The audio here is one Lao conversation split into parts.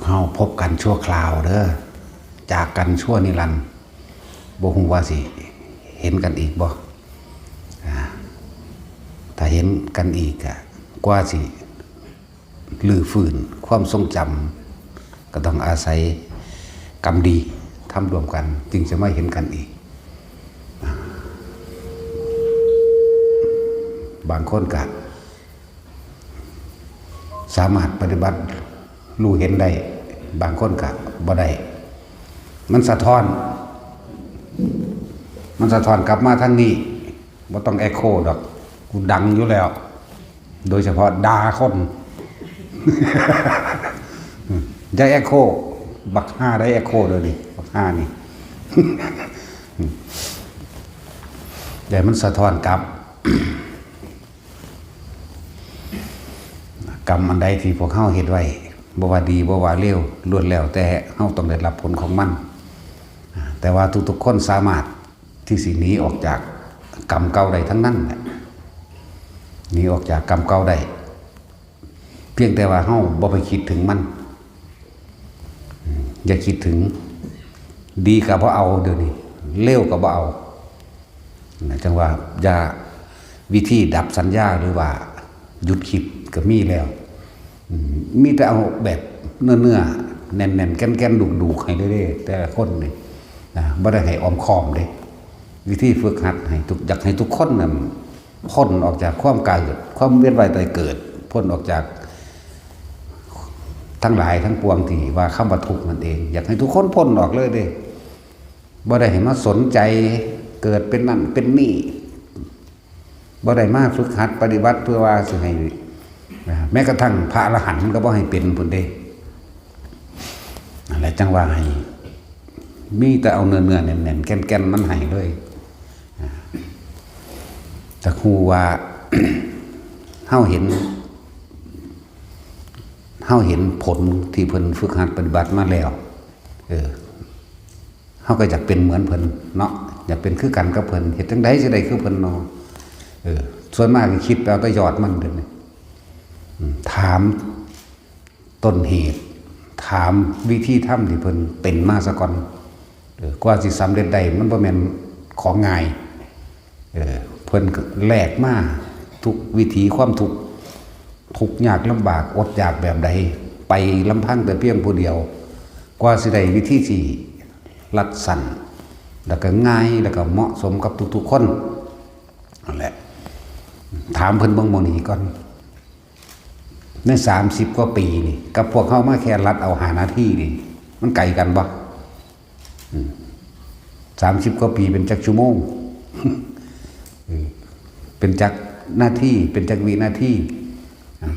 ເຮົາພົບກັນຊົ່ວຄາວເດີ ຈາກກັນຊົ່ວນິລັນ. ບໍ່ຮູ້ວ່າຊິເຫັນກັນອີກບໍ່? ອາ ຖ້າເຫັນກັນອີກ ກະກວ່າຊິຮື້ຟື້ນຄວາມຊົງຈຳ ກໍຕ້ອງອາໄສກຳດີທຳຮ່ວມກັນ ຈຶ່ງຈະມາເຫັນກັນອີກ. ບາງຄົນກະ ສາມາດປະຕິບັດຮູ້ເຫັນໄດ້, ບາງຄົນກະບໍ່ໄດ້. ມັນສະທ້ອນ, ມັນສະທ້ອນກັບມາທາງນີ້, ບໍ່ຕ້ອງເອັກໂຄດອກ, ກູດັງຢູ່ແລ້ວ, ໂດຍສະເພາະດ່າຄົນ. ຢ່າເອັກໂຄ, ບັກຫ່າໄດ້ເອັກໂຄເດີນີ້, ບັກຫ່ານີ້. ແຕ່ມັນສະທ້ອນກັບ. ກຳອັນໃດທີ່ພວກເຮົາເຮັດໄວ້, ບໍ່ວ່າດີ ບໍ່ວ່າເລວ, ລ້ວນແລ້ວແຕ່ເຮົາຕ້ອງໄດ້ຮັບຜົນຂອງມັນ. ແຕ່ວ່າທຸກໆຄົນສາມາດທີ່ຊິໜີອອກຈາກກຳເກົ່າໄດ້ທັງນັ້ນແຫຼະ, ໜີອອກຈາກກຳເກົ່າໄດ້. ພຽງແຕ່ວ່າເຮົາບໍ່ໄປຄິດເຖິງມັນ, ຢ່າຄິດເຖິງ, ດີກໍບໍ່ເອົາດຽວນີ້, ເລວກໍບໍ່ເອົາ. ຈັ່ງວ່າຢ່າ, ວິທີດັບສັນຍາ ຫຼືວ່າຢຸດຄິດກໍມີແລ້ວ. ມີແຕ່ເອົາແບບເນື້ອໆ ແໜ້ນໆ ແກ່ນໆ ດຸກໆ ໃຫ້ເດ້ ແຕ່ລະຄົນນີ້ນະ, ບໍ່ໄດ້ໃຫ້ອ້ອມຄ້ອມເດ້. ວິທີຝຶກຫັດໃຫ້ທຸກ, ຢາກໃຫ້ທຸກຄົນນັ້ນ ພົ້ນອອກຈາກຄວາມເກີດ, ຄວາມວຽນວ່າຍຕາຍເກີດ, ພົ້ນອອກຈາກທັງຫຼາຍທັງປວງທີ່ວ່າຄຳວ່າທຸກນັ້ນເອງ. ຢາກໃຫ້ທຸກຄົນພົ້ນອອກເລີຍເດ້. ບໍ່ໄດ້ໃຫ້ມາສົນໃຈເກີດເປັນນັ້ນເປັນນີ້, ບໍ່ໄດ້ມາຝຶກຫັດປະຕິບັດເພື່ອວ່າຊິໃຫ້, ແມ້ກະທັ່ງພະອະລະຫັນກໍບໍ່ໃຫ້ເປັນພຸ້ນເດ້. ນັ້ນແຫຼະ ຈັ່ງວ່າໃຫ້ ມີແຕ່ເອົາເນື້ອໆ ແໜ້ນໆ ແກ່ນໆ ມັນໃຫ້ເລີຍ. ອາ ຈະຮູ້ວ່າ ເຮົາເຫັນ, ເຮົາເຫັນຜົນທີ່ເພິ່ນຝຶກຫັດປະຕິບັດມາແລ້ວ, ເອີ ເຮົາກໍຢາກເປັນເໝືອນເພິ່ນເນາະ, ຢາກເປັນຄືກັນກັບເພິ່ນ, ເຮັດຈັ່ງໃດຊິໄດ້ຄືເພິ່ນເນາະ. ເອີ ສ່ວນມາກກໍຄິດແຕ່ເອົາແຕ່ຍອດມັນເດ້. ອາ ຖາມ ຕົ້ນເຫດ, ຖາມວິທີທຳທີ່ເພິ່ນເປັນມາສາກ່ອນ. ເອີ ກວ່າຊິສຳເລັດໄດ້ ມັນບໍ່ແມ່ນຂອງງ່າຍ. ເອີ ເພິ່ນກໍແລກມາທຸກວິຖີຄວາມທຸກ, ທຸກຍາກລຳບາກ, ອົດຢາກແບບໃດ, ໄປລຳພັງແຕ່ພຽງຜູ້ດຽວ, ກວ່າຊິໄດ້ວິທີທີ່ລັດສັ້ນ ແລ້ວກໍງ່າຍ ແລ້ວກໍເໝາະສົມກັບທຸກໆຄົນ. ນັ້ນແຫຼະ, ຖາມເພິ່ນເບິ່ງໝ່ອງນີ້ກ່ອນ. ໃນສາມສິບກວ່າປີນີ້ ກັບພວກເຮົາມາແຄ່ລັດເອົາຫ້ານາທີນີ້ ມັນໄກກັນບໍ່? ອືມ ສາມສິບກວ່າປີເປັນຈັກຊົ່ວໂມງ? ເອີ ເປັນຈັກນາທີ? ເປັນຈັກວິນາທີ?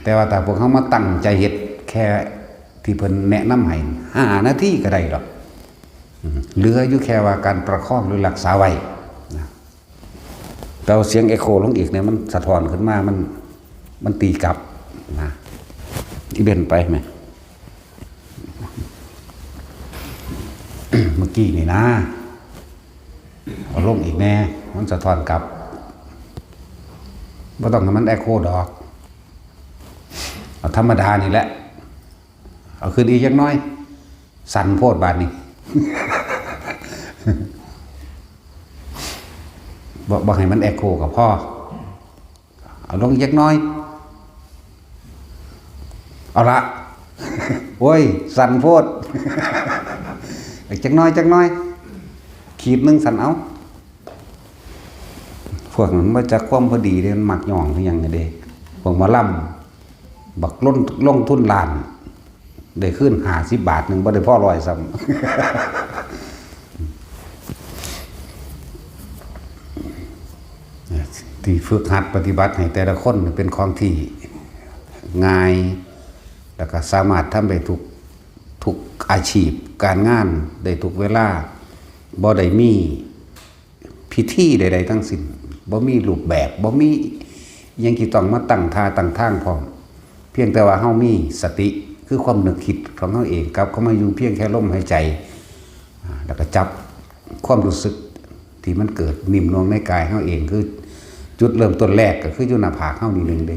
ແຕ່ວ່າຖ້າພວກເຮົາມາຕັ້ງໃຈເຮັດແຄ່ທີ່ເພິ່ນແນະນຳໃຫ້ ຫ້ານາທີກໍໄດ້ດອກ. ອືມ ເຫຼືອຢູ່ແຄ່ວ່າການປະຄອງ ຫຼື ຮັກສາໄວ້ນະ. ແຕ່ວ່າສຽງເອັກໂຄລົງອີກນີ້ ມັນສະທ້ອນຂຶ້ນມາ ມັນ, ມັນຕີກັບນະ. ອີເວັນໄປແມະ ເມື່ອກີ້ນີ້ນະ, ເອົາລົງອີກແດ່ ມັນສະທ້ອນກັບ. ບໍ່ຕ້ອງໃຫ້ມັນເອັກໂຄດອກ, ເອົາທຳມະດານີ້ແຫຼະ. ເອົາຂຶ້ນອີກຈັກໜ້ອຍ, ສັ່ນໂພດບາດນີ້. ບໍ່, ບໍ່ໃຫ້ມັນເອັກໂຄກໍພໍ, ເອົາລົງອີກຈັກໜ້ອຍ. ເອົາລະ, ໂອ້ຍ ສັ່ນໂພດ. ອີກຈັກໜ້ອຍ, ຈັກໜ້ອຍ, ຂີດໜຶ່ງ ສັ່ນເອົາ. ພວກນັ້ນບໍ່ຈັກຄວາມພໍດີເດ້, ມັນມັກຍ້ອງຄືຫຍັງນີ້ເດ້. ພວກໝໍລຳ ບັກລົງ, ລົງທຶນລ້ານ ໄດ້ຄືນຫ້າສິບບາດໜຶ່ງ, ບໍ່ໄດ້ພໍຮ້ອຍຊ້ຳ. ທີ່ຝຶກຫັດປະຕິບັດໃຫ້ແຕ່ລະຄົນເປັນຂອງທີ່ງ່າຍ ແລ້ວກໍສາມາດທຳໄດ້ທຸກ, ທຸກອາຊີບການງານ ໄດ້ທຸກເວລາ, ບໍ່ໄດ້ມີ ພິທີໃດໆທັງສິ້ນ, ບໍ່ມີຮູບແບບ, ບໍ່ມີຫຍັງທີ່ຕ້ອງມາຕັ້ງທ່າຕັ້ງທາງພ້ອມ, ພຽງແຕ່ວ່າເຮົາມີສະຕິ ຄືຄວາມນຶກຄິດຂອງເຮົາເອງ ກັບເຂົ້າມາຢູ່ພຽງແຄ່ລົມຫາຍໃຈ, ອາ ແລ້ວກໍຈັບຄວາມຮູ້ສຶກທີ່ມັນເກີດໜິ່ມໜ່ວງໃນກາຍເຮົາເອງ, ຄືຈຸດເລີ່ມຕົ້ນແລກກໍຄືຢູ່ໜ້າຜາກເຮົານີ້ໜຶ່ງເດ້.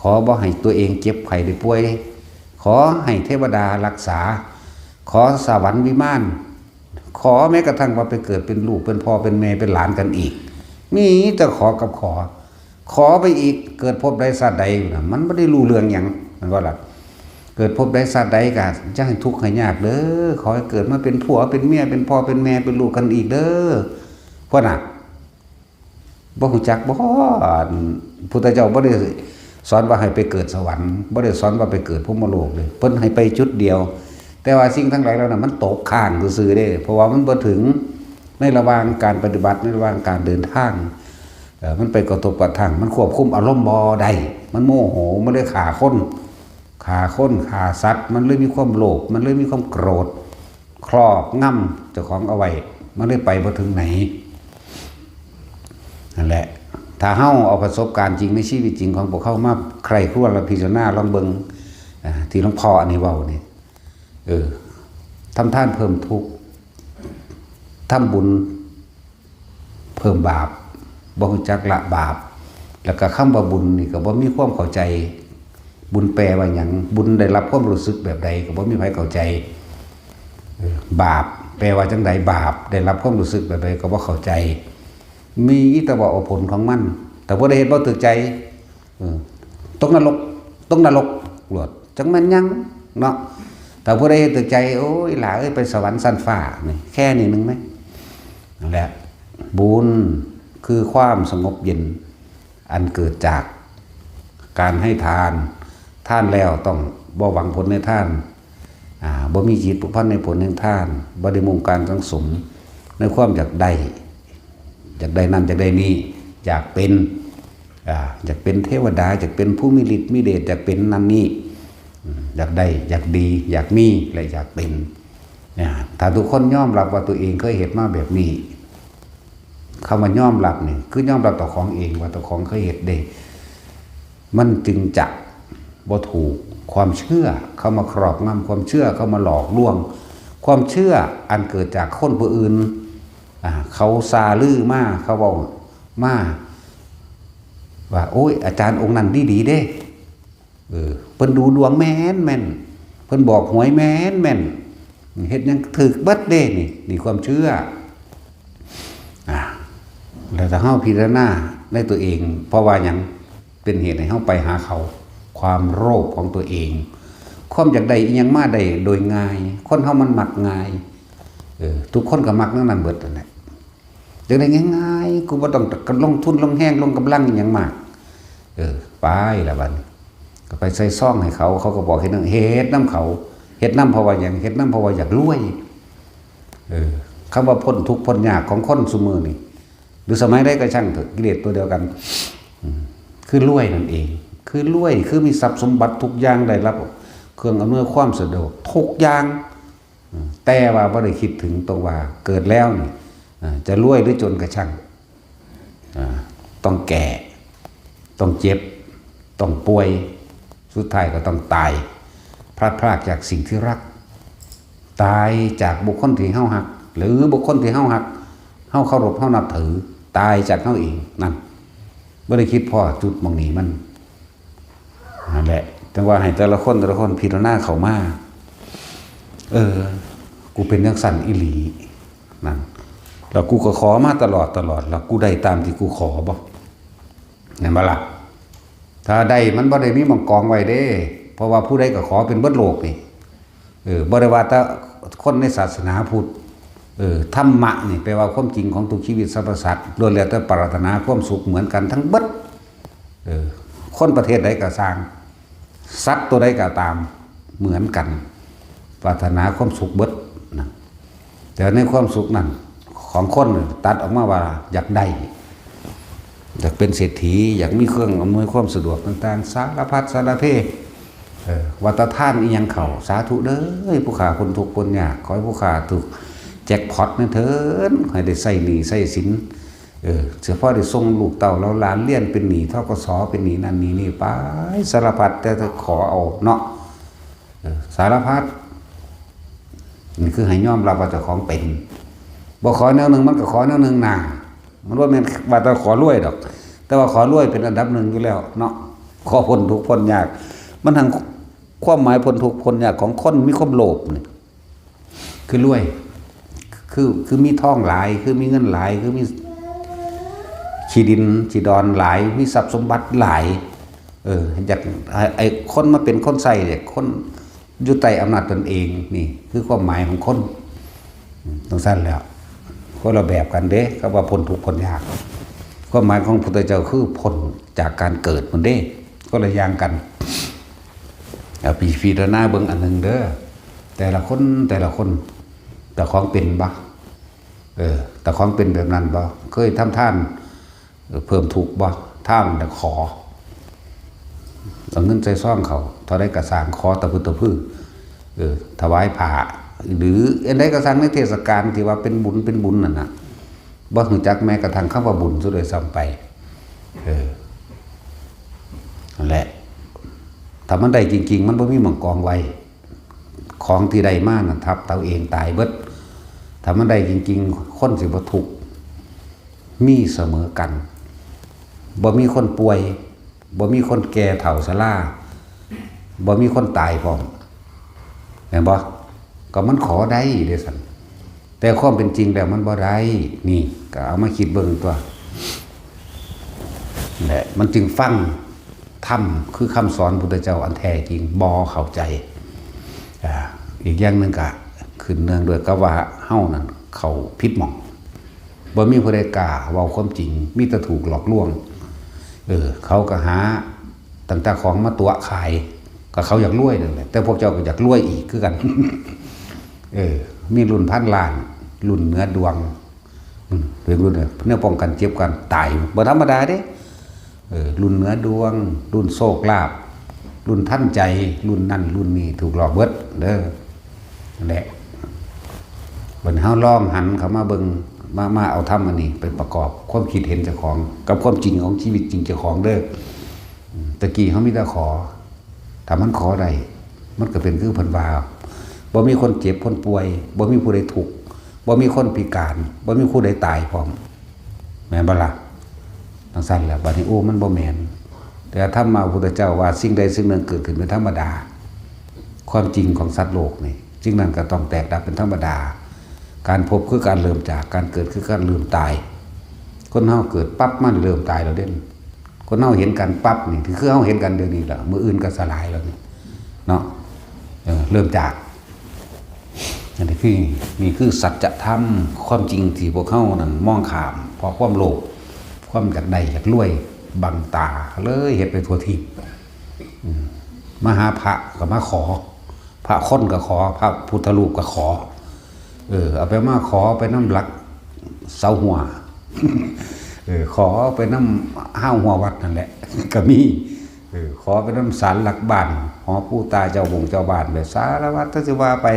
ຂໍບໍ່ໃຫ້ຕົວເອງເຈັບໄຂ້ໄດ້ປ່ວຍ, ຂໍໃຫ້ເທວະດາຮັກສາ, ຂໍສະຫວັນວິມານ, ຂໍແມ້ກະທັ່ງວ່າໄປເກີດເປັນລູກເປັນພໍ່ເປັນແມ່ເປັນຫຼານກັນອີກ. ມີແຕ່ຂໍກັບຂໍ. ຂໍໄປອີກ, ເກີດພົບໃດຊາດໃດນະ, ມັນບໍ່ໄດ້ຮູ້ເລື່ອງຫຍັງ, ແມ່ນບໍ່ລະ? ເກີດພົບໃດຊາດໃດກະຢ່າໃຫ້ທຸກໃຫ້ຍາກເດີ້, ຂໍໃຫ້ເກີດມາເປັນຜົວເປັນເມຍ ເປັນພໍ່ເປັນແມ່ເປັນລູກກັນອີກເດີ້. ພວກນະ ບໍ່ຮູ້ຈັກບໍ່? ອັນ ພຸດທະເຈົ້າບໍ່ໄດ້ສອນວ່າໃຫ້ໄປເກີດສະຫວັນ, ບໍ່ໄດ້ສອນວ່າໄປເກີດພົມມະໂລກເດ້. ເພິ່ນໃຫ້ໄປຈຸດດຽວ, ແຕ່ວ່າສິ່ງທັງຫຼາຍເຫຼົ່ານັ້ນມັນຕົກຄ້າງຊື່ໆເດ້, ເພາະວ່າມັນບໍ່ເຖິງໃນລະຫວ່າງການປະຕິບັດ, ໃນລະຫວ່າງການເດີນທາງ. ເອີ ມັນໄປກະທົບກະທັ່ງ, ມັນຄວບຄຸມອາລົມບໍ່ໄດ້, ມັນໂມໂຫ, ມັນເລີຍຂ້າຄົນ, ຂ້າຄົນ, ຂ້າສັດ, ມັນເລີຍມີຄວາມໂລບ, ມັນເລີຍມີຄວາມໂກຣດ ຄລອບງຳເຈົ້າຂອງເອົາໄວ້, ມັນເລີຍໄປບໍ່ເຖິງໃນ. ນັ້ນແຫຼະ, ຖ້າເຮົາເອົາປະສົບການຈິງໃນຊີວິດຈິງຂອງພວກເຮົາມາໃຄ່ຄວນ ແລະ ພິຈາລະນາລອງເບິ່ງ, ອາ ທີ່ຫຼວງພໍ່ອັນນີ້ເວົ້ານີ້, ເອີ ທຳທານເພີ່ມທຸກ, ທຳບຸນ ເພີ່ມບາບ, ບໍ່ຮູ້ຈັກລະບາບ, ແລ້ວກະຄຳວ່າບຸນນີ້ກະບໍ່ມີຄວາມເຂົ້າໃຈ, ບຸນແປວ່າຫຍັງ, ບຸນໄດ້ຮັບຄວາມຮູ້ສຶກແບບໃດກະບໍ່ມີໃຜເຂົ້າໃຈ, ເອີ ບາບແປວ່າຈັ່ງໃດ, ບາບໄດ້ຮັບຄວາມຮູ້ສຶກແບບໃດກະບໍ່ເຂົ້າໃຈ, ມີແຕ່ວ່າເອົາຜົນຂອງມັນ, ແຕ່ຜູ້ໃດເຮັດບໍ່ຖືກໃຈ ເອີ ຕົກນະລົກ, ຕົກນະລົກໂລດ, ຈັກແມ່ນຫຍັງເນາະ. ຖ້າຜູ້ໃດເຮັດຖືກໃຈ, ໂອ້ຍ ຫຼ້າເອີຍ, ໄປສະຫວັນຊັ້ນຟ້າ, ນີ້ ແຄ່ນີ້ໜຶ່ງແມ. ນັ້ນແຫຼະ, ບຸນຄືຄວາມສະຫງົບເຢັນ ອັນເກີດຈາກການໃຫ້ທານ, ທານແລ້ວຕ້ອງບໍ່ຫວັງຜົນໃນທານ, ອາ ບໍ່ມີຈິດຜູກພັນໃນຜົນແຫ່ງທານ, ບໍ່ໄດ້ມຸ່ງການສັງສົມໃນຄວາມຢາກໄດ້, ຢາກໄດ້ນັ້ນ ຢາກໄດ້ນີ້, ຢາກເປັນ ອາ ຢາກເປັນເທວະດາ, ຢາກເປັນຜູ້ມີລິດມີເດດ, ຢາກເປັນນັ້ນນີ້, ອາ ຢາກໄດ້, ຢາກດີ, ຢາກມີ ແລະ ຢາກເປັນ. ອາ ຖ້າທຸກຄົນຍອມຮັບວ່າຕົວເອງເຄີຍເຮັດມາແບບນີ້, ຄຳວ່າຍອມຮັບນີ້ ຄືຍອມຮັບເຈົ້າຂອງເອງວ່າເຈົ້າຂອງເຄີຍເຮັດເດ້, ມັນຈຶ່ງຈະບໍ່ຖືກຄວາມເຊື່ອເຂົ້າມາຄອບງຳ, ຄວາມເຊື່ອເຂົ້າມາຫຼອກລວງ, ຄວາມເຊື່ອອັນເກີດຈາກຄົນຜູ້ອື່ນ ອາ ເຂົາຊ່າລືມາ, ເຂົາເວົ້າມາວ່າ ໂອ້ຍ ອາຈານອົງນັ້ນດີໆເດ້, ເອີ ເພິ່ນດູດວງແມ່ນໆ, ເພິ່ນບອກຫວຍແມ່ນໆ, ເຮັດຫຍັງຖືກເບິດເດ້. ນີ້ ນີ້ຄວາມເຊື່ອ. ອາ ແລ້ວຖ້າເຮົາພິຈາລະນາໃນຕົວເອງ, ເພາະວ່າຫຍັງເປັນເຫດໃຫ້ເຮົາໄປຫາເຂົາ? ຄວາມໂລບຂອງຕົວເອງ, ຄວາມຢາກໄດ້ອີ່ຫຍັງມາໄດ້ໂດຍງ່າຍ. ຄົນເຮົາມັນມັກງ່າຍ, ເອີ ທຸກຄົນກໍມັກແນວນັ້ນເບິດນັ້ນແຫຼະ. ຢາກໄດ້ງ່າຍໆ, ກູບໍ່ຕ້ອງລົງທຶນລົງແຮງລົງກຳລັງອີ່ຫຍັງມາກ. ເອີ ໄປລະບັດນີ້ ກໍໄປໃສ່ຊອງໃຫ້ເຂົາ, ເຂົາກໍບອກເຮັດນຳ, ເຮັດນຳເຂົາ. ເຮັດນຳເພາະວ່າຫຍັງ? ເຮັດນຳເພາະວ່າຢາກລວຍ. ເອີ ຄຳວ່າພົ້ນທຸກພົ້ນຍາກຂອງຄົນຊຸມື້ນີ້ ຫຼືສະໄໝໃດກໍຊ່າງເຖາະ, ກິເລດຕົວດຽວກັນ, ອືມ ຄືລວຍນັ້ນເອງ. ຄືລວຍ ຄືມີຊັບສົມບັດທຸກຢ່າງ, ໄດ້ຮັບເຄື່ອງອຳນວຍຄວາມສະດວກທຸກຢ່າງ. ແຕ່ວ່າບໍ່ໄດ້ຄິດເຖິງຕົງວ່າເກີດແລ້ວນີ້ ຈະລວຍຫຼືຈົນກະຊ່າງ, ຕ້ອງແກ່, ຕ້ອງເຈັບ, ຕ້ອງປ່ວຍ, ສຸດທ້າຍກໍຕ້ອງຕາຍ, ພລັດພຣາກຈາກສິ່ງທີ່ຮັກ, ຕາຍຈາກບຸກຄົນທີ່ເຮົາຮັກ ຫຼືບຸກຄົນທີ່ເຮົາຮັກ, ເຮົາເຄົາລົບ, ເຮົານັບຖື, ຕາຍຈາກເຮົາເອງ. ນັ້ນ ບໍ່ໄດ້ຄິດພໍ້ຈຸດໝ່ອງນີ້ມັນ. ນັ້ນແຫຼະ, ຈັ່ງວ່າໃຫ້ແຕ່ລະຄົນ, ແຕ່ລະຄົນພິຈາລະນາເຂົ້າມາ, ເອີ ກູເປັນຈັ່ງຊັ້ນອີ່ຫຼີ ນັ້ນ, ແລ້ວກູກໍຂໍມາຕະຫຼອດ, ຕະຫຼອດ, ແລ້ວກູໄດ້ຕາມທີ່ກູຂໍບໍ່? ແມ່ນບໍ່ລະ? ຖ້າໄດ້, ມັນບໍ່ໄດ້ມີໝ່ອງກອງໄວ້ເດ້, ເພາະວ່າຜູ້ໃດກໍຂໍເປັນເບິດໂລກນີ້. ເອີ ບໍ່ໄດ້ວ່າແຕ່ຄົນໃນສາສະໜາພຸດ. ເອີ ທຳມະນີ້ແປວ່າຄວາມຈິງຂອງທຸກຊີວິດສັບພະສັດ ລ້ວນແລ້ວແຕ່ປາດຖະໜາຄວາມສຸກເໝືອນກັນທັງເບິດ. ເອີ ຄົນປະເທດໃດກໍຊ່າງ, ສັດຕົວໃດກໍຕາມ, ເໝືອນກັນ, ປາດຖະໜາຄວາມສຸກເບິດນະ. ແຕ່ໃນຄວາມສຸກນັ້ນຂອງຄົນ ຕັດອອກມາວ່າຢາກໄດ້, ຢາກເປັນເສດຖີ, ຢາກມີເຄື່ອງອຳນວຍຄວາມສະດວກຕ່າງໆ ສາລະພັດສາລະເພ. ເອີ ວ່າແຕ່ທານອີ່ຫຍັງເຂົ້າ, ສາທຸເດີ ຜູ້ຂ້າຄົນທຸກຄົນຍາກ, ຂໍໃຫ້ຜູ້ຂ້າຖືກແຈັກພອດແນ່ເທີ້ນ, ໃຫ້ໄດ້ໃຊ້ໜີ້ໃຊ້ສິນ. ເອີ ສະເພາະໄດ້ສົ່ງລູກເຕົ້າເຫຼົ່າຫຼານຮຽນ, ເປັນໜີ້ ທກສ, ເປັນໜີ້ນັ້ນໜີ້ນີ້ໄປ, ສາລະພັດແຕ່ຂໍເອົາເນາະ. ເອີ ສາລະພັດ. ນີ້ຄືໃຫ້ຍອມຮັບວ່າເຈົ້າຂອງເປັນ. ບໍ່ຂໍແນວໜຶ່ງ ມັນກໍຂໍແນວໜຶ່ງນາ. ມັນບໍ່ແມ່ນວ່າແຕ່ຂໍລວຍດອກ, ແຕ່ວ່າຂໍລວຍເປັນອັນດັບໜຶ່ງຢູ່ແລ້ວເນາະ. ຂໍພົ້ນທຸກພົ້ນຍາກ. ມັນທັງຄວາມໝາຍພົ້ນທຸກພົ້ນຍາກຂອງຄົນມີຄວາມໂລບນີ້ ຄືລວຍ ຄື ຄືມີທອງຫຼາຍ ຄືມີເງິນຫຼາຍ ຄືມີທີ່ດິນທີ່ດອນຫຼາຍ ມີຊັບສົມບັດຫຼາຍ. ເອີ ຢາກໃຫ້ ໃຫ້ຄົນມາເປັນຄົນໃຊ້ເດ ຄົນຢູ່ໃຕ້ອຳນາດຕົນເອງ. ນີ້ຄືຄວາມໝາຍຂອງຄົນ. ອືມ ຈັ່ງຊັ້ນແລ້ວ ຄົນລະແບບກັນເດ້ ກັບວ່າພົ້ນທຸກພົ້ນຍາກ. ຄວາມໝາຍຂອງພຸດທະເຈົ້າຄືພົ້ນຈາກການເກີດພຸ້ນເດ້ ຄົນລະຢ່າງກັນ. ເອົາ ພິ ພິຈາລະນາເບິ່ງອັນໜຶ່ງເດີ ແຕ່ລະຄົນ ແຕ່ລະຄົນ ເຈົ້າຂອງເປັນບໍ່? ເອີ ເຈົ້າຂອງເປັນແບບນັ້ນບໍ່? ເຄີຍທຳທານ ເອີ ເພີ່ມທຸກບໍ່? ທານແລ້ວຂໍ ເອົາເງິນໃສ່ຊອງເຂົາ ເທົ່າໃດກະຊ່າງ ຂໍຕະພຶດຕະພື ເອີ ຖວາຍຜ້າ ຫຼື ອັນໃດກະຊ່າງໃນເທດສະການທີ່ວ່າເປັນບຸນ ເປັນບຸນນັ້ນນະ ບໍ່ຮູ້ຈັກແມ້ກະທັ້ງຄຳວ່າບຸນຊະດ້ວຍຊ້ຳໄປ. ເອີ ນັ້ນແຫຼະ ຖ້າມັນໄດ້ຈິງໆ ມັນບໍ່ມີໝ່ອງກອງໄວ້. ຂອງທີ່ໄດ້ມານັ້ນທັບເຕົາເອງຕາຍເບິດ. ຖ້າມັນໄດ້ຈິງໆ ຄົນຊິບໍ່ທຸກ ມີສະເໝີກັນ. ບໍ່ມີຄົນປ່ວຍ ບໍ່ມີຄົນແກ່ເຖົ້າຊະລາ ບໍ່ມີຄົນຕາຍພ້ອມ ແມ່ນບໍ່? ກໍມັນຂໍໄດ້ເດ້ຊັ້ນ. ແຕ່ຄວາມເປັນຈິງແລ້ວມັນບໍ່ໄດ້. ນີ້ກໍເອົາມາຄິດເບິ່ງຕົວະ ແຫຼະ ມັນຈຶ່ງຟັງທຳ ຄືຄຳສອນພຸດທະເຈົ້າອັນແທ້ຈິງບໍ່ເຂົ້າໃຈ. ອາ ອີກຢ່າງໜຶ່ງກະຂຶ້ນເນື່ອງດ້ວຍກັບວ່າເຮົານັ້ນເຂົ້າຜິດໝ່ອງ. ບໍ່ມີຜູ້ໃດກ້າເວົ້າຄວາມຈິງ ມີແຕ່ຖືກຫຼອກລວງ. ເອີ ເຂົາກໍຫາຕັ້ງແຕ່ຂອງມາຕົວະຂາຍ ກໍເຂົາຢາກລວຍນັ້ນແຫຼະ ແຕ່ພວກເຈົ້າກໍຢາກລວຍອີກຄືກັນ. ເອີ ມີລຸ້ນພັນລ້ານ ລຸ້ນເໜືອດວງ ອືມ ເປັນລຸ້ນແນວປ້ອງກັນເຈັບກັນຕາຍ ບໍ່ທຳມະດາເດ້. ເອີ ລຸ້ນເໜືອດວງ ລຸ້ນໂຊກລາບ ລຸ້ນທັນໃຈ ລຸ້ນນັ້ນລຸ້ນນີ້ ຖືກຫຼອກເບິດເດີ. ນັ້ນແຫຼະ ບັດເຮົາລອງຫັນເຂົ້າມາເບິ່ງ ມາ ມາເອົາທຳອັນນີ້ໄປປະກອບຄວາມຄິດເຫັນເຈົ້າຂອງ ກັບຄວາມຈິງຂອງຊີວິດຈິງເຈົ້າຂອງເດີ. ອືມ ແຕ່ກີ້ເຮົາມີແຕ່ຂໍ ຖ້າມັນຂໍໄດ້ ມັນກໍເປັນຄືເພິ່ນວ່າ ບໍ່ມີຄົນເຈັບຄົນປ່ວຍ ບໍ່ມີຜູ້ໃດທຸກ ບໍ່ມີຄົນພິການ ບໍ່ມີຜູ້ໃດຕາຍພ້ອມ ແມ່ນບໍ່ລະ? ຈັ່ງຊັ້ນແຫຼະ ບັດນີ້ ໂອ້ ມັນບໍ່ແມ່ນ. ແຕ່ທຳມະພຸດທະເຈົ້າວ່າ ສິ່ງໃດສິ່ງໜຶ່ງເກີດຂຶ້ນເປັນທຳມະດາ. ຄວາມຈິງຂອງສັດໂລກນີ້ ສິ່ງນັ້ນກໍຕ້ອງແຕກດັບເປັນທຳມະດາ. ການພົບຄືການເລີ່ມຈາກ ການເກີດຄືການເລີ່ມຕາຍ. ຄົນເຮົາເກີດປັບມານີ້ເລີ່ມຕາຍແລ້ວເດ້. ຄົນເຮົາເຫັນກັນປັບນີ້ ຄືເຮົາເຫັນກັນດຽວນີ້ລະ ມື້ອື່ນກໍສະຫຼາຍແລ້ວນີ້ເນາະ. ເອີ ເລີ່ມຈາກ ອັນນີ້ຄື ນີ້ຄືສັດຈະທຳ ຄວາມຈິງທີ່ພວກເຮົານັ້ນມອງຂ້າມ ເພາະຄວາມໂລບ ຄວາມຢາກໄດ້ຢາກລວຍບັງຕາ ເລີຍເຮັດໄປທົ່ວທີບ. ອືມ ມາຫາພະກໍມາຂໍ ພະຄົນກໍຂໍ ພະພຸດທະຮູບກໍຂໍ. ເອີ ເອົາໄປມາຂໍໄປນຳຫຼັກເສົາຮົ້ວ ເອີ ຂໍໄປນຳຮາວຮົ້ວວັດນັ້ນແຫຼະ ກໍມີ. ເອີ ຂໍໄປນຳສານຫຼັກບ້ານ ຫໍປູ່ຕາເຈົ້າບົງເຈົ້າບ້ານ ແບບສາລະພັດ ຖ້າຊິວ່າໄປ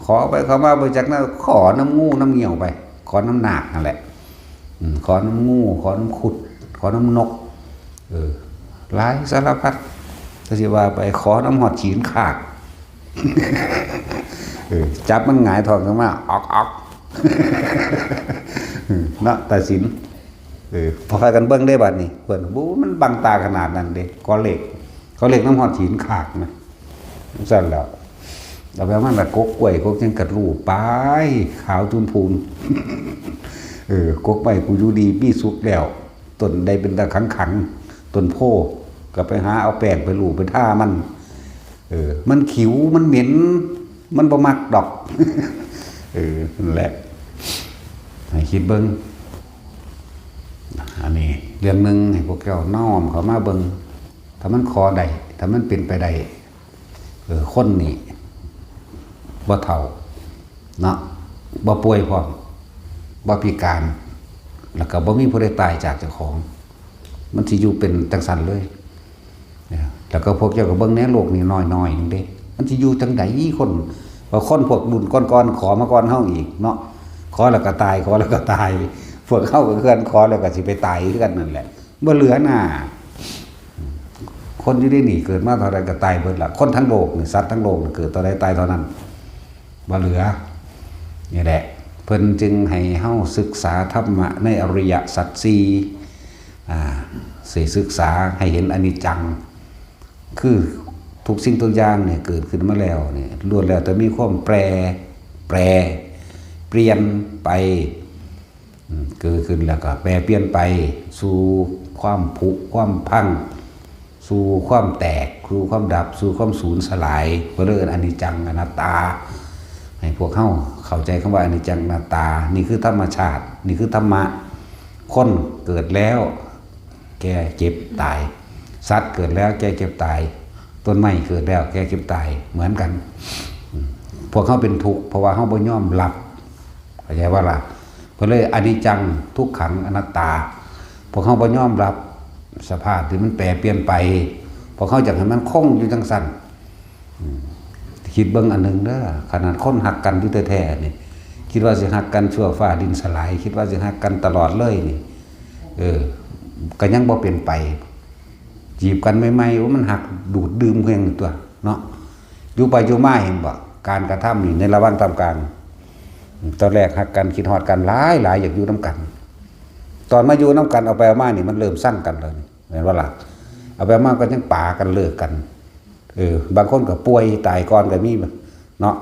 ຂໍໄປຂໍມາ ບໍ່ຈັກນະ ຂໍນຳງູນຳງຽວໄປ ຂໍນຳນາກນັ້ນແຫຼະ. ອືມ ຂໍນຳງູ ຂໍນຳຄຸດ ຂໍນຳນົກ ເອີ ຫຼາຍສາລະພັດ. ຖ້າຊິວ່າໄປ ຂໍນຳຮອດຂີ້ນຂາກ ເອີ ຈັບມັນຫງາຍທ້ອງຂຶ້ນມາ ອອກໆ ເນາະ ຕາສິນ. ເອີ ພາກັນເບິ່ງເດ້ບັດນີ້ ເພິ່ນ ໂອ້ ມັນບັງຕາຂະໜາດນັ້ນເດ້ ຂໍເລກ ຂໍເລກນຳຮອດຫີນຂາກນະ. ຊັ້ນແລ້ວ ເອົາໄປມາລະ ກົກກ້ວຍ ກົກຫຍັງກະລູບໄປ ຂາວຈູນພູນ. ເອີ ກົກໄມ້ຜູ້ຢູ່ດີມີສຸກແລ້ວ ຕົ້ນໃດເປັນຕາຂັງໆ ຕົ້ນໂພ ກໍໄປຫາເອົາແປ້ງໄປລູບໄປທາມັນ. ເອີ ມັນຂິວ ມັນເໝັນ ມັນບໍ່ມັກດອກ. ເອີ ນັ້ນແຫຼະ ໃຫ້ຄິດເບິ່ງ. ອັນນີ້ເລື່ອງໜຶ່ງໃຫ້ພວກເຈົ້ານ້ອມເຂົ້າມາເບິ່ງ. ຖ້າມັນຂໍໄດ້ ຖ້າມັນເປັນໄປໄດ້ ເອີ ຄົນນີ້ບໍ່ເຖົ້າເນາະ ບໍ່ປ່ວຍພ້ອມ ບໍ່ພິການ ແລ້ວກໍບໍ່ມີຜູ້ໃດຕາຍຈາກເຈົ້າຂອງ. ມັນຊິຢູ່ເປັນຈັ່ງຊັ້ນເລີຍ. ແລ້ວກໍພວກເຈົ້າກໍເບິ່ງແດ່ ໂລກນີ້ນ້ອຍໆໜຶ່ງເດ້ ມັນຊິຢູ່ຈັ່ງໃດຄົນ ວ່າຄົນພວກລຸ້ນກ່ອນໆ ຂໍມາກ່ອນເຮົາອີກເນາະ ຂໍແລ້ວກໍຕາຍ ຂໍແລ້ວກໍຕາຍ. ພວກເຮົາກໍຄືກັນ ຂໍແລ້ວກໍຊິໄປຕາຍຄືກັນນັ້ນແຫຼະ ບໍ່ເຫຼືອໜ້າ. ຄົນຢູ່ໃນນີ້ເກີດມາເທົ່າໃດກໍຕາຍເບິດລະ ຄົນທັງໂລກນີ້ ສັດທັງໂລກນີ້ ເກີດເທົ່າໃດຕາຍເທົ່ານັ້ນ ບໍ່ເຫຼືອ. ນີ້ແຫຼະ ເພິ່ນຈຶ່ງໃຫ້ເຮົາສຶກສາທຳມະໃນອະລິຍະສັດສີ່ ອາ ຊິສຶກສາໃຫ້ເຫັນອະນິດຈັງ ຄືທຸກສິ່ງທຸກຢ່າງນີ້ເກີດຂຶ້ນມາແລ້ວນີ້ ລ້ວນແລ້ວແຕ່ມີຄວາມແປ ແປ ປ່ຽນໄປ ອືມ ເກີດຂຶ້ນແລ້ວກໍແປປ່ຽນໄປສູ່ຄວາມຜຸຄວາມພັງ ສູ່ຄວາມແຕກ ສູ່ຄວາມດັບ ສູ່ຄວາມສູນສະຫຼາຍ ເພິ່ນເອີ້ນອະນິດຈັງອະນັດຕາ. ໃຫ້ພວກເຮົາເຂົ້າໃຈຄຳວ່າອະນິດຈັງອະນັດຕາ ນີ້ຄືທຳມະຊາດ ນີ້ຄືທຳມະ. ຄົນເກີດແລ້ວ ແກ່ເຈັບຕາຍ ສັດເກີດແລ້ວແກ່ເຈັບຕາຍ ຕົ້ນໄມ້ເກີດແລ້ວແກ່ເຈັບຕາຍ ເໝືອນກັນ. ອືມ ພວກເຮົາເປັນທຸກ ເພາະວ່າເຮົາບໍ່ຍອມຮັບ ເຂົ້າໃຈບໍ່ລະ? ເພິ່ນເລີຍອະນິດຈັງ ທຸກຂັງ ອະນັດຕາ. ພວກເຮົາບໍ່ຍອມຮັບສະພາບທີ່ມັນແປປ່ຽນໄປ ພວກເຮົາຢາກໃຫ້ມັນຄົງຢູ່ຈັ່ງຊັ້ນ. ອືມ ຄິດເບິ່ງອັນໜຶ່ງເດີ ຂະໜາດຄົນຮັກກັນຢູ່ແທ້ໆນີ້ ຄິດວ່າຊິຮັກກັນຊົ່ວຟ້າດິນສະຫຼາຍ ຄິດວ່າຊິຮັກກັນຕະຫຼອດເລີຍນີ້ ເອີ ກໍຍັງບໍ່ເປັນໄປ. ຈີບກັນໃໝ່ໆ ໂອ້ ມັນຮັກດູດດື່ມແຮງຕົວະເນາະ. ຢູ່ໄປຢູ່ມາເຫັນບໍ່ ການກະທຳນີ້ໃນລະຫວ່າງທ່າມກາງ ຕອນແລກຮັກກັນ ຄິດຮອດກັນຫຼາຍໆ ຢາກຢູ່ນຳກັນ ຕອນມາຢູ່ນຳກັນ ເອົາໄປເອົາມານີ້ ມັນເລີ່ມຊັງກັນແລ້ວນີ້ ແມ່ນບໍ່ລະ? ເອົາໄປເອົາມາກໍຍັງປາກັນ ເລີກກັນ. ເອີ ບາງຄົນກໍປ່ວຍຕາຍກ່ອນກໍມີເນາະ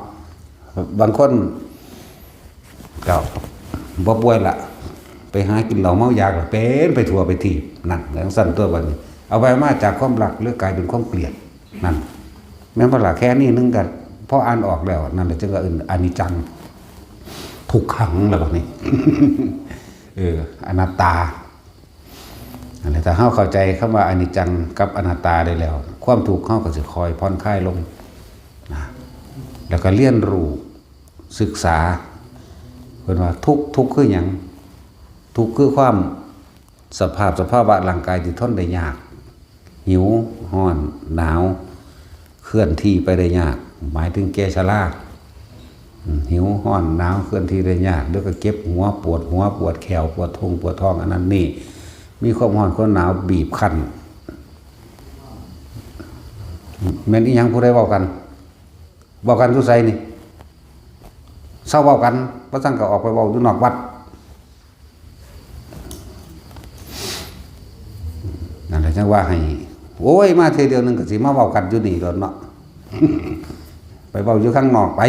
ບາງຄົນກໍບໍ່ປ່ວຍລະ ໄປຫາກິນເຫຼົ້າເມົາຢາກລະເປັນໄປທົ່ວໄປທີບ ນັ້ນ ຈັ່ງຊັ້ນຕົວະ. ບັດນີ້ເອົາໄປເອົາມາ ຈາກຄວາມຮັກ ຫຼືກາຍເປັນຄວາມເກລີຍດ ນັ້ນ ແມ່ນບໍ່ລະ? ແຄ່ນີ້ໜຶ່ງກໍພໍອ່ານອອກແລ້ວ ນັ້ນແຫຼະ ຈຶ່ງວ່າເອີ້ນອະນິດຈັງ ທຸກຂັງ ແລ້ວບັດນີ້ ເອີ ອະນັດຕາ. ອັນນີ້ ຖ້າເຮົາເຂົ້າໃຈຄຳວ່າອະນິດຈັງກັບອະນັດຕາໄດ້ແລ້ວ ຄວາມທຸກເຮົາກໍຊິຄ່ອຍຜ່ອນຄາຍລົງນະ ແລ້ວກໍຮຽນຮູ້ສຶກສາ. ເພິ່ນວ່າທຸກ ທຸກຄືຫຍັງ? ທຸກຄືຄວາມ ສະພາບ ສະພາວະຮ່າງກາຍທີ່ທົນໄດ້ຍາກ ຫິວ ຮ້ອນ ໜາວ ເຄື່ອນທີ່ໄປໄດ້ຍາກ ໝາຍເຖິງແກ່ຊະລາ. ອືມ ຫິວ ຮ້ອນ ໜາວ ເຄື່ອນທີ່ໄດ້ຍາກ ແລ້ວກໍເຈັບຫົວ ປວດຫົວ ປວດແຂ້ວ ປວດທົ່ງ ປວດທ້ອງ ອັນນັ້ນນີ້ ມີຄວາມຮ້ອນ ຄວາມໜາວ ບີບຄັ້ນ. ແມ່ນອີຫຍັງ? ຜູ້ໃດເວົ້າກັນ? ເວົ້າກັນຢູ່ໃສນີ້? ເຊົາເວົ້າກັນ ບໍ່ຊັ້ນກໍອອກໄປເວົ້າຢູ່ນອກວັດ. ນັ້ນແຫຼະ ຈັ່ງວ່າໃຫ້ ໂອ້ຍ ມາເທື່ອດຽວໜຶ່ງກໍຊິມາເວົ້າກັນຢູ່ນີ້ໂລດເນາະ ໄປເວົ້າຢູ່ຂ້າງນອກໄປ.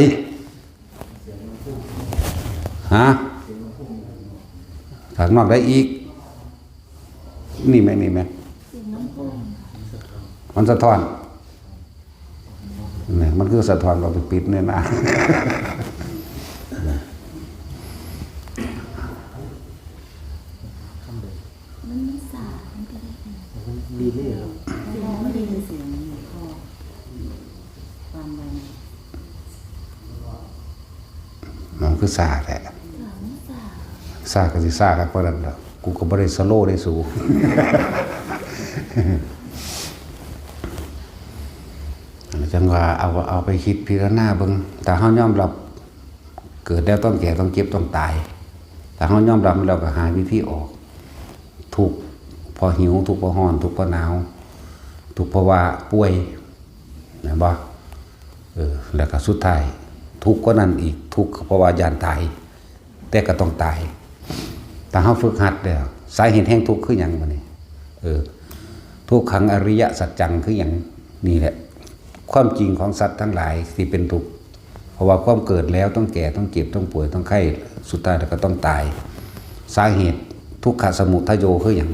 ຮະ? ຂ້າງນອກໄດ້ອີກ. ນີ້ແມ່ ນີ້ແມ່ ມັນສະທ້ອນ. ແມ່ນ ມັນຄືສະທ້ອນ ເອົາໄປປິດແນ່ນະ. ມັນມີສາ ມັນກໍໄດ້ ມັນດີເລີຍ ເອີ ມັນໄດ້ຍິນສຽງນີ້ພໍ ປານໃດ ມັນຄືສາແທ້. ສາ ມັນສາ ສາກໍຊິສາຄັກປານນັ້ນດອກ ກູກໍບໍ່ໄດ້ສະໂລເດ້ສູ. ຈັ່ງວ່າເອົາ ເອົາໄປຄິດພິຈາລະນາເບິ່ງ ຖ້າເຮົາຍອມຮັບ ເກີດແລ້ວຕ້ອງແກ່ ຕ້ອງເຈັບ ຕ້ອງຕາຍ ຖ້າເຮົາຍອມຮັບມັນແລ້ວກໍຫາວິທີອອກ ທຸກເພາະຫິວ ທຸກເພາະຮ້ອນ ທຸກເພາະໜາວ ທຸກເພາະວ່າປ່ວຍ ແມ່ນບໍ່? ເອີ ແລ້ວກໍສຸດທ້າຍທຸກກວ່ານັ້ນອີກ ທຸກກໍເພາະວ່າຢ້ານຕາຍ ແຕ່ກໍຕ້ອງຕາຍ. ຖ້າເຮົາຝຶກຫັດແລ້ວ ສາເຫດແຫ່ງທຸກຄືຫຍັງບັດນີ້? ເອີ ທຸກຂັງອະລິຍະສັດຈັງຄືຫຍັງ? ນີ້ແຫຼະ ຄວາມຈິງຂອງສັດທັງຫຼາຍທີ່ເປັນທຸກ ເພາະວ່າຄວາມເກີດແລ້ວຕ້ອງແກ່ ຕ້ອງເຈັບ ຕ້ອງປ່ວຍ ຕ້ອງໄຂ້ ສຸດທ້າຍແລ້ວກໍຕ້ອງຕາຍ. ສາເຫດທຸກຂະສະມຸທະໂຍຄືຫຍັງ?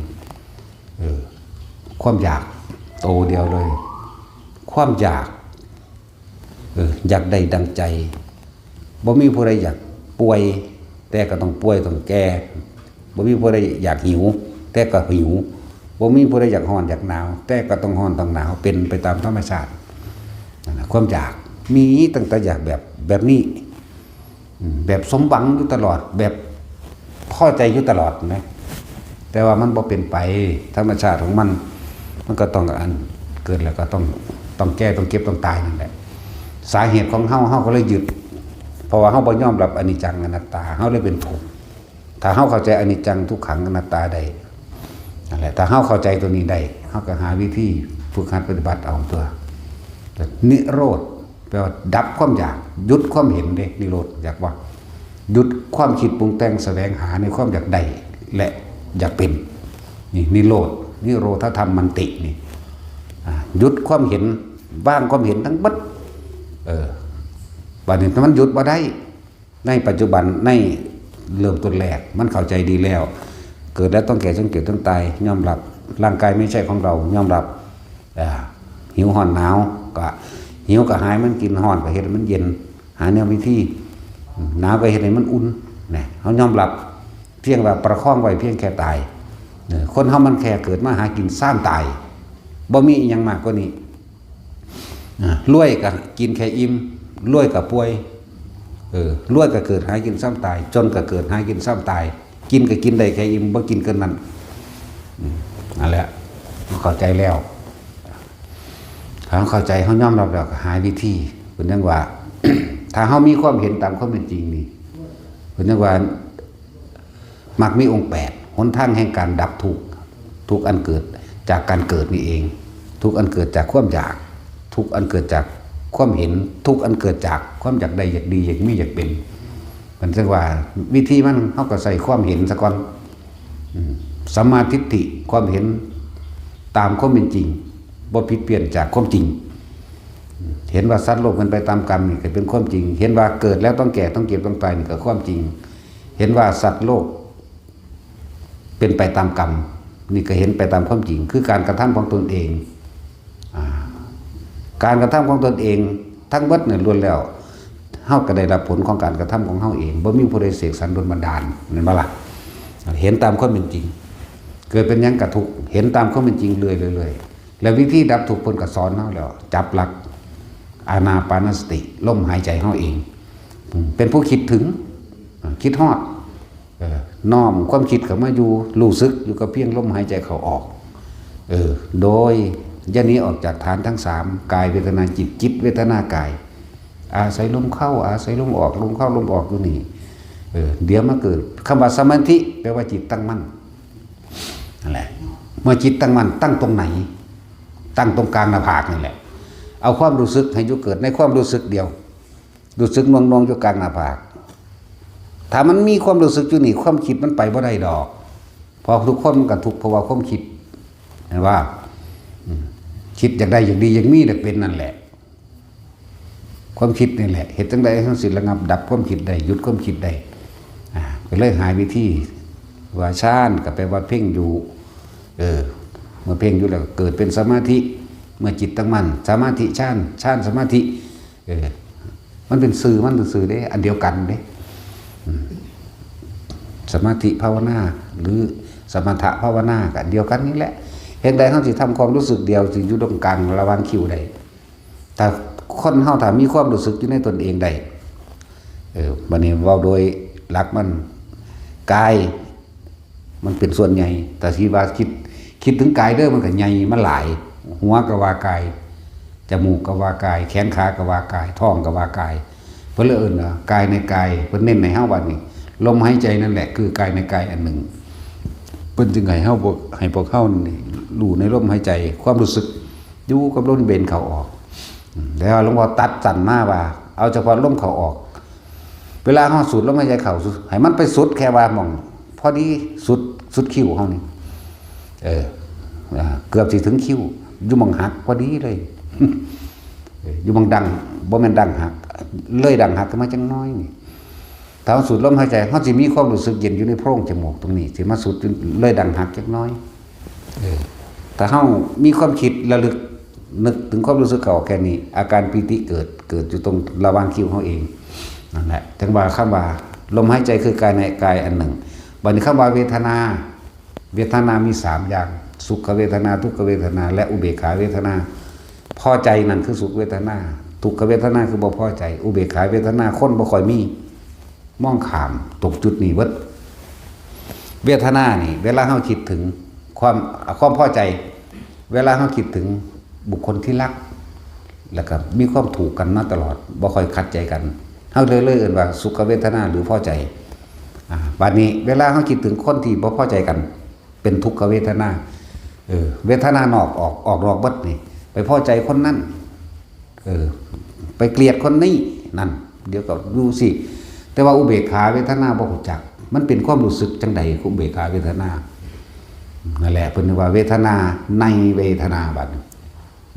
ເອີ ຄວາມຢາກໂຕດຽວເລີຍ ຄວາມຢາກ ເອີ ຢາກໄດ້ດັ່ງໃຈ. ບໍ່ມີຜູ້ໃດຢາກປ່ວຍ ແຕ່ກໍຕ້ອງປ່ວຍ ຕ້ອງແກ່. ບໍ່ມີຜູ້ໃດຢາກຫິວ ແຕ່ກໍຫິວ. ບໍ່ມີຜູ້ໃດຢາກຮ້ອນ ຢາກໜາວ ແຕ່ກໍຕ້ອງຮ້ອນ ຕ້ອງໜາວ ເປັນໄປຕາມທຳມະຊາດ. ນັ້ນນະ ຄວາມຢາກ ມີຕັ້ງແຕ່ຢາກແບບ ແບບນີ້ ອືມ ແບບສົມຫວັງຢູ່ຕະຫຼອດ ແບບພໍໃຈຢູ່ຕະຫຼອດນະ ແຕ່ວ່າມັນບໍ່ເປັນໄປ ທຳມະຊາດຂອງມັນ ມັນກໍຕ້ອງ ອັນ ເກີດແລ້ວກໍຕ້ອງ ຕ້ອງແກ່ ຕ້ອງເຈັບ ຕ້ອງຕາຍນັ້ນແຫຼະ. ສາເຫດຂອງເຮົາ ເຮົາກໍເລີຍຍຶດ ເພາະວ່າເຮົາບໍ່ຍອມຮັບອະນິດຈັງອະນັດຕາ ເຮົາເລີຍເປັນທຸກ. ຖ້າເຮົາເຂົ້າໃຈອະນິດຈັງ ທຸກຂັງ ອະນັດຕາໄດ້ ນັ້ນແຫຼະ ຖ້າເຮົາເຂົ້າໃຈຕົວນີ້ໄດ້ ເຮົາກໍຫາວິທີຝຶກຫັດປະຕິບັດເອົາຕົວະ. ນິໂຣດ ແປວ່າດັບຄວາມຢາກ ຢຸດຄວາມເຫັນເດ້ ນິໂຣດ ຢາກວ່າຢຸດຄວາມຄິດປຸງແຕ່ງ ສະແຫວງຫາໃນຄວາມຢາກໄດ້ ແລະ ຢາກເປັນ ນີ້ນິໂຣດ. ນິໂຣທະທຳມັນຕິນີ້ ອາ ຢຸດຄວາມເຫັນ ວາງຄວາມເຫັນທັງເບິດ. ເອີ ບາດນີ້ມັນຢຸດບໍ່ໄດ້ ໃນປັດຈຸບັນ ໃນເລີ່ມຕົ້ນແລກ ມັນເຂົ້າໃຈດີແລ້ວ ເກີດແລ້ວຕ້ອງແກ່ ຕ້ອງເຈັບ ຕ້ອງຕາຍ ຍອມຮັບ ຮ່າງກາຍໄມ່ໃຊ່ຂອງເຮົາ ຍອມຮັບ. ອາ ຫິວຮ້ອນໜາວ ກະຫິວກະຫາຍ ມັນກິນ ຮ້ອນກະເຮັດໃຫ້ມັນເຢັນ ຫາແນວວິທີ ໜາວກະເຮັດໃຫ້ມັນອຸ່ນນະ ເຮົາຍອມຮັບ ພຽງວ່າປະຄອງໄວ້ພຽງແຄ່ຕາຍ. ເອີ ຄົນເຮົາມັນແຄ່ເກີດມາຫາກິນຊ້ຳຕາຍ ບໍ່ມີອີ່ຫຍັງມາກກວ່ານີ້. ອາ ລວຍກະກິນແຄ່ອີ່ມ ລວຍກະປ່ວຍ ເອີ ລວຍກະເກີດຫາກິນຊ້ຳຕາຍ ຈົນກະເກີດຫາກິນຊ້ຳຕາຍ ກິນກະກິນໄດ້ແຄ່ອີ່ມ ບໍ່ກິນເກີນນັ້ນ. ອືມ ນັ້ນແຫຼະ ເຮົາເຂົ້າໃຈແລ້ວ ຖ້າເຮົາເຂົ້າໃຈ ເຮົາຍອມຮັບແລ້ວ ກະຫາວິທີ ເພິ່ນຈັ່ງວ່າ ຖ້າເຮົາມີຄວາມເຫັນຕາມຄວາມເປັນຈິງນີ້ ເພິ່ນຈັ່ງວ່າ ມັກມີອົງແປດ ຫົນທາງແຫ່ງການດັບທຸກ ທຸກອັນເກີດຈາກການເກີດນີ້ເອງ ທຸກອັນເກີດຈາກຄວາມຢາກ ທຸກອັນເກີດຈາກຄວາມເຫັນ ທຸກອັນເກີດຈາກຄວາມຢາກໄດ້ ຢາກດີ ຢາກມີ ຢາກເປັນ. ເພິ່ນເອີ້ນວ່າ ວິທີມັນ ເຮົາກະໃຊ້ຄວາມເຫັນສາກ່ອນ ອືມ ສຳມາທິດຖິ ຄວາມເຫັນຕາມຄວາມເປັນຈິງ ບໍ່ຜິດປ່ຽນຈາກຄວາມຈິງ. ເຫັນວ່າສັດໂລກເປັນໄປຕາມກຳນີ້ກະເປັນຄວາມຈິງ ເຫັນວ່າເກີດແລ້ວຕ້ອງແກ່ ຕ້ອງເຈັບ ຕ້ອງຕາຍນີ້ກະຄວາມຈິງ ເຫັນວ່າສັດໂລກເປັນໄປຕາມກຳນີ້ກະເຫັນໄປຕາມຄວາມຈິງ ຄືການກະທຳຂອງຕົນເອງ. ອາ ການກະທຳຂອງຕົນເອງທັງເບິດນັ້ນລ້ວນແລ້ວ ເຮົາກະໄດ້ຮັບຜົນຂອງການກະທຳຂອງເຮົາເອງ ບໍ່ມີຜູ້ໃດເສກສັນດົນບັນດານ ແມ່ນບໍ່ລະ? ເຫັນຕາມຄວາມເປັນຈິງ ເກີດເປັນຫຍັງກະທຸກ ເຫັນຕາມຄວາມເປັນຈິງເລື້ອຍໆ ແລ້ວວິທີດັບທຸກເພິ່ນກະສອນເຮົາແລ້ວ ຈັບຫຼັກອານາປານະສະຕິ ລົມຫາຍໃຈເຮົາເອງ ເປັນຜູ້ຄິດເຖິງ ຄິດຮອດ ເອີ ນ້ອມຄວາມຄິດເຂົ້າມາຢູ່ ຮູ້ສຶກຢູ່ກັບພຽງລົມຫາຍໃຈເຂົ້າອອກ ເອີ ໂດຍຢ່າໜີອອກຈາກຖານທັງສາມ ກາຍເວທະນາຈິດ ຈິດເວທະນາກາຍ ອາໄສລົມເຂົ້າ ອາໄສລົມອອກ ລົມເຂົ້າລົມອອກຢູ່ນີ້ ເອີ ດຽວມາເກີດ ຄຳວ່າສະມາທິ ແປວ່າຈິດຕັ້ງໝັ້ນ ນັ້ນແຫຼະ ເມື່ອຈິດຕັ້ງໝັ້ນ ຕັ້ງຕົງໃນ? ຕັ້ງຕົງກາງໜ້າຜາກນີ້ແຫຼະ ເອົາຄວາມຮູ້ສຶກໃຫ້ຢູ່ເກີດໃນຄວາມຮູ້ສຶກດຽວ ຮູ້ສຶກໜ່ວງໆຢູ່ກາງໜ້າຜາກ. ຖ້າມັນມີຄວາມຮູ້ສຶກຢູ່ນີ້ ຄວາມຄິດມັນໄປບໍ່ໄດ້ດອກ ເພາະທຸກຄົນມັນກະທຸກເພາະວ່າຄວາມຄິດ ເຫັນບໍ່? ອືມ ຄິດຢາກໄດ້ ຢາກດີ ຢາກມີ ຢາກເປັນ ນັ້ນແຫຼະ ຄວາມຄິດນີ້ແຫຼະ ເຮັດຈັ່ງໃດເຮົາຊິລະງັບດັບຄວາມຄິດໄດ້ ຢຸດຄວາມຄິດໄດ້. ອາ ກະເລີຍຫາວິທີວ່າ ຊານກະແປວ່າເພັ່ງຢູ່ ເອີ ເມື່ອເພັ່ງຢູ່ແລ້ວກະເກີດເປັນສະມາທິ ເມື່ອຈິດຕັ້ງໝັ້ນ ສະມາທິ ຊານ ຊານ ສະມາທິ ເອີ ມັນເປັນຊື່ມັນຊື່ໆເດ້ ອັນດຽວກັນເດ້ ອືມ ສະມາທິພາວະນາ ຫຼື ສະມະຖະພາວະນາກະອັນດຽວກັນນີ້ແຫຼະ. ເຮັດໃດເຮົາຊິທຳຄວາມຮູ້ສຶກດຽວ ຊິຢູ່ຕົງກາງລະຫວ່າງຄິ້ວໄດ້? ຖ້າຄົນເຮົາ ຖ້າມີຄວາມຮູ້ສຶກຢູ່ໃນຕົນເອງໄດ້ ເອີ ບາດນີ້ເວົ້າໂດຍຫຼັກມັນ ກາຍ ມັນເປັນສ່ວນໃຫຍ່ ແຕ່ຊິວ່າຄິດ ຄິດເຖິງກາຍເດີ ມັນກະໃຫຍ່ ມັນຫຼາຍ ຫົວກະວ່າກາຍ ຈະມູກກະວ່າກາຍ ແຂນຂາກະວ່າກາຍ ທ້ອງກະວ່າກາຍ ເພິ່ນເລີຍເອີ້ນວ່າກາຍໃນກາຍ ເພິ່ນເນັ້ນໃຫ້ເຮົາວ່ານີ້ ລົມຫາຍໃຈນັ້ນແຫຼະຄືກາຍໃນກາຍອັນໜຶ່ງ ເພິ່ນຈຶ່ງໃຫ້ເຮົາ ພວກ ໃຫ້ພວກເຮົານີ້ຮູ້ໃນລົມຫາຍໃຈ ຄວາມຮູ້ສຶກຢູ່ກັບລົມເວັນເຂົ້າອອກ ແລ້ວຫຼວງພໍ່ຕັດສັ້ນມາວ່າ ເອົາສະເພາະລົມເຂົ້າອອກ ເວລາເຮົາສູດລົມຫາຍໃຈເຂົ້າ ໃຫ້ມັນໄປສຸດແຄ່ວ່າໝ່ອງພໍດີສຸດ ສຸດຄິ້ວເຮົານີ້ ເອີ ອາ ເກືອບຊິເຖິງຄິ້ວ ຢູ່ໝ່ອງຫັກພໍດີເລີຍ ເອີ ຢູ່ໝ່ອງດັ້ງ ບໍ່ແມ່ນດັ້ງຫັກ ເລີຍດັ້ງຫັກຂຶ້ນມາຈັກໜ້ອຍນີ້ ຖ້າເຮົາສູດລົມຫາຍໃຈ ເຮົາຊິມີຄວາມຮູ້ສຶກເຢັນຢູ່ໃນໂພງຈະມູກຕົງນີ້ ຊິມາສຸດຢູ່ເລີຍດັ້ງຫັກຈັກໜ້ອຍ ເອີ ຖ້າເຮົາມີຄວາມຄິດລະລຶກ ນຶກເຖິງຄວາມຮູ້ສຶກເຂົ້າອອກແຄ່ນີ້ ອາການປີຕິເກີດ ເກີດຢູ່ຕົງລະຫວ່າງຄິ້ວເຮົາເອງ ນັ້ນແຫຼະ ຈັ່ງວ່າຄຳວ່າລົມຫາຍໃຈຄືກາຍໃນກາຍອັນໜຶ່ງ. ບາດນີ້ຄຳວ່າເວທະນາ ເວທະນາມີສາມຢ່າງ ສຸຂະເວທະນາ ທຸກຂະເວທະນາ ແລະ ອຸເບກຂາເວທະນາ. ພໍໃຈນັ້ນຄືສຸຂະເວທະນາ ທຸກຂະເວທະນາຄືບໍ່ພໍໃຈ ອຸເບກຂາເວທະນາຄົນບໍ່ຄ່ອຍມີ ມອງຂ້າມຕົກຈຸດນີ້ເບິດ. ເວທະນານີ້ ເວລາເຮົາຄິດເຖິງຄວາມ ຄວາມພໍໃຈ ເວລາເຮົາຄິດເຖິງບຸກຄົນທີ່ຮັກ ແລ້ວກະມີຄວາມຖືກກັນມາຕະຫຼອດ ບໍ່ຄ່ອຍຂັດໃຈກັນ ເຮົາເລີຍ ເລີຍເອີ້ນວ່າສຸຂະເວທະນາ ຫຼື ພໍໃຈ. ອາ ບາດນີ້ເວລາເຮົາຄິດເຖິງຄົນທີ່ບໍ່ພໍໃຈກັນ ເປັນທຸກຂະເວທະນາ ເອີ ເວທະນານອກອອກ ອອກນອກເບິດນີ້ ໄປພໍໃຈຄົນນັ້ນ ເອີ ໄປກຽດຄົນນີ້ ນັ້ນ ດຽວກະຢູ່ຊີ້ ແຕ່ວ່າອຸເບກຂາເວທະນາບໍ່ຮູ້ຈັກ ມັນເປັນຄວາມຮູ້ສຶກຈັ່ງໃດ ອຸເບກຂາເວທະນາ ນັ້ນແຫຼະ ເພິ່ນເອີ້ນວ່າເວທະນາໃນເວທະນາ ບັດນີ້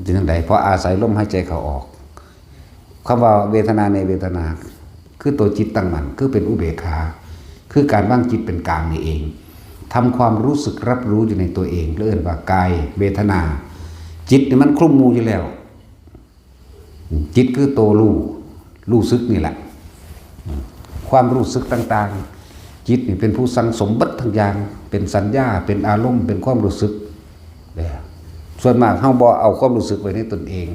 ເປັນຈັ່ງໃດ? ເພາະອາໄສລົມຫາຍໃຈເຂົ້າອອກ. ຄຳວ່າເວທະນາໃນເວທະນາ ຄືຕົວຈິດຕັ້ງໝັ້ນ ຄືເປັນອຸເບກຂາ ຄືການວາງຈິດເປັນກາງນີ້ເອງ. ທຳຄວາມຮູ້ສຶກຮັບຮູ້ຢູ່ໃນຕົວເອງ ເອີ້ນວ່າກາຍເວທະນາ. ຈິດນີ້ມັນຄຸມໝູ່ຢູ່ແລ້ວ. ຈິດຄືໂຕຮູ້ ຮູ້ສຶກນີ້ແຫຼະ ຄວາມຮູ້ສຶກຕ່າງໆ. ຈິດນີ້ເປັນຜູ້ສັ່ງສົມເບິດທັງຢ່າງ ເປັນສັນຍາ ເປັນອາລົມ ເປັນຄວາມຮູ້ສຶກ. ສ່ວນມາກເຮົາບໍ່ເອົາຄວາມຮູ້ສຶກໄວ້ໃນຕົນເອງ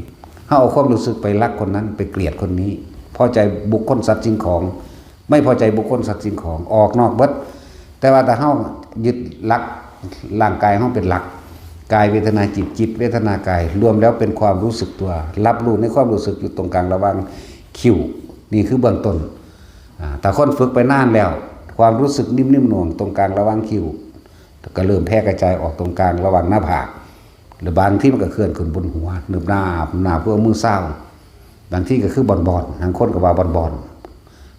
ເຮົາເອົາຄວາມຮູ້ສຶກໄປລັກຄົນນັ້ນ ໄປກຽດຄົນນີ້ ພໍໃຈບຸກຄົນສັດສິ່ງຂອງ ໄມ່ພໍໃຈບຸກຄົນສັດສິ່ງຂອງ ອອກນອກເບິດ. ແຕ່ວ່າຖ້າເຮົາຍຶດຫຼັກ ຮ່າງກາຍເຮົາເປັນຫຼັກ ກາຍເວທະນາຈິດ ຈິດເວທະນາກາຍ ລວມແລ້ວເປັນຄວາມຮູ້ສຶກຕົວ ຮັບຮູ້ໃນຄວາມຮູ້ສຶກຢູ່ຕົງກາງລະຫວ່າງຄິ້ວ. ນີ້ຄືເບື້ອງຕົ້ນ. ອາ ຖ້າຄົນຝຶກໄປນານແລ້ວ ຄວາມຮູ້ສຶກໜິ່ມໆໜ່ວງໆ ຕົງກາງລະຫວ່າງຄິ້ວ ກໍເລີ່ມແຜ່ກະຈາຍອອກຕົງກາງລະຫວ່າງໜ້າຜາກ ຫຼືບາງທີມັນກໍເຄື່ອນຂຶ້ນບົນຫົວ ໜຶບໜາບ ໜາບ ຄືເອົາມືຊາວ. ບາງທີກໍຄືບ່ອນໆ ບາງຄົນກໍວ່າບ່ອນ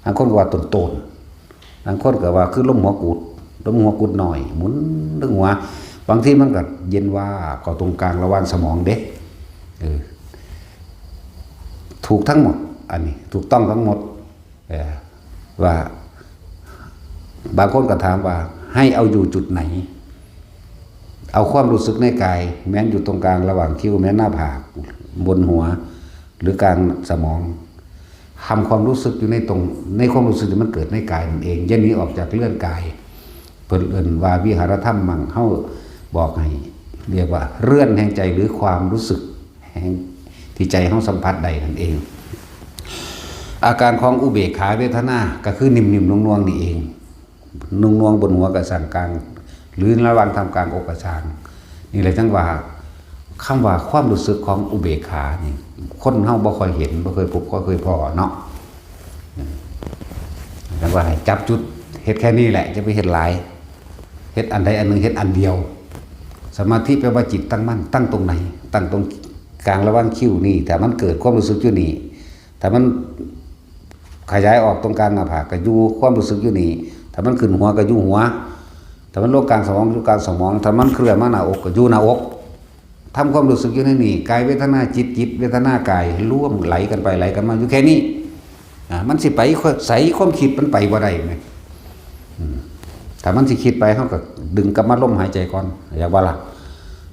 ໆ ບາງຄົນກໍວ່າໂຕນໆ ບາງຄົນກໍວ່າຄືລົມຫົວກຸດ ລົມຫົວກຸດນ້ອຍ ໝູນເທິງຫົວ. ບາງທີມັນກໍເຢັນວາບເຂົ້າຕົງກາງລະຫວ່າງສະໝອງເດ້. ເອີ ຖືກທັງໝົດ ອັນນີ້ຖືກຕ້ອງທັງໝົດ. ເອີ ວ່າ ບາງຄົນກໍຖາມວ່າ ໃຫ້ເອົາຢູ່ຈຸດໃດ? ເອົາຄວາມຮູ້ສຶກໃນກາຍ ແມ່ນຢູ່ຕົງກາງລະຫວ່າງຄິ້ວ ແມ່ນໜ້າຜາກ ບົນຫົວ ຫຼືກາງສະໝອງ. ທຳຄວາມຮູ້ສຶກຢູ່ໃນຕົງ ໃນຄວາມຮູ້ສຶກທີ່ມັນເກີດໃນກາຍນັ້ນເອງ ຢ່າໜີອອກຈາກເຮືອນກາຍ. ເພິ່ນເອີ້ນວ່າວິຫາລະທຳມັງ ເຮົາບອກໃຫ້ ຮຽກວ່າເຮືອນແຫ່ງໃຈ ຫຼືຄວາມຮູ້ສຶກ ແຫ່ງທີ່ໃຈເຮົາສຳຜັດໄດ້ນັ້ນເອງ. ອາການຂອງອຸເບກຂາເວທະນາ ກໍຄືໜິ່ມໆໜ່ວງໆນີ້ເອງ ໜ່ວງໆບົນຫົວກໍຊ່າງກາງ ຫຼືລະຫວ່າງທ່າມກາງອົກກໍຊ່າງ. ນີ້ແຫຼະຈັ່ງວ່າ ຄຳວ່າຄວາມຮູ້ສຶກຂອງອຸເບກຂານີ້ ຄົນເຮົາບໍ່ຄ່ອຍເຫັນ ບໍ່ເຄີຍພົບ ບໍ່ເຄີຍພໍ້ເນາະ. ຈັ່ງວ່າໃຫ້ຈັບຈຸດ ເຮັດແຄ່ນີ້ແຫຼະ ຢ່າໄປເຮັດຫຼາຍ. ເຮັດອັນໃດອັນໜຶ່ງ ເຮັດອັນດຽວ. ສະມາທິແປວ່າຈິດຕັ້ງໝັ້ນ ຕັ້ງຕົງໃດ? ຕັ້ງຕົງກາງລະຫວ່າງຄິ້ວນີ້ ຖ້າມັນເກີດຄວາມຮູ້ສຶກຢູ່ນີ້ ຖ້າມັນຂະຫຍາຍອອກຕົງກາງໜ້າຜາກ ກໍຢູ່ຄວາມຮູ້ສຶກຢູ່ນີ້ ຖ້າມັນຂຶ້ນຫົວ ກໍຢູ່ຫົວ ຖ້າມັນລົງກາງສະໝອງ ຢູ່ກາງສະໝອງ ຖ້າມັນເຄື່ອນມາໜ້າອົກ ກໍຢູ່ໜ້າອົກ. ທຳຄວາມຮູ້ສຶກຢູ່ໃນນີ້ ກາຍເວທະນາຈິດ ຈິດເວທະນາກາຍ ລວມໄຫຼກັນໄປໄຫຼກັນມາຢູ່ແຄ່ນີ້. ອາ ມັນຊິໄປໃສ ຄວາມຄິດມັນໄປບໍ່ໄດ້ແມ. ອືມ ຖ້າມັນຊິຄິດໄປ ເຮົາກໍດຶງກັບມາລົມຫາຍໃຈກ່ອນ ຢາກວ່າລະ.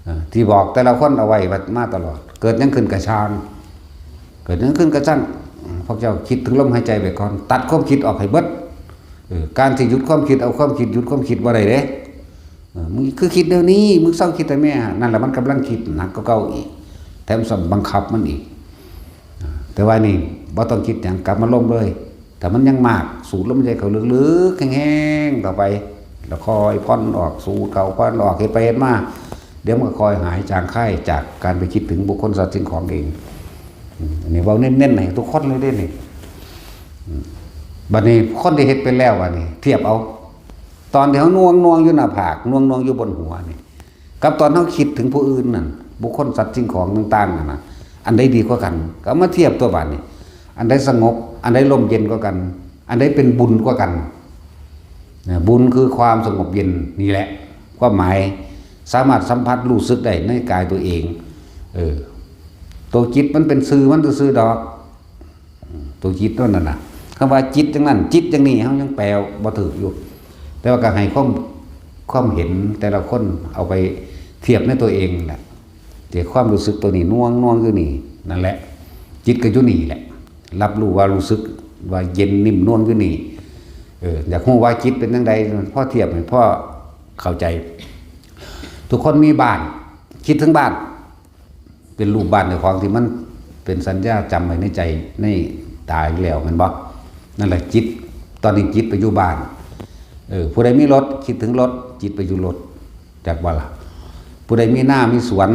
ເອີ ທີ່ບອກແຕ່ລະຄົນເອົາໄວ້ມາຕະຫຼອດ ເກີດຫຍັງຂຶ້ນກະຊ່າງ ເກີດຫຍັງຂຶ້ນກະຊ່າງ ພວກເຈົ້າຄິດເຖິງລົມຫາຍໃຈໄວ້ກ່ອນ ຕັດຄວາມຄິດອອກໃຫ້ເບິດ. ເອີ ການທີ່ຢຸດຄວາມຄິດ ເອົາຄວາມຄິດ ຢຸດຄວາມຄິດບໍ່ໄດ້ເດ້. ເອີ ມຶງຄືຄິດແນວນີ້ ມຶງເຊົາຄິດແຕ່ແມ້. ນັ້ນລະມັນກຳລັງຄິດໜັກກວ່າເກົ່າອີກ ແຖມຊ້ຳບັງຄັບມັນອີກ. ແຕ່ວ່ານີ້ບໍ່ຕ້ອງຄິດຫຍັງ ກັບມາລົມເລີຍ. ຖ້າມັນຍັງມາກ ສູດລົມຫາຍໃຈເຂົ້າເລິກໆ ແຮງໆເຂົ້າໄປ ແລ້ວຄ່ອຍຜ່ອນອອກ ສູດເຂົ້າຜ່ອນອອກ ເຮັດໄປເຮັດມາ ດຽວມັນກໍຄ່ອຍຫາຍຈາງຄາຍຈາກການໄປຄິດເຖິງບຸກຄົນສັດສິ່ງຂອງເອງ. ອືມ ອັນນີ້ເວົ້າເນັ້ນໆໃຫ້ທຸກຄົນເລີຍເດ້ນີ້. ອືມ ບັດນີ້ຄົນທີ່ເຮັດເປັນແລ້ວ ບັດນີ້ທຽບເອົາ ຕອນທີ່ເຮົາໜ່ວງໆຢູ່ໜ້າຜາກ ໜ່ວງໆຢູ່ບົນຫົວນີ້ ກັບຕອນເຮົາຄິດເຖິງຜູ້ອື່ນນັ້ນ ບຸກຄົນສັດສິ່ງຂອງຕ່າງໆນັ້ນນະ ອັນໃດດີກວ່າກັນ? ກໍເອົາມາທຽບຕົວະບາດນີ້ ອັນໃດສະຫງົບ ອັນໃດລົມເຢັນກວ່າກັນ? ອັນໃດເປັນບຸນກວ່າກັນ? ນະ ບຸນຄືຄວາມສະຫງົບເຢັນນີ້ແຫຼະ ຄວາມໝາຍ ສາມາດສຳຜັດຮູ້ສຶກໄດ້ໃນກາຍຕົວເອງ. ເອີ ຕົວຈິດມັນເປັນຊື່ມັນຊື່ໆດອກ. ຕົວຈິດນັ້ນນະ ຄຳວ່າຈິດຈັ່ງນັ້ນ ຈິດຢ່າງນີ້ ເຮົາຍັງແປບໍ່ຖືກຢູ່ ແຕ່ວ່າກໍໃຫ້ຄວາມ ຄວາມເຫັນແຕ່ລະຄົນເອົາໄປທຽບໃນຕົວເອງແຫຼະ ທີ່ຄວາມຮູ້ສຶກຕົວນີ້ໜ່ວງໆຢູ່ນີ້ ນັ້ນແຫຼະ ຈິດກໍຢູ່ນີ້ແຫຼະ ຮັບຮູ້ວ່າຮູ້ສຶກວ່າເຢັນໜິ່ມໜ່ວງຢູ່ນີ້. ເອີ ຢາກຮູ້ວ່າຈິດເປັນຈັ່ງໃດ ພໍທຽບໃຫ້ພໍເຂົ້າໃຈ. ທຸກຄົນມີບ້ານ ຄິດເຖິງບ້ານ ເປັນຮູບບ້ານເຈົ້າຂອງທີ່ມັນເປັນສັນຍາຈຳໄວ້ໃນໃຈໃນຕາຢູ່ແລ້ວແມ່ນບໍ່? ນັ້ນແຫຼະຈິດ ຕອນນີ້ຈິດໄປຢູ່ບ້ານ. ເອີ ຜູ້ໃດມີລົດ ຄິດເຖິງລົດ ຈິດໄປຢູ່ລົດ ຈັກບໍ່ລະ? ຜູ້ໃດມີນາມີສວນ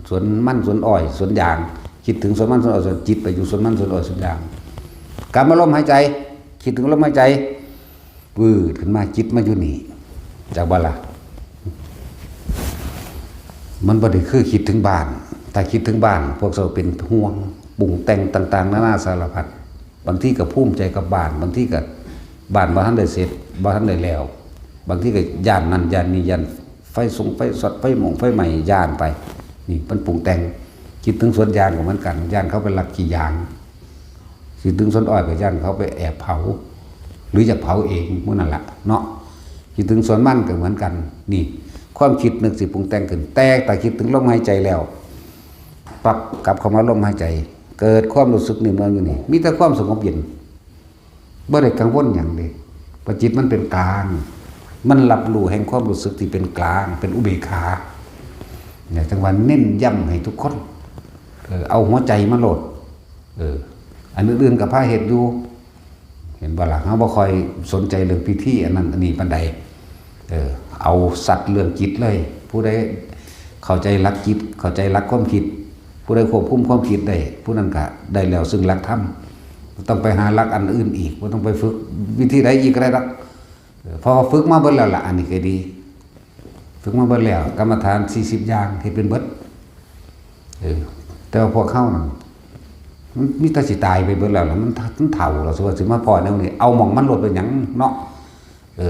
ສວນມັນສວນອ້ອຍສວນຢາງ ຄິດເຖິງສວນມັນສວນອ້ອຍ ຈິດໄປຢູ່ສວນມັນສວນອ້ອຍສວນຢາງ. ກຳມາລົມຫາຍໃຈ ຄິດເຖິງລົມຫາຍໃຈ ວືດຂຶ້ນມາ ຈິດມາຢູ່ນີ້ ຈັກບໍ່ລະ? ມັນບໍ່ໄດ້ຄືຄິດເຖິງບ້ານ. ຖ້າຄິດເຖິງບ້ານ ພວກເຈົ້າເປັນຫ່ວງ ປຸງແຕ່ງຕ່າງໆນານາສາລະພັດ. ບາງທີກໍພູມໃຈກັບບ້ານ ບາງທີກໍບ້ານບໍ່ທັນໄດ້ເສັດ ບໍ່ທັນໄດ້ແລ້ວ ບາງທີກໍຢ້ານນັ້ນຢ້ານນີ້ ຢ້ານ ໄຟສົງໄຟຊັອດ ໄຟໝົງໄຟໄໝ້ ຢ້ານໄປ. ນີ້ມັນປຸງແຕ່ງ. ຄິດເຖິງສວນຢາງກໍເໝືອນກັນ, ຢ້ານເຂົາໄປລັກຂີ້ຢາງ. ຄິດເຖິງສວນອ້ອຍກໍຢ້ານເຂົາໄປແອບເຜົາ ຫຼືຢາກເຜົາເອງ ໝູ່ນັ້ນລະເນາະ. ຄິດເຖິງສວນມັນກໍເໝືອນກັນ. ນີ້ຄວາມຄິດນຶກຊິປຸງແຕ່ງຂຶ້ນ, ແຕ່ຖ້າຄິດເຖິງລົມຫາຍໃຈແລ້ວ ປັບ ກັບເຂົ້າມາລົມຫາຍໃຈ, ເກີດຄວາມຮູ້ສຶກນິ້ມນວນຢູ່ນີ້, ມີແຕ່ຄວາມສະຫງົບເຢັນ. ບໍ່ໄດ້ກັງວົນຫຍັງເດ້ ເພາະຈິດມັນເປັນກາງ, ມັນຮັບຮູ້ແຫ່ງຄວາມຮູ້ສຶກທີ່ເປັນກາງ ເປັນອຸເບກຂາ. ເນຍ ຈັ່ງວ່າເນັ້ນຢ້ຳໃຫ້ທຸກຄົນ ເອີ ເອົາຫົວໃຈມາໂລດ. ເອີ ອັນອື່ນໆກໍພາເຮັດຢູ່ ເຫັນບໍ່ລະ? ເຮົາບໍ່ຄ່ອຍສົນໃຈເລື່ອງພິທີອັນນັ້ນອັນນີ້ປານໃດ. ເອີ ເອົາສັດເລື່ອງຈິດເລີຍ. ຜູ້ໃດເຂົ້າໃຈຫຼັກຈິດ ເຂົ້າໃຈຫຼັກຄວາມຄິດ ຜູ້ໃດຄວບຄຸມຄວາມຄິດໄດ້ ຜູ້ນັ້ນກະໄດ້ແລ້ວເຊິ່ງຫຼັກທຳ. ບໍ່ຕ້ອງໄປຫາຫຼັກອັນອື່ນອີກ, ບໍ່ຕ້ອງໄປຝຶກວິທີໃດອີກກໍໄດ້ດອກ. ເອີ ເພາະວ່າຝຶກມາເບິດແລ້ວລະ, ອັນນີ້ກໍດີ. ຝຶກມາເບິດແລ້ວ, ກຳມະຖານສີ່ສິບຢ່າງເຮັດເປັນເບິດ. ເອີ ແຕ່ວ່າພວກເຮົານັ້ນ ມັນມີແຕ່ຊິຕາຍໄປເບິດແລ້ວລະ, ມັນ ມັນເຖົ້າແລ້ວ, ຊິວ່າຊິມາພໍ້ແນວນີ້ ເອົາໝ່ອງມັນໂລດເປັນຫຍັງເນາະ. ເອີ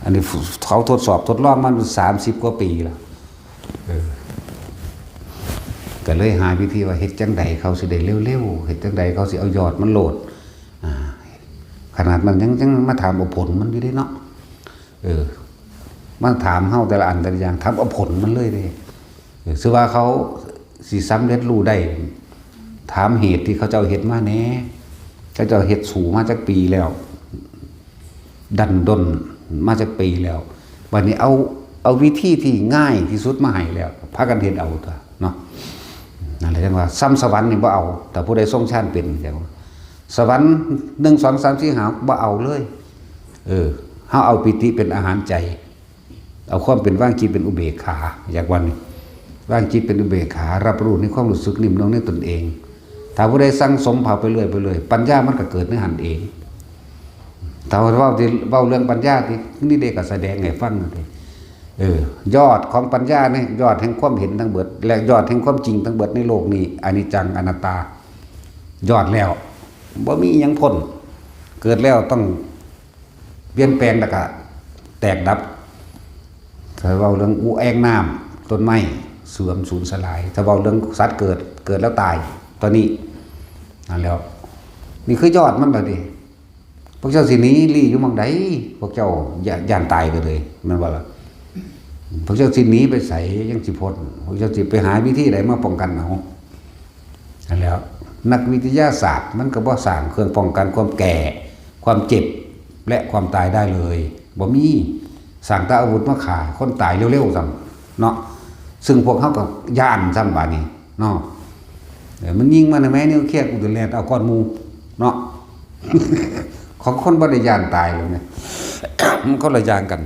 ອັນນີ້ເຂົາທົດສອບທົດລອງມາສາມສິບກວ່າປີແລ້ວ. ເອີ ກໍເລີຍຫາວິທີວ່າເຮັດຈັ່ງໃດເຂົາຊິໄດ້ເລັວໆ, ເຮັດຈັ່ງໃດເຂົາຊິເອົາຍອດມັນໂລດ. ອາ ຂະໜາດມັນຍັງ ຍັງມາຖາມເອົາຜົນມັນຢູ່ເດ້ເນາະ. ເອີ ມາຖາມເຮົາແຕ່ລະອັນແຕ່ລະຢ່າງ ຖາມເອົາຜົນມັນເລີຍເດ້. ເອີ ຊື່ວ່າເຂົາຊິສຳເລັດຮູ້ໄດ້ ຖາມເຫດທີ່ເຂົາເຈົ້າເຮັດມາແດ່, ເຂົາເຈົ້າເຮັດສູ້ມາຈັກປີແລ້ວ ດັນດົນມາຈັກປີແລ້ວ, ບັດນີ້ເອົາ ເອົາວິທີທີ່ງ່າຍທີ່ສຸດມາໃຫ້ແລ້ວ ພາກັນເຮັດເອົາຕົວະເນາະ. ນັ້ນແຫຼະ ຈັ່ງວ່າສ່ຳສະຫວັນນີ້ບໍ່ເອົາ, ຖ້າຜູ້ໃດຊົງຊານເປັນ ສະຫວັນ ໜຶ່ງ ສອງ ສາມ ສີ່ ຫ້າ ບໍ່ເອົາເລີຍ. ເອີ ເຮົາເອົາປີຕິເປັນອາຫານໃຈ, ເອົາຄວາມເປັນວາງຈິດເປັນອຸເບກຂາ. ຢາກວ່ານີ້ ວາງຈິດເປັນອຸເບກຂາ, ຮັບຮູ້ໃນຄວາມຮູ້ສຶກນິ້ມນວນໃນຕົນເອງ. ຖ້າຜູ້ໃດສັ່ງສົມເຂົ້າໄປເລື້ອຍໆ ປັນຍາມັນກໍເກີດໃນຫັ້ນເອງ. ຖ້າເວົ້າທີ່ ເວົ້າເລື່ອງປັນຍາທີ່ນີ້ເດ້ ກໍສະແດງໃຫ້ຟັງເດ້. ເອີ ຍອດຂອງປັນຍານີ້ ຍອດແຫ່ງຄວາມເຫັນທັງເບິດ ແລະ ຍອດແຫ່ງຄວາມຈິງທັງເບິດໃນໂລກນີ້ ອະນິດຈັງ ອະນັດຕາ. ຍອດແລ້ວ ບໍ່ມີຫຍັງພົ້ນ, ເກີດແລ້ວຕ້ອງປ່ຽນແປງ ແລ້ວກະແຕກດັບ. ຖ້າເວົ້າເລື່ອງອູແອງນ້ຳ ຕົ້ນໄມ້ເສື່ອມສູນສະຫຼາຍ, ຖ້າເວົ້າເລື່ອງສັດເກີດ ເກີດແລ້ວຕາຍ. ຕອນນີ້ ນັ້ນແຫຼະ ນີ້ຄືຍອດມັນລະເດ້. ພວກເຈົ້າຊິໜີລີ້ຢູ່ໝ່ອງໃດ? ພວກເຈົ້າຢ້ານ ຢ້ານຕາຍກໍເລີຍ ແມ່ນບໍ່ລະ? ພວກເຈົ້າຊິໜີໄປໃສຈັ່ງຊິພົ້ນ? ພວກເຈົ້າຊິໄປຫາວິທີໃດມາປ້ອງກັນເອົາ? ນັ້ນແຫຼະ ນັກວິທະຍາສາດມັນກໍບໍ່ສ້າງເຄື່ອງປ້ອງກັນຄວາມແກ່, ຄວາມເຈັບ ແລະ ຄວາມຕາຍໄດ້ເລີຍ, ບໍ່ມີ. ສ້າງແຕ່ອາວຸດມາຂ້າຄົນຕາຍເລັວໆຊ້ຳເນາະ, ຊຶ່ງພວກເຮົາກໍຢ້ານຊ້ຳບາດນີ້ເນາະ. ເອີ ມັນຍິງມານະແມ່ ນິວເຄຍ ກູຈະແລ່ນເອົາກ່ອນໝູ່ເນາະ. ຂອງຄົນບໍ່ໄດ້ຢ້ານຕາຍເລີຍນະ, ມັນຄົນລະຢ່າງກັນ.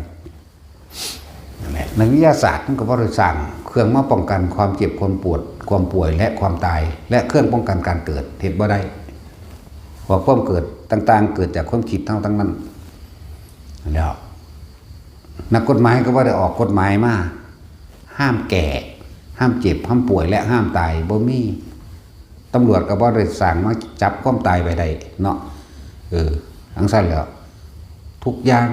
ນັ້ນແຫຼະ ນັກວິທະຍາສາດມັນກໍບໍ່ໄດ້ສ້າງເຄື່ອງມາປ້ອງກັນຄວາມເຈັບ ຄວາມປວດ ຄວາມປ່ວຍ ແລະ ຄວາມຕາຍ ແລະ ເຄື່ອງປ້ອງກັນການເກີດ ເຮັດບໍ່ໄດ້. ເພາະຄວາມເກີດຕ່າງໆ ເກີດຈາກຄວາມຄິດເຮົາທັງນັ້ນ. ແລ້ວ ນັກກົດໝາຍກໍບໍ່ໄດ້ອອກກົດໝາຍມາຫ້າມແກ່ ຫ້າມເຈັບ ຫ້າມປ່ວຍ ແລະ ຫ້າມຕາຍ ບໍ່ມີ. ຕຳຫຼວດກໍບໍ່ໄດ້ສ້າງມາຈັບຄວາມຕາຍໄວ້ໄດ້ເນາະ. ເອີ ຈັ່ງຊັ້ນແຫຼະ ທຸກຢ່າງ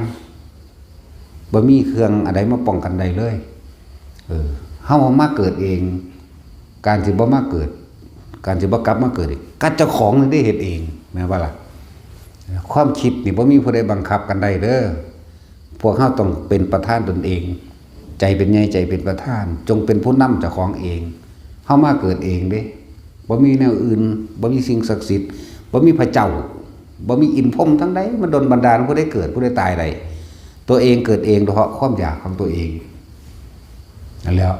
ບໍ່ມີເຄື່ອງອັນໃດມາປ້ອງກັນໄດ້ເລີຍ. ເອີ ເຮົາມາເກີດເອງ, ການທີ່ບໍ່ມາເກີດ, ການທີ່ບໍ່ກັບມາເກີດອີກ ກໍເຈົ້າຂອງນີ້ໄດ້ເຮັດເອງ, ແມ່ນບໍ່ລະ? ຄວາມຄິດນີ້ບໍ່ມີຜູ້ໃດບັງຄັບກັນໄດ້ເດີ້. ພວກເຮົາຕ້ອງເປັນປະທານຕົນເອງ, ໃຈເປັນໃຫຍ່ ໃຈເປັນປະທານ, ຈົ່ງເປັນຜູ້ນຳເຈົ້າຂອງເອງ. ເຮົາມາເກີດເອງເດ້, ບໍ່ມີແນວອື່ນ, ບໍ່ມີສິ່ງສັກສິດ, ບໍ່ມີພະເຈົ້າ, ບໍ່ມີອິນພົມທັງໃດມາດົນບັນດານຜູ້ໃດເກີດ ຜູ້ໃດຕາຍໄດ້. ຕົວເອງເກີດເອງ ເພາະຄວາມຢາກຂອງຕົວເອງ. ນັ້ນແຫຼະ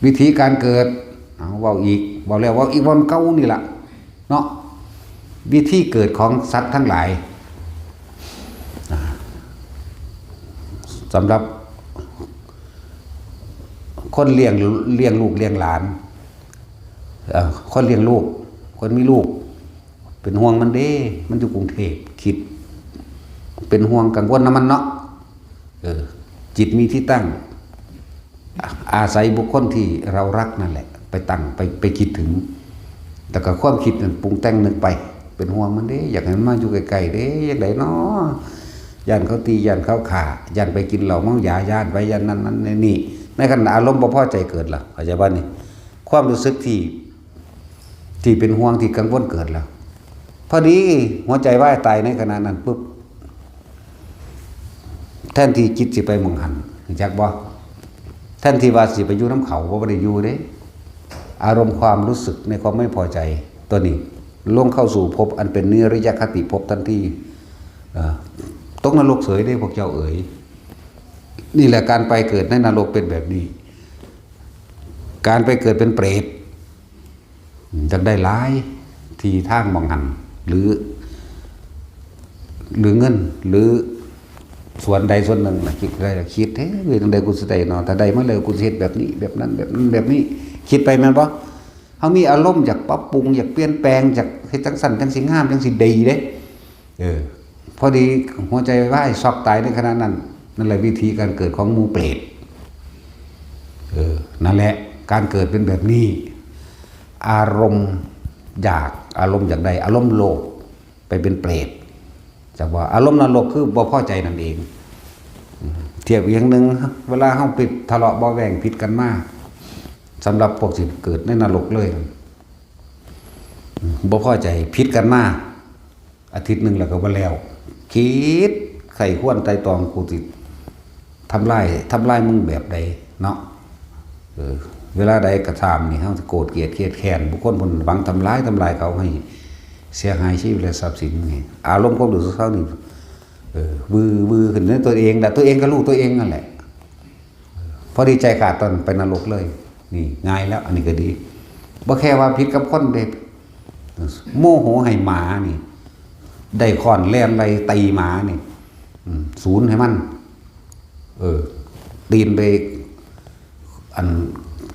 ວິທີການເກີດ, ເອົາ ເວົ້າອີກ ເວົ້າແລ້ວເວົ້າອີກ ເວົ້າເກົ່ານີ້ລະເນາະ. ວິທີເກີດຂອງສັດທັງຫຼາຍ ສຳລັບຄົນລ້ຽງ ລ້ຽງລູກລ້ຽງຫຼານ, ເອີ ຄົນລ້ຽງລູກ ຄົນມີລູກ ເປັນຫ່ວງມັນເດ້, ມັນຢູ່ກຸງເທບ, ຄິດເປັນຫ່ວງກັງວົນນຳມັນເນາະ. ເອີ ຈິດມີທີ່ຕັ້ງ, ອາ ອາໄສບຸກຄົນທີ່ເຮົາຮັກນັ້ນແຫຼະ ໄປຕັ້ງ ໄປ ໄປຄິດເຖິງ, ແລ້ວກໍຄວາມຄິດນັ້ນປຸງແຕ່ງນຶກໄປ ເປັນຫ່ວງມັນເດ້, ຢາກໃຫ້ມັນມາຢູ່ໃກ້ໆເດ້, ຈັ່ງໃດເນາະ? ຢ້ານເຂົາຕີ ຢ້ານເຂົາຂ້າ ຢ້ານໄປກິນເຫຼົ້າເມົາຢາ ຢ້ານໄປ ຢ້ານນັ້ນນັ້ນນີ້ ໃນຂະນະອາລົມບໍ່ພໍໃຈເກີດລະ ເຂົ້າໃຈບໍ່ນີ້? ຄວາມຮູ້ສຶກທີ່ ທີ່ເປັນຫ່ວງ ທີ່ກັງວົນເກີດລະ ພໍດີຫົວໃຈວາຍຕາຍໃນຂະນະນັ້ນປຶບ ແທນທີ່ຈິດຊິໄປໝ່ອງຫັ້ນ ຮູ້ຈັກບໍ່? ແທນທີ່ວ່າຊິໄປຢູ່ນຳເຂົາ ບໍ່ໄດ້ຢູ່ເດ້. ອາລົມຄວາມຮູ້ສຶກໃນຄວາມໄມ່ພໍໃຈຕົວນີ້ ລົງເຂົ້າສູ່ພົບອັນເປັນນິລະຍະຄະຕິພົບທັນທີ. ເອີ ຕົກນະລົກເສີຍເດ້ພວກເຈົ້າເອີຍ. ນີ້ແຫຼະ ການໄປເກີດໃນນະລົກເປັນແບບນີ້. ການໄປເກີດເປັນເປດ ຢາກໄດ້ຫຼາຍທີ່ທາງໝ່ອງຫັ້ນ ຫຼື ຫຼືເງິນ ຫຼືສ່ວນໃດສ່ວນໜຶ່ງນະ ຄິດໄດ້ ຄິດເດ້ ເຮັດຈັ່ງໃດກູຊິໄດ້ເນາະ ຖ້າໄດ້ມາແລ້ວກູຊິເຮັດແບບນີ້ ແບບນັ້ນ ແບບນັ້ນ ແບບນີ້ ຄິດໄປແມ່ນບໍ່? ເຮົາມີອາລົມຢາກປັບປຸງ ຢາກປ່ຽນແປງ ຢາກເຮັດຈັ່ງຊັ້ນຈັ່ງຊິງາມ ຈັ່ງຊິດີເດ້. ເອີ ພໍດີຫົວໃຈວາຍ ຊັອກຕາຍໃນຂະນະນັ້ນ. ນັ້ນແຫຼະວິທີການເກີດຂອງໝູ່ເປດ. ເອີ ນັ້ນແຫຼະ ການເກີດເປັນແບບນີ້ ອາລົມຢາກ ອາລົມຢາກໄດ້ ອາລົມໂລບ ໄປເປັນເປດ. ຈະວ່າອາລົມນະລົກຄືບໍ່ພໍໃຈນັ້ນເອງ. ທຽບອີກຢ່າງໜຶ່ງ ເວລາເຮົາໄປທະເລາະເບາະແວ້ງຜິດກັນມາ ສຳລັບພວກທີ່ເກີດໃນນະລົກເລີຍ ບໍ່ພໍໃຈຜິດກັນມາ ອາທິດໜຶ່ງແລ້ວກໍບໍ່ແລ້ວ ຄິດໄຂ້ຄວນໄຕ່ຕອງ ກູຊິທຳລາຍ ທຳລາຍມຶງແບບໃດເນາະ. ເອີ ເວລາໃດກໍຕາມນີ້ ເຮົາຊິໂກດກຽດຄຽດແຄ້ນບຸກຄົນຜູ້ນັ້ນ ຫວັງທຳລາຍ ທຳລາຍເຂົາໃຫ້ເສຍຫາຍຊີວິດ ແລະ ຊັບສິນນີ້ ອາລົມຄວາມຮູ້ສຶກເຮົານີ້ ເອີ ວືໆຂຶ້ນໃນຕົວເອງ ແລະ ຕົວເອງກໍຮູ້ຕົວເອງນັ້ນແຫຼະ. ພໍດີໃຈຂາດຕອນໄປນະລົກເລີຍ ນີ້ງ່າຍແລ້ວ ອັນນີ້ກໍດີ. ບໍ່ແຄ່ວ່າຜິດກັບຄົນເດ້ ໂມໂຫໃຫ້ໝານີ້ ໄດ້ຄ້ອນແລ່ນໄລ່ຕີໝານີ້ ສູນໃຫ້ມັນ ເອີ ຕີນໄປ ອັນ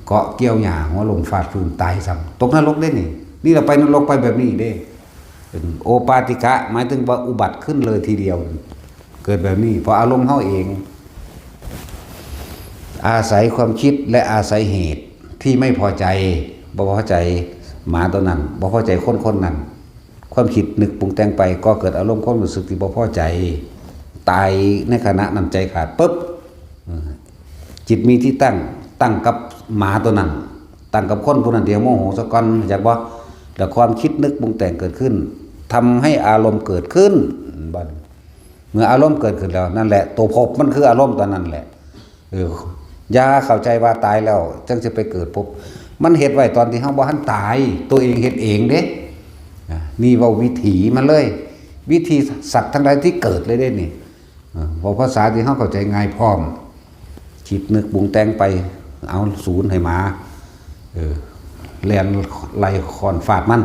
ເກາະກ່ຽວຫຍ້າ ຫົວລົ້ມຟາດພື້ນຕາຍຊ້ຳ ຕົກນະລົກເດ້ນີ້. ນີ້ລະໄປນະລົກໄປແບບນີ້ເດ້. ເປັນໂອປາຕິກະ ໝາຍເຖິງວ່າອຸບັດຂຶ້ນເລີຍທີດຽວ ເກີດແບບນີ້ ເພາະອາລົມເຮົາເອງ ອາໄສຄວາມຄິດ ແລະ ອາໄສເຫດທີ່ໄມ່ພໍໃຈ ບໍ່ພໍໃຈໝາຕົວນັ້ນ ບໍ່ພໍໃຈຄົນຄົນນັ້ນ ຄວາມຄິດນຶກປຸງແຕ່ງໄປ ກໍເກີດອາລົມຄວາມຮູ້ສຶກທີ່ບໍ່ພໍໃຈ ຕາຍໃນຂະນະນັ້ນ ໃຈຂາດປຶບ ເອີ ຈິດມີທີ່ຕັ້ງ ຕັ້ງກັບໝາຕົວນັ້ນ ຕັ້ງກັບຄົນຜູ້ນັ້ນທີ່ເຮົາໂມໂຫຊະກ່ອນ ຮູ້ຈັກບໍ່? ແລ້ວຄວາມຄິດນຶກປຸງແຕ່ງເກີດຂຶ້ນ ທຳໃຫ້ອາລົມເກີດຂຶ້ນ. ບັດເມື່ອອາລົມເກີດຂຶ້ນແລ້ວ ນັ້ນແຫຼະ ຕົວພົບມັນຄືອາລົມຕົວນັ້ນແຫຼະ. ເອີ ຢ່າເຂົ້າໃຈວ່າຕາຍແລ້ວຈັ່ງຊິໄປເກີດພົບ ມັນເຮັດໄວ້ຕອນທີ່ເຮົາບໍ່ທັນຕາຍ ຕົວເອງເຮັດເອງເດ້. ອາ ນີ້ເວົ້າວິຖີມັນເລີຍ ວິຖີສັດທັງຫຼາຍທີ່ເກີດເລີຍເດ້ນີ້. ເອີ ເວົ້າພາສາທີ່ເຮົາເຂົ້າໃຈງ່າຍພ້ອມ ຄິດນຶກປຸງແຕ່ງໄປ ເອົາສູນໃຫ້ໝາ ເອີ ແລ່ນໄລ່ຄ້ອນຟາດມັນ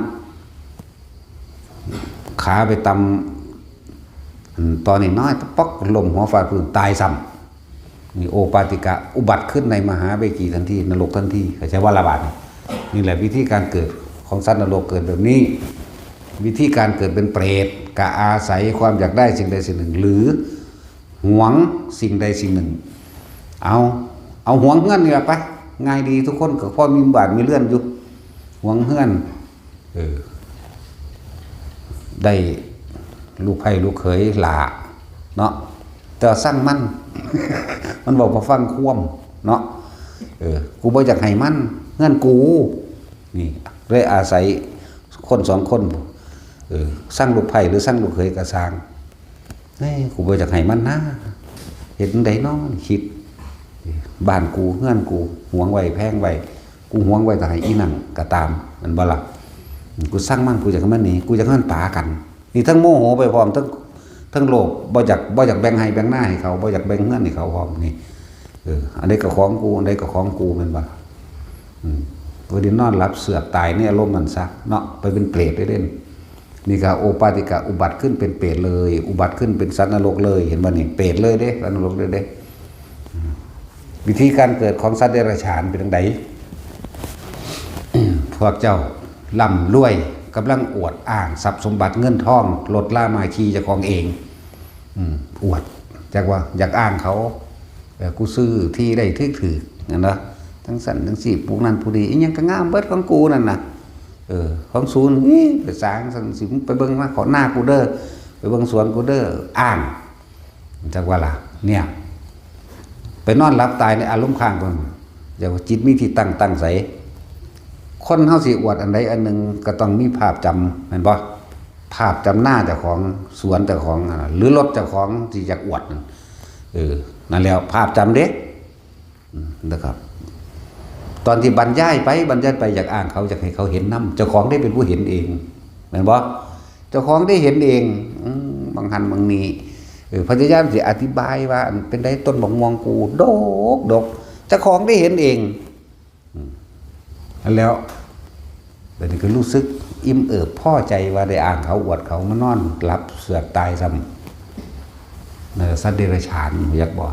ຂາໄປຕຳ ອັນ ຕອນນ້ອຍໆ ປອກ ລົ້ມຫົວຟາດພື້ນຕາຍຊ້ຳ. ນີ້ໂອປາຕິກະ ອຸບັດຂຶ້ນໃນມະຫາເວກີທັນທີ ນະລົກທັນທີ ເຂົ້າໃຈບໍ່ລະບາດນີ້? ນີ້ແຫຼະວິທີການເກີດຂອງສັດນະລົກ ເກີດແບບນີ້. ວິທີການເກີດເປັນເປດ ກະອາໄສຄວາມຢາກໄດ້ສິ່ງໃດສິ່ງໜຶ່ງ ຫຼື ຫວງສິ່ງໃດສິ່ງໜຶ່ງ. ເອົາ ເອົາຫວງເຮືອນນີ້ລະໄປ ງ່າຍດີ ທຸກຄົນກໍພໍມີບ້ານມີເຮືອນຢູ່ ຫວງເຮືອນ ເອີ ໄດ້ລູກໃພ້ລູກເຂີຍຫຼ້າເນາະ ແຕ່ວ່າຊັງມັນ ມັນເວົ້າບໍ່ຟັງຄວາມເນາະ. ເອີ ກູບໍ່ຢາກໃຫ້ມັນ ເຮືອນກູ ນີ້ເລີຍອາໄສຄົນສອງຄົນ ເອີ ຊັງລູກໃພ້ຫຼືຊັງລູກເຂີຍກໍຊ່າງ ເອີ ກູບໍ່ຢາກໃຫ້ມັນນາ ເຮັດຈັ່ງໃດນໍ ຄິດ ບ້ານກູເຮືອນກູ ຫວງໄວ້ແພງໄວ້ ກູຫວງໄວ້ຖ້າໃຫ້ອີ່ນັ້ນກໍຕາມ ແມ່ນບໍ່ລະ? ກູຊັງມັນ ກູຢາກໃຫ້ມັນໜີ ກູຢາກໃຫ້ມັນປາກັນ. ນີ້ທັງໂມໂຫໄປພ້ອມ ທັງ ທັງໂລບ ບໍ່ຢາກ ບໍ່ຢາກແບ່ງໄຮ່ແບ່ງນາໃຫ້ເຂົາ ບໍ່ຢາກແບ່ງເຮືອນໃຫ້ເຂົາພ້ອມນີ້. ເອີ ອັນໃດກໍຂອງກູ ອັນໃດກໍຂອງກູ ແມ່ນບໍ່ລະ? ອືມ ບໍ່ໄດ້ນອນຫຼັບເຊືອກຕາຍໃນອາລົມນັ້ນຊະເນາະ ໄປເປັນເປດເດ້. ນີ້ກໍໂອປາຕິກະ ອຸບັດຂຶ້ນເປັນເປດເລີຍ ອຸບັດຂຶ້ນເປັນສັດນະລົກເລີຍ ເຫັນບໍ່ນີ້? ເປດເລີຍເດ້ ສັດນະລົກເລີຍເດ້. ອືມ ວິທີການເກີດຂອງສັດເດຍລະສານເປັນຈັ່ງໃດ? ພວກເຈົ້າລ່ຳລວຍ ກຳລັງອວດອ້າງຊັບສົມບັດເງິນທອງ ລົດລາມາຂີ່ເຈົ້າຂອງເອງ. ອືມ ອວດ ຈັກວ່າຢາກອ້າງເຂົາ ເອີ ກູຊື້ທີ່ໄດ້ຖືກໆ ຫັ້ນນະ ຈັ່ງຊັ້ນຈັ່ງຊີ້ ປູກນັ້ນປູກນີ້ ອີ່ຫຍັງກໍງາມເບິດຂອງກູນັ້ນນະ. ເອີ ຂອງສູນນີ້ ໄປສ້າງຊັ້ນຊິ ໄປເບິ່ງນາ ເຂາະນາກູເດີ ໄປເບິ່ງສວນກູເດີ ອ້າງ. ຈັກວ່າລະ ເນຍ ໄປນອນຫຼັບຕາຍໃນອາລົມຄ້າງພຸ້ນ ຢ່າວ່າຈິດມີທີ່ຕັ້ງ ຕັ້ງໃສ. ຄົນເຮົາຊິອວດອັນໃດອັນໜຶ່ງ ກໍຕ້ອງມີພາບຈຳ ແມ່ນບໍ່? ພາບຈຳນາເຈົ້າຂອງ ສວນເຈົ້າຂອງ ຫຼືລົດເຈົ້າຂອງທີ່ຢາກອວດນັ້ນ ເອີ ນັ້ນແຫຼະ ພາບຈຳເດ້. ອືມ ນະຄັບ ຕອນທີ່ບັນຍາຍໄປ ບັນຍາຍໄປ ຢາກອ້າງເຂົາ ຢາກໃຫ້ເຂົາເຫັນນຳ ເຈົ້າຂອງໄດ້ເປັນຜູ້ເຫັນເອງ ແມ່ນບໍ່? ເຈົ້າຂອງໄດ້ເຫັນເອງ ອືມ ບາງຫັ້ນບາງນີ້ ເອີ ພະຍາຍາມຊິອະທິບາຍວ່າ ອັນເປັນໃດ ຕົ້ນບັກມ່ວງກູດົກໆ ເຈົ້າຂອງໄດ້ເຫັນເອງ ອືມ ອັນແລ້ວ ບັດນີ້ກໍຮູ້ສຶກອີ່ມເອີບພໍໃຈວ່າໄດ້ອ້າງເຂົາ ອວດເຂົາ ມານອນຫຼັບເຊືອກຕາຍຊ້ຳ ເອີ ສັດເດຍລະສານ ຮູ້ຈັກບໍ່?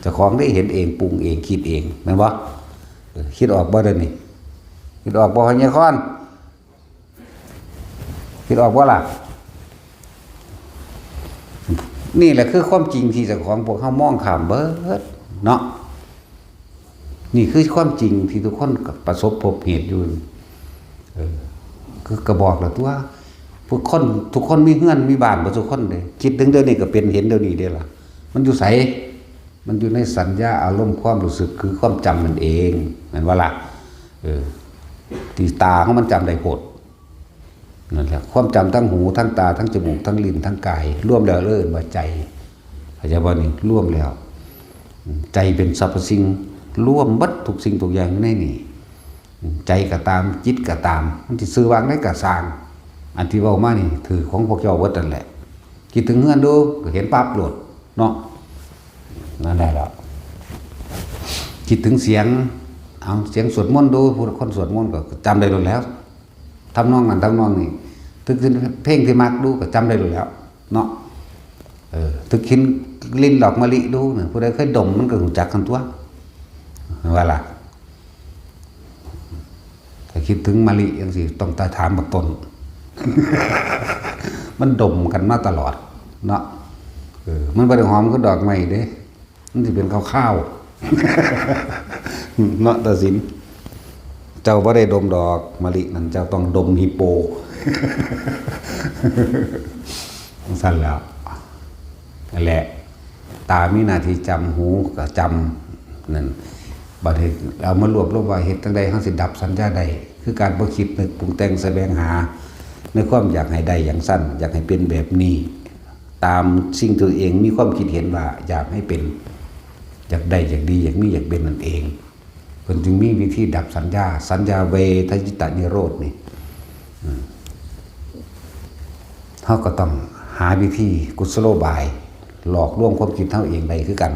ເຈົ້າຂອງໄດ້ເຫັນເອງ ປຸງເອງ ຄິດເອງ ແມ່ນບໍ່? ເອີ ຄິດອອກບໍ່ດຽວນີ້? ຄິດອອກບໍ່ ພະຍາຄອນ? ຄິດອອກບໍ່ລະ? ນີ້ແຫຼະຄືຄວາມຈິງທີ່ເຈົ້າຂອງພວກເຮົາມອງຂ້າມເບິດເນາະ. ນີ້ຄືຄວາມຈິງທີ່ທຸກຄົນປະສົບພົບເຫດຢູ່ ເອີ ຄືກະບອກແລ້ວຕົວະ ພວກຄົນ ທຸກຄົນມີເຮືອນມີບ້ານເບິດທຸກຄົນເດ້ ຄິດເຖິງດຽວນີ້ກໍເປັນ ເຫັນດຽວນີ້ເດ້ລະ ມັນຢູ່ໃສ? ມັນຢູ່ໃນສັນຍາອາລົມຄວາມຮູ້ສຶກ ຄືຄວາມຈຳນັ້ນເອງ ແມ່ນບໍ່ລະ? ເອີ ທີ່ຕາຂອງມັນຈຳໄດ້ໂພດ ນັ້ນແຫຼະ ຄວາມຈຳທັງຫູ ທັງຕາ ທັງຈະມູກ ທັງລີ້ນ ທັງກາຍ ລວມແລ້ວເອີ້ນວ່າໃຈ ເຂົ້າໃຈບໍ່ນີ້? ລວມແລ້ວ ໃຈເປັນສັບພະສິ່ງ ລວມເບິດທຸກສິ່ງທຸກຢ່າງຢູ່ໃນນີ້ ໃຈກໍຕາມ ຈິດກໍຕາມ ມັນຊິຊື່ວ່າໃດກໍຊ່າງ ອັນທີ່ເວົ້າມານີ້ຖືກຂອງພວກເຈົ້າເບິດນັ້ນແຫຼະ. ຄິດເຖິງເຮືອນດູ ກໍເຫັນປັບໂລດເນາະ ນັ້ນແຫຼະ ຄິດເຖິງສຽງ ເອົາ ສຽງສວດມົນດູ ຜູ້ຄົນສວດມົນກໍຈຳໄດ້ໂລດແລ້ວ ທຳນອງນັ້ນທຳນອງນີ້ ຖືກເພງທີ່ມັກດູກໍຈຳໄດ້ໂລດແລ້ວເນາະ. ເອີ ຖືກກິ່ນ ກິ່ນດອກມະລິດູ ຜູ້ໃດເຄີຍດົມມັນກໍຮູ້ຈັກຫັ້ນຕົວະ ວ່າລະ. ຖ້າຄິດເຖິງມະລິຈັ່ງຊີ້ ຕ້ອງໄດ້ຖາມບັກຕົ້ນ ມັນດົມກັນມາຕະຫຼອດເນາະ. ເອີ ມັນບໍ່ໄດ້ຫອມຄືດອກໄມ້ເດ້ ມັນຊິເປັນຄາວໆ ເນາະ ຕາສິນ ເຈົ້າບໍ່ໄດ້ດົມດອກມະລິນັ້ນ ເຈົ້າຕ້ອງດົມຮິບໂປ ຈັ່ງຊັ້ນແຫຼະ ນັ້ນແຫຼະ. ຕາມີໜ້າທີ່ຈຳ ຫູກໍຈຳ ນັ້ນ ບັດນີ້ເອົາມາລວບລວມວ່າ ເຮັດຈັ່ງໃດເຮົາຊິດັບສັນຍາໄດ້ ຄືການບໍ່ຄິດນຶກປຸງແຕ່ງສະແຫວງຫາ ໃນຄວາມຢາກໃຫ້ໄດ້ຢ່າງຊັ້ນ ຢາກໃຫ້ເປັນແບບນີ້ ຕາມສິ່ງທີ່ຕົວເອງມີຄວາມຄິດເຫັນວ່າຢາກໃຫ້ເປັນ ຢາກໄດ້ ຢາກດີ ຢາກມີ ຢາກເປັນນັ້ນເອງ. ເພິ່ນຈຶ່ງມີວິທີດັບສັນຍາ ສັນຍາເວທະຍິດຕະນິໂຣດນີ້ ອືມ ເຮົາກໍຕ້ອງຫາວິທີ ກຸສະໂລບາຍ ຫຼອກລວງຄວາມຄິດເຮົາເອງໄດ້ຄືກັນ.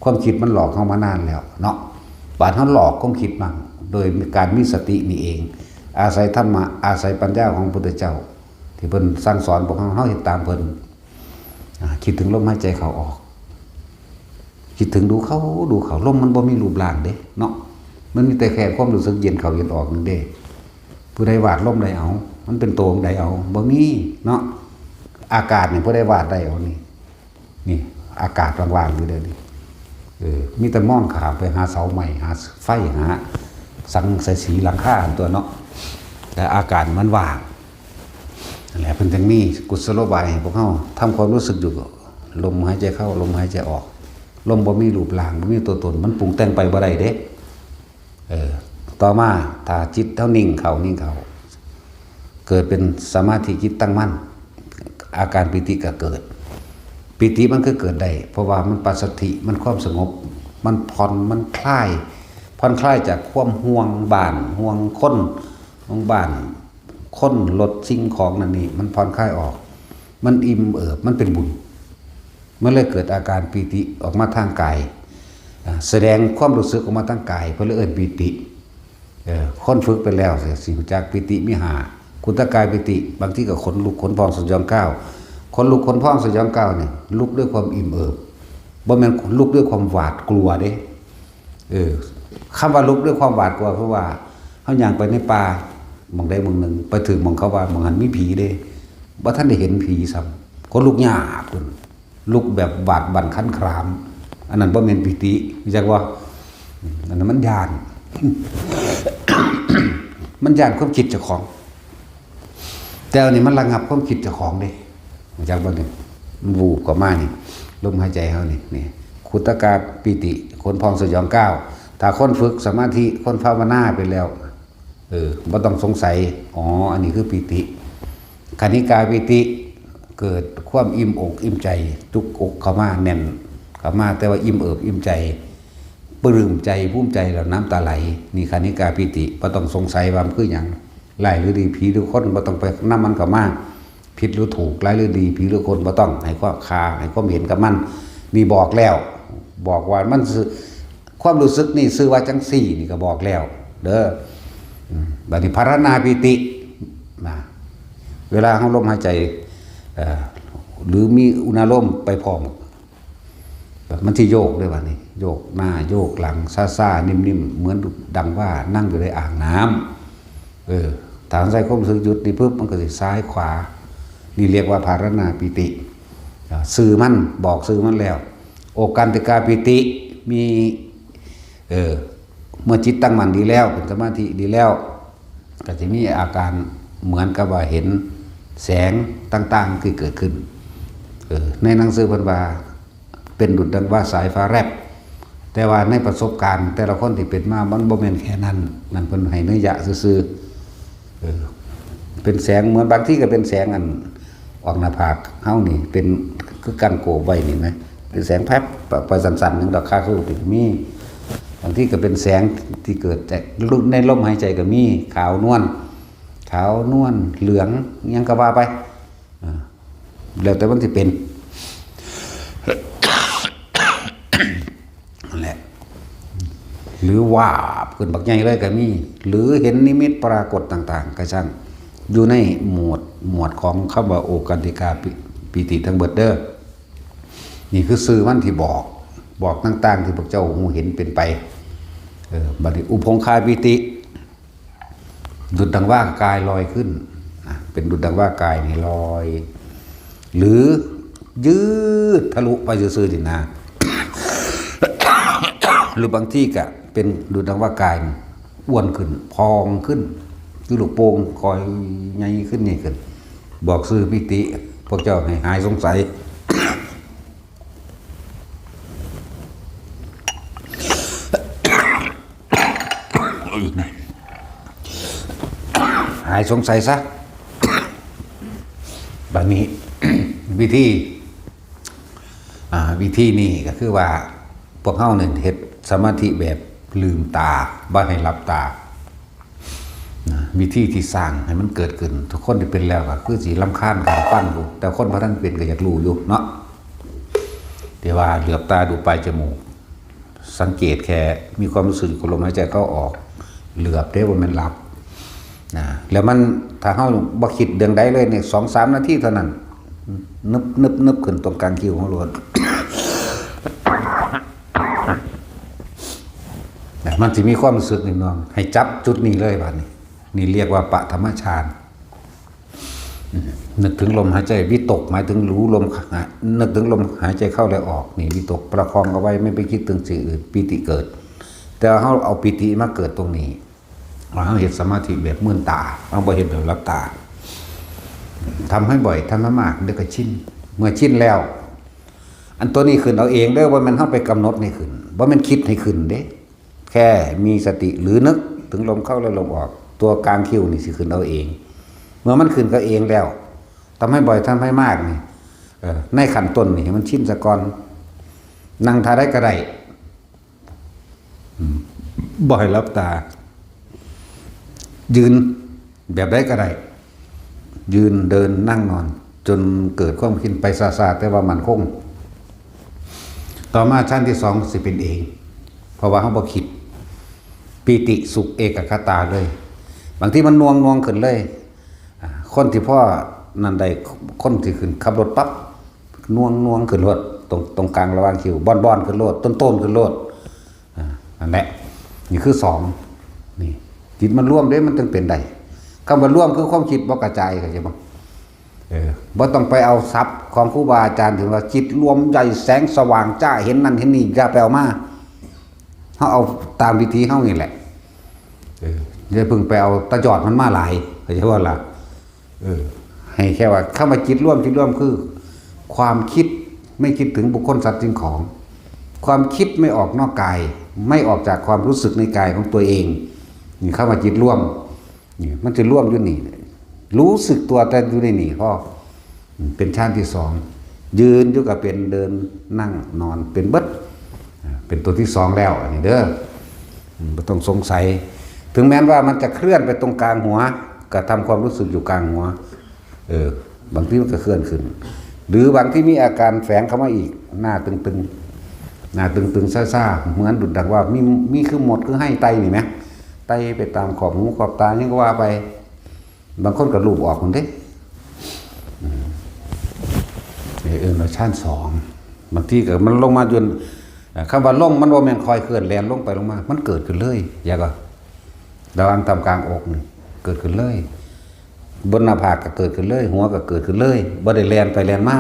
ຄວາມຄິດມັນຫຼອກເຮົາມານານແລ້ວເນາະ ບາດເຮົາຫຼອກຄວາມຄິດມັນ ໂດຍການມີສະຕິນີ້ເອງ ອາໄສທຳມະ ອາໄສປັນຍາຂອງພະພຸດທະເຈົ້າ ທີ່ເພິ່ນສັ່ງສອນພວກເຮົາ ເຮົາເຮັດຕາມເພິ່ນ. ອາ ຄິດເຖິງລົມຫາຍໃຈເຂົ້າອອກ ຄິດເຖິງດູເຂົ້າດູເຂົ້າ ລົມມັນບໍ່ມີຮູບຮ່າງເດ້ເນາະ ມັນມີແຕ່ແຄ່ຄວາມຮູ້ສຶກເຢັນເຂົ້າເຢັນອອກນັ້ນເດ້. ຜູ້ໃດວາດລົມໄດ້ເອົາ ມັນເປັນໂຕຂອງໃດເອົາ ບໍ່ມີເນາະ. ອາກາດນີ້ຜູ້ໃດວາດໄດ້ເອົານີ້ ນີ້ອາກາດວ່າງໆຢູ່ເດ້ນີ້ ເອີ ມີແຕ່ມອງຂ້າມໄປຫາເສົາໄມ້ ຫາໄຟ ຫາສັງກະສີຫຼັງຄາຫັ້ນຕົວະເນາະ ແຕ່ອາກາດມັນວ່າງ. ນັ້ນແຫຼະ ເພິ່ນຈຶ່ງມີກຸສະໂລບາຍໃຫ້ພວກເຮົາທຳຄວາມຮູ້ສຶກຢູ່ ລົມຫາຍໃຈເຂົ້າ ລົມຫາຍໃຈອອກ ລົມບໍ່ມີຮູບຮ່າງ ບໍ່ມີຕົວຕົນ ມັນປຸງແຕ່ງໄປບໍ່ໄດ້ເດ້. ເອີ ຕໍ່ມາ ຖ້າຈິດເຮົານິ່ງເຂົ້າ ນິ່ງເຂົ້າ ເກີດເປັນສະມາທິຈິດຕັ້ງໝັ້ນ ອາການປີຕິກໍເກີດ. ປີຕິມັນຄືເກີດໄດ້ ເພາະວ່າມັນປັດສະຖິ ມັນຄວາມສະຫງົບ ມັນຜ່ອນ ມັນຄລາຍ ຜ່ອນຄລາຍຈາກຄວາມຫ່ວງບ້ານ ຫ່ວງຄົນ ຫ່ວງບ້ານ ຄົນ ລົດ ສິ່ງຂອງນັ້ນນີ້ ມັນຜ່ອນຄາຍອອກ ມັນອີ່ມເອີບ ມັນເປັນບຸນ ມັນເລີຍເກີດອາການປີຕິອອກມາທາງກາຍ ອາ ສະແດງຄວາມຮູ້ສຶກອອກມາທາງກາຍ ເພິ່ນເລີຍເອີ້ນປີຕິ. ເອີ ຄົນຝຶກໄປແລ້ວຊິ ຊິຮູ້ຈັກປີຕິມີຫ້າ ກຸດຕະກາຍປີຕິ ບາງທີກໍຂົນລຸກຂົນພອງສະຫຍອງກ້າວ ຂົນລຸກຂົນພອງສະຫຍອງກ້າວນີ້ ລຸກດ້ວຍຄວາມອີ່ມເອີບ ບໍ່ແມ່ນລຸກດ້ວຍຄວາມຫວາດກົວເດ້. ເອີ ຄຳວ່າລຸກດ້ວຍຄວາມຫວາດກົວ ຄືວ່າເຮົາຍ່າງໄປໃນປ່າໝ່ອງໃດໝ່ອງໜຶ່ງ ໄປຖືກໝ່ອງເຂົາວ່າໝ່ອງຫັ້ນມີຜີເດ້ ບໍ່ທັນໄດ້ເຫັນຜີຊ້ຳ ຂົນລຸກຍາບພຸ້ນ ລຸກແບບຫວາດຫວັ່ນຄັນຄຣາມ ອັນນັ້ນບໍ່ແມ່ນປີຕິ ຮູ້ຈັກບໍ່? ອັນນັ້ນມັນຢ້ານ ມັນຢ້ານຄວາມຄິດເຈົ້າຂອງ. ແຕ່ອັນນີ້ມັນລະງັບຄວາມຄິດເຈົ້າຂອງເດ້ ຮູ້ຈັກບໍ່ນີ້? ມັນວູບເຂົ້າມານີ້ ລົມຫາຍໃຈເຮົານີ້ ນີ້ ຂຸດຕະກາປີຕິ ຂົນພອງສະຫຍອງກ້າວ. ຖ້າຄົນຝຶກສະມາທິ ຄົນພາວະນາໄປແລ້ວ ເອີ ບໍ່ຕ້ອງສົງໄສ ອໍ ອັນນີ້ຄືປີຕິ. ຄະນິກາປີຕິ ເກີດຄວາມອີ່ມອົກອີ່ມໃຈ ຈຸກອົກເຂົ້າມາ ແໜ້ນເຂົ້າມາ ແຕ່ວ່າອີ່ມເອີບອີ່ມໃຈ ປະລຶ້ມໃຈ ພູມໃຈ ແລ້ວນ້ຳຕາໄຫຼ. ນີ້ຄະນິກາປີຕິ ບໍ່ຕ້ອງສົງໄສວ່າມັນຄືຫຍັງ ຮ້າຍຫຼືດີ ຜີຫຼືຄົນ ບໍ່ຕ້ອງໄປນຳມັນເຂົ້າມາ. ຜິດຫຼືຖືກ ຮ້າຍຫຼືດີ ຜີຫຼືຄົນ ບໍ່ຕ້ອງໃຫ້ຄວາມຄ່າ ໃຫ້ຄວາມເຫັນກັບມັນ. ນີ້ບອກແລ້ວ ບອກວ່າມັນຊື່ ຄວາມຮູ້ສຶກນີ້ຊື່ວ່າຈັ່ງຊີ້ ນີ້ກໍບອກແລ້ວເດີ. ອືມ ບາດນີ້ພາລະນາປີຕິນະ ເວລາເຮົາລົມຫາຍໃຈ ເອີ ຫຼືມີອຸນາລົມໄປພ້ອມ ມັນຊິໂຍກເດ້ບາດນີ້ ໂຍກໜ້າໂຍກຫຼັງ ຊ້າໆ ນິ່ມໆ ເໝືອນດັ່ງວ່ານັ່ງຢູ່ໃນອ່າງນ້ຳ. ເອີ ຖ້າໃຊ້ຄວາມຮູ້ສຶກຢຸດນີ້ປຶບ ມັນກໍຊິຊ້າຍຂວາ ນີ້ລຽກວ່າພາລະນາປີຕິ. ຊື່ມັນ ບອກຊື່ມັນແລ້ວ. ໂອການຕິກາປີຕິ ມີ ເອີ ເມື່ອຈິດຕັ້ງໝັ້ນດີແລ້ວ ເປັນສະມາທິດີແລ້ວ ກໍຈະມີອາການເໝືອນກັບວ່າເຫັນແສງຕ່າງໆທີ່ເກີດຂຶ້ນ. ເອີ ໃນໜັງສືເພິ່ນວ່າ ເປັນດຸດດັ່ງວ່າສາຍຟ້າແລັບ ແຕ່ວ່າໃນປະສົບການແຕ່ລະຄົນທີ່ເປັນມາ ມັນບໍ່ແມ່ນແຄ່ນັ້ນ ນັ້ນເພິ່ນໃຫ້ນັຍຍະຊື່ໆ. ເອີ ເປັນແສງ ເໝືອນບາງທີກໍເປັນແສງອັນອອກໜ້າຜາກເຮົານີ້ ເປັນຄືກັນໂກບໄວ້ນີ້ນະ ເປັນແສງແຟັບ ໄປ ໄປສັ້ນໆ ໜຶ່ງດອກຄາຄືກໍມີ. ບາງທີກໍເປັນແສງທີ່ເກີດຈາກ ໃນລົມຫາຍໃຈກໍມີ ຂາວນວນ ຂາວນວນ ເຫຼືອງ ຫຍັງກໍວ່າໄປ ອາ ແລ້ວແຕ່ມັນຊິເປັນ ນັ້ນແຫຼະ ຫຼືວາບຂຶ້ນບັກໃຫຍ່ເລີຍກໍມີ ຫຼືເຫັນນິມິດປາກົດຕ່າງໆກໍຊ່າງ ຢູ່ໃນໝວດ ໝວດຂອງຄຳວ່າໂອການຕິກາປີ ປີຕິທັງເບິດເດີ. ນີ້ຄືຊື່ມັນທີ່ບອກ ບອກຕ່າງໆທີ່ພວກເຈົ້າຮູ້ເຫັນເປັນໄປ. ເອີ ບັດນີ້ອຸພົງຄາປີຕິ ດຸດດັ່ງວ່າກາຍລອຍຂຶ້ນ ນະ ເປັນດຸດດັ່ງວ່າກາຍນີ້ລອຍ ຫຼືຢືດທະລຸໄປຊື່ໆນີ້ນະ ຫຼືບາງທີກະເປັນດຸດດັ່ງວ່າກາຍອ້ວນຂຶ້ນ ພອງຂຶ້ນ ຄືລູກໂປ່ງ ຄ່ອຍໃຫຍ່ຂຶ້ນ ໃຫຍ່ຂຶ້ນ ບອກຊື່ປີຕິ ພວກເຈົ້າໃຫ້ຫາຍສົງໄສ. ຫາຍສົງໄສຊະ. ບັດນີ້ ວິທີ ອາ ວິທີນີ້ກໍຄືວ່າ ພວກເຮົານີ້ເຮັດສະມາທິແບບລືມຕາ ບໍ່ໃຫ້ຫຼັບຕາ. ນະ ວິທີທີ່ສ້າງໃຫ້ມັນເກີດຂຶ້ນ ທຸກຄົນທີ່ເປັນແລ້ວກໍຄືຊິລຳຄານການຟັງຢູ່ ແຕ່ຄົນບໍ່ທັນເປັນກໍຢາກຮູ້ຢູ່ເນາະ ທີ່ວ່າເຫຼືອບຕາດູປາຍຈະມູກ ສັງເກດແຄ່ມີຄວາມຮູ້ສຶກຢູ່ກັບລົມຫາຍໃຈເຂົ້າອອກ ເຫຼືອບເດ້ ບໍ່ແມ່ນຫຼັບນະ. ແລ້ວມັນ ຖ້າເຮົາບໍ່ຄິດເລື່ອງໃດເລີຍນີ້ ສອງສາມນາທີເທົ່ານັ້ນ ນຶບໆໆ ຂຶ້ນຕົງກາງຄິ້ວເຮົາໂລດ. ນະ ມັນຊິມີຄວາມຮູ້ສຶກນີ້ນ້ອງ ໃຫ້ຈັບຈຸດນີ້ເລີຍບາດນີ້ ນີ້ລຽກວ່າປະຖະມະຊານ. ອືມ ນຶກເຖິງລົມຫາຍໃຈ ວິຕົກໝາຍເຖິງຮູ້ລົມ ນຶກເຖິງລົມຫາຍໃຈເຂົ້າ ແລະ ອອກ ນີ້ວິຕົກ ປະຄອງເອົາໄວ້ ໄມ່ໄປຄິດເຖິງສິ່ງອື່ນ ປີຕິເກີດ. ແຕ່ວ່າເຮົາເອົາປີຕິມາເກີດຕົງນີ້ ວ່າເຮົາເຮັດສະມາທິແບບມືນຕາ ເຮົາບໍ່ເຮັດແບບຫຼັບຕາ ທຳໃຫ້ບ່ອຍ ທຳໃຫ້ມາກ ດຽວກໍຊິນ. ເມື່ອຊິນແລ້ວ ອັນຕົວນີ້ຂຶ້ນເອົາເອງເດີ ບໍ່ແມ່ນເຮົາໄປກຳນົດໃຫ້ຂຶ້ນ ບໍ່ແມ່ນຄິດໃຫ້ຂຶ້ນເດ້ ແຄ່ມີສະຕິ ຫຼື ນຶກເຖິງລົມເຂົ້າ ແລະ ລົມອອກ ຕົວກາງຄິ້ວນີ້ຊິຂຶ້ນເອົາເອງ. ເມື່ອມັນຂຶ້ນເອົາເອງແລ້ວ ທຳໃຫ້ບ່ອຍ ທຳໃຫ້ມາກນີ້ ເອີ ໃນຂັ້ນຕົ້ນນີ້ໃຫ້ມັນຊິນສາກ່ອນ ນັ່ງທ່າໃດກໍໄດ້ ອືມ ບໍ່ໃຫ້ຫຼັບຕາ ຢືນແບບໃດກໍໄດ້ ຢືນ ເດີນ ນັ່ງ ນອນ ຈົນເກີດຄວາມຊິນ ໄປຊ້າໆ ແຕ່ວ່າໝັ້ນຄົງ. ຕໍ່ມາຊັ້ນທີສອງຊິເປັນເອງ ເພາະວ່າເຮົາບໍ່ຄິດ ປີຕິ ສຸກ ເອກະຄະຕາເລີຍ. ບາງທີມັນໜ່ວງໆ ຂຶ້ນເລີຍ ອາ ຄົນທີ່ພໍນັ້ນໄດ້ ຄົນທີ່ຂຶ້ນຂັບລົດປັບ ໜ່ວງໆ ຂຶ້ນໂລດ ຕົງ ຕົງກາງລະຫວ່າງຄິ້ວ ບ່ອນໆ ຂຶ້ນໂລດ ໂຕນໆ ຂຶ້ນໂລດ. ອາ ນັ້ນແຫຼະ ນີ້ຄືສອງ ນີ້ ຈິດມັນລວມເດ້ ມັນຈຶ່ງເປັນໄດ້. ຄຳວ່າລວມຄືຄວາມຄິດບໍ່ກະຈາຍ ເຂົ້າໃຈບໍ່? ເອີ ບໍ່ຕ້ອງໄປເອົາສັບຂອງຄູບາອາຈານ ເຖິງວ່າຈິດລວມໃຫຍ່ ແສງສະຫວ່າງຈ້າ ເຫັນນັ້ນເຫັນນີ້ ຢ່າໄປເອົາມາ. ເຮົາເອົາຕາມວິທີເຮົານີ້ແຫຼະ ເອີ ຢ່າເພິ່ງໄປເອົາຕາຍອດມັນມາຫຼາຍ ເຂົ້າໃຈບໍ່ລະ? ເອີ ໃຫ້ແຄ່ວ່າ ຄຳວ່າຈິດລວມ ຈິດລວມຄືຄວາມຄິດ ไม่คิดถึงบุคคลสัตว์สิ่งของ ความคิดไม่ออกนอกกาย ไม่ออกจากความรู้สึกในกายของตัวเอง นี่คำว่าจิตรวม นี่มันจะรวมอยู่นี่ รู้สึกตัวแต่อยู่ในนี่พอ เป็นฌานที่สอง ยืนอยู่ก็เป็น เดิน นั่ง นอน เป็นเบิด เป็นตัวที่สองแล้ว อันนี้เด้อ บ่ต้องสงสัย ถึงแม้นว่ามันจะเคลื่อนไปตรงกลางหัว ก็ทำความรู้สึกอยู่กลางหัว เออ บางทีมันก็เคลื่อนขึ้น หรือบางทีมีอาการแฝงเข้ามาอีก หน้าตึงๆ หน้าตึงๆ ซ่าๆ เหมือนดุจดังว่ามี มีคือมด คือไฮ่ไต่นี่แหม ไต่ไปตามขอบหูขอบตา หยังก็ว่าไป บางคนก็ลูบออกพุ้นเด้ อืม เออ เอิ้นว่าฌานสอง บางทีก็มันลงมาจน เอ่อ คำว่าลงมันบ่แม่นค่อยเคลื่อนแล่นลงไปลงมา มันเกิดขึ้นเลย อยากว่า ระหว่างท่ามกลางอกนี่เกิดขึ้นเลย บนหน้าผากก็เกิดขึ้นเลย หัวก็เกิดขึ้นเลย บ่ได้แล่นไปแล่นมา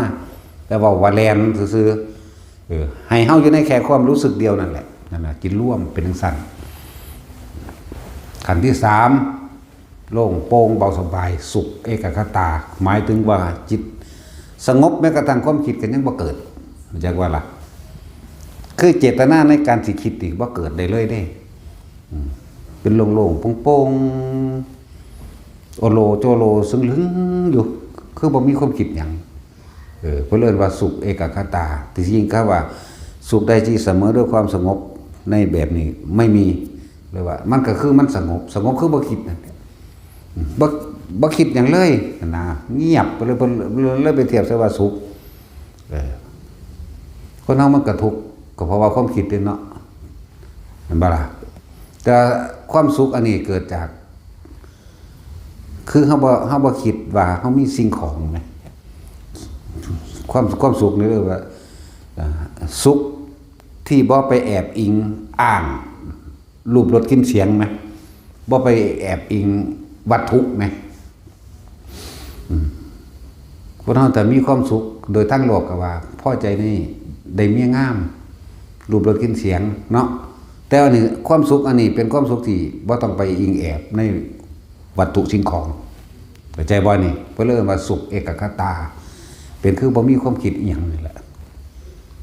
แต่ว่า ว่าแล่นซื่อๆ เออ ให้เฮาอยู่ในแค่ความรู้สึกเดียวนั่นแหละ นั่นน่ะ จิตรวมเป็นจั่งซั้น ขั้นที่สาม โล่งโปร่งเบาสบาย สุข เอกคตา หมายถึงว่าจิตสงบ แม้กระทั่งความคิดก็ยังบ่เกิด รู้จักว่าล่ะ คือเจตนาในการสิคิดนี่บ่เกิดได้เลยเด้ อืม เป็นโล่งๆ โปร่งๆ โอโลโจโล ซึ่งลึงอยู่ คือบ่มีความคิดหยัง เออ เพิ่นเอิ้นว่าสุขเอกคตา ที่จริงคำว่าสุขใดที่เสมอด้วยความสงบในแบบนี้ไม่มี หรือว่ามันก็คือมันสงบ สงบคือบ่คิดนั่นแหละ อืม บ่ บ่คิดหยังเลยนะ เงียบไปเลย เพิ่นเลยไปเทียบใส่ว่าสุข เออ คนเฮามันก็ทุกข์ ก็เพราะว่าความคิดนี่เนาะ เห็นบ่ล่ะ แต่ความสุขอันนี้เกิดจาก คือเฮาบ่ เฮาบ่คิดว่าเฮามีสิ่งของแหม ความ ความสุขนี่เรียกว่า อ่า สุขที่บ่ไปแอบอิงอ้าง รูปรสกลิ่นเสียงแหม บ่ไปแอบอิงวัตถุแหม อืม คนเฮาถ้ามีความสุขโดยทางโลกก็ว่า พอใจในได้เมียงาม รูปรสกลิ่นเสียงเนาะ แต่อันนี้ความสุขอันนี้เป็นความสุขที่บ่ต้องไปอิงแอบในวัตถุสิ่งของ เข้าใจบ่นี่ เพิ่นเลยเอิ้นว่าสุขเอกคตา เป็นคือบ่มีความคิดอีหยังนี่แหละ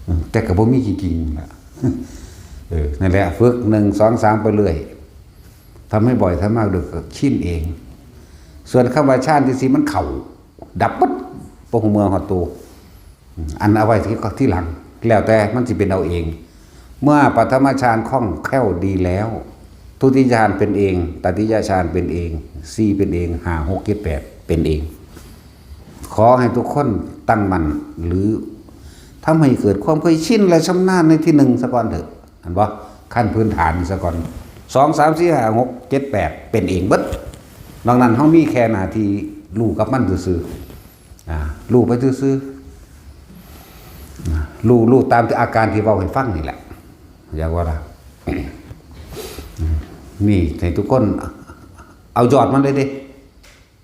อืม แต่ก็บ่มีจริงๆ นั่นแหละ เออ นั่นแหละ ฝึก หนึ่ง สอง สาม ไปเรื่อย ทำให้บ่อย ทำมาก เดี๋ยวก็ชินเอง ส่วนคำว่าฌานที่สี่มันเข้า ดับปึ๊ด บ่ฮู้เมื่อฮอดโต อันเอาไว้ที่ ที่หลัง แล้วแต่มันสิเป็นเอาเอง เมื่อปฐมฌานคล่องแคล่วดีแล้ว ทุติยฌานเป็นเอง ตติยฌานเป็นเอง สี่เป็นเอง ห้า หก เจ็ด แปด เป็นเอง ขอให้ทุกคนตั้งมั่น หรือทำให้เกิดความเคยชินและชำนาญในที่หนึ่งซะก่อนเถอะ หั้นบ่ ขั้นพื้นฐานซะก่อน สอง สาม สี่ ห้า หก เจ็ด แปด เป็นเองเบิด นอกนั้นเฮามีแค่หน้าที่รู้กับมันซื่อๆ อ่า รู้ไปซื่อๆ อ่า รู้ รู้ตามที่อาการที่เว้าให้ฟังนี่แหละ อยากว่าล่ะ นี่ให้ทุกคนเอายอดมันเลยเด้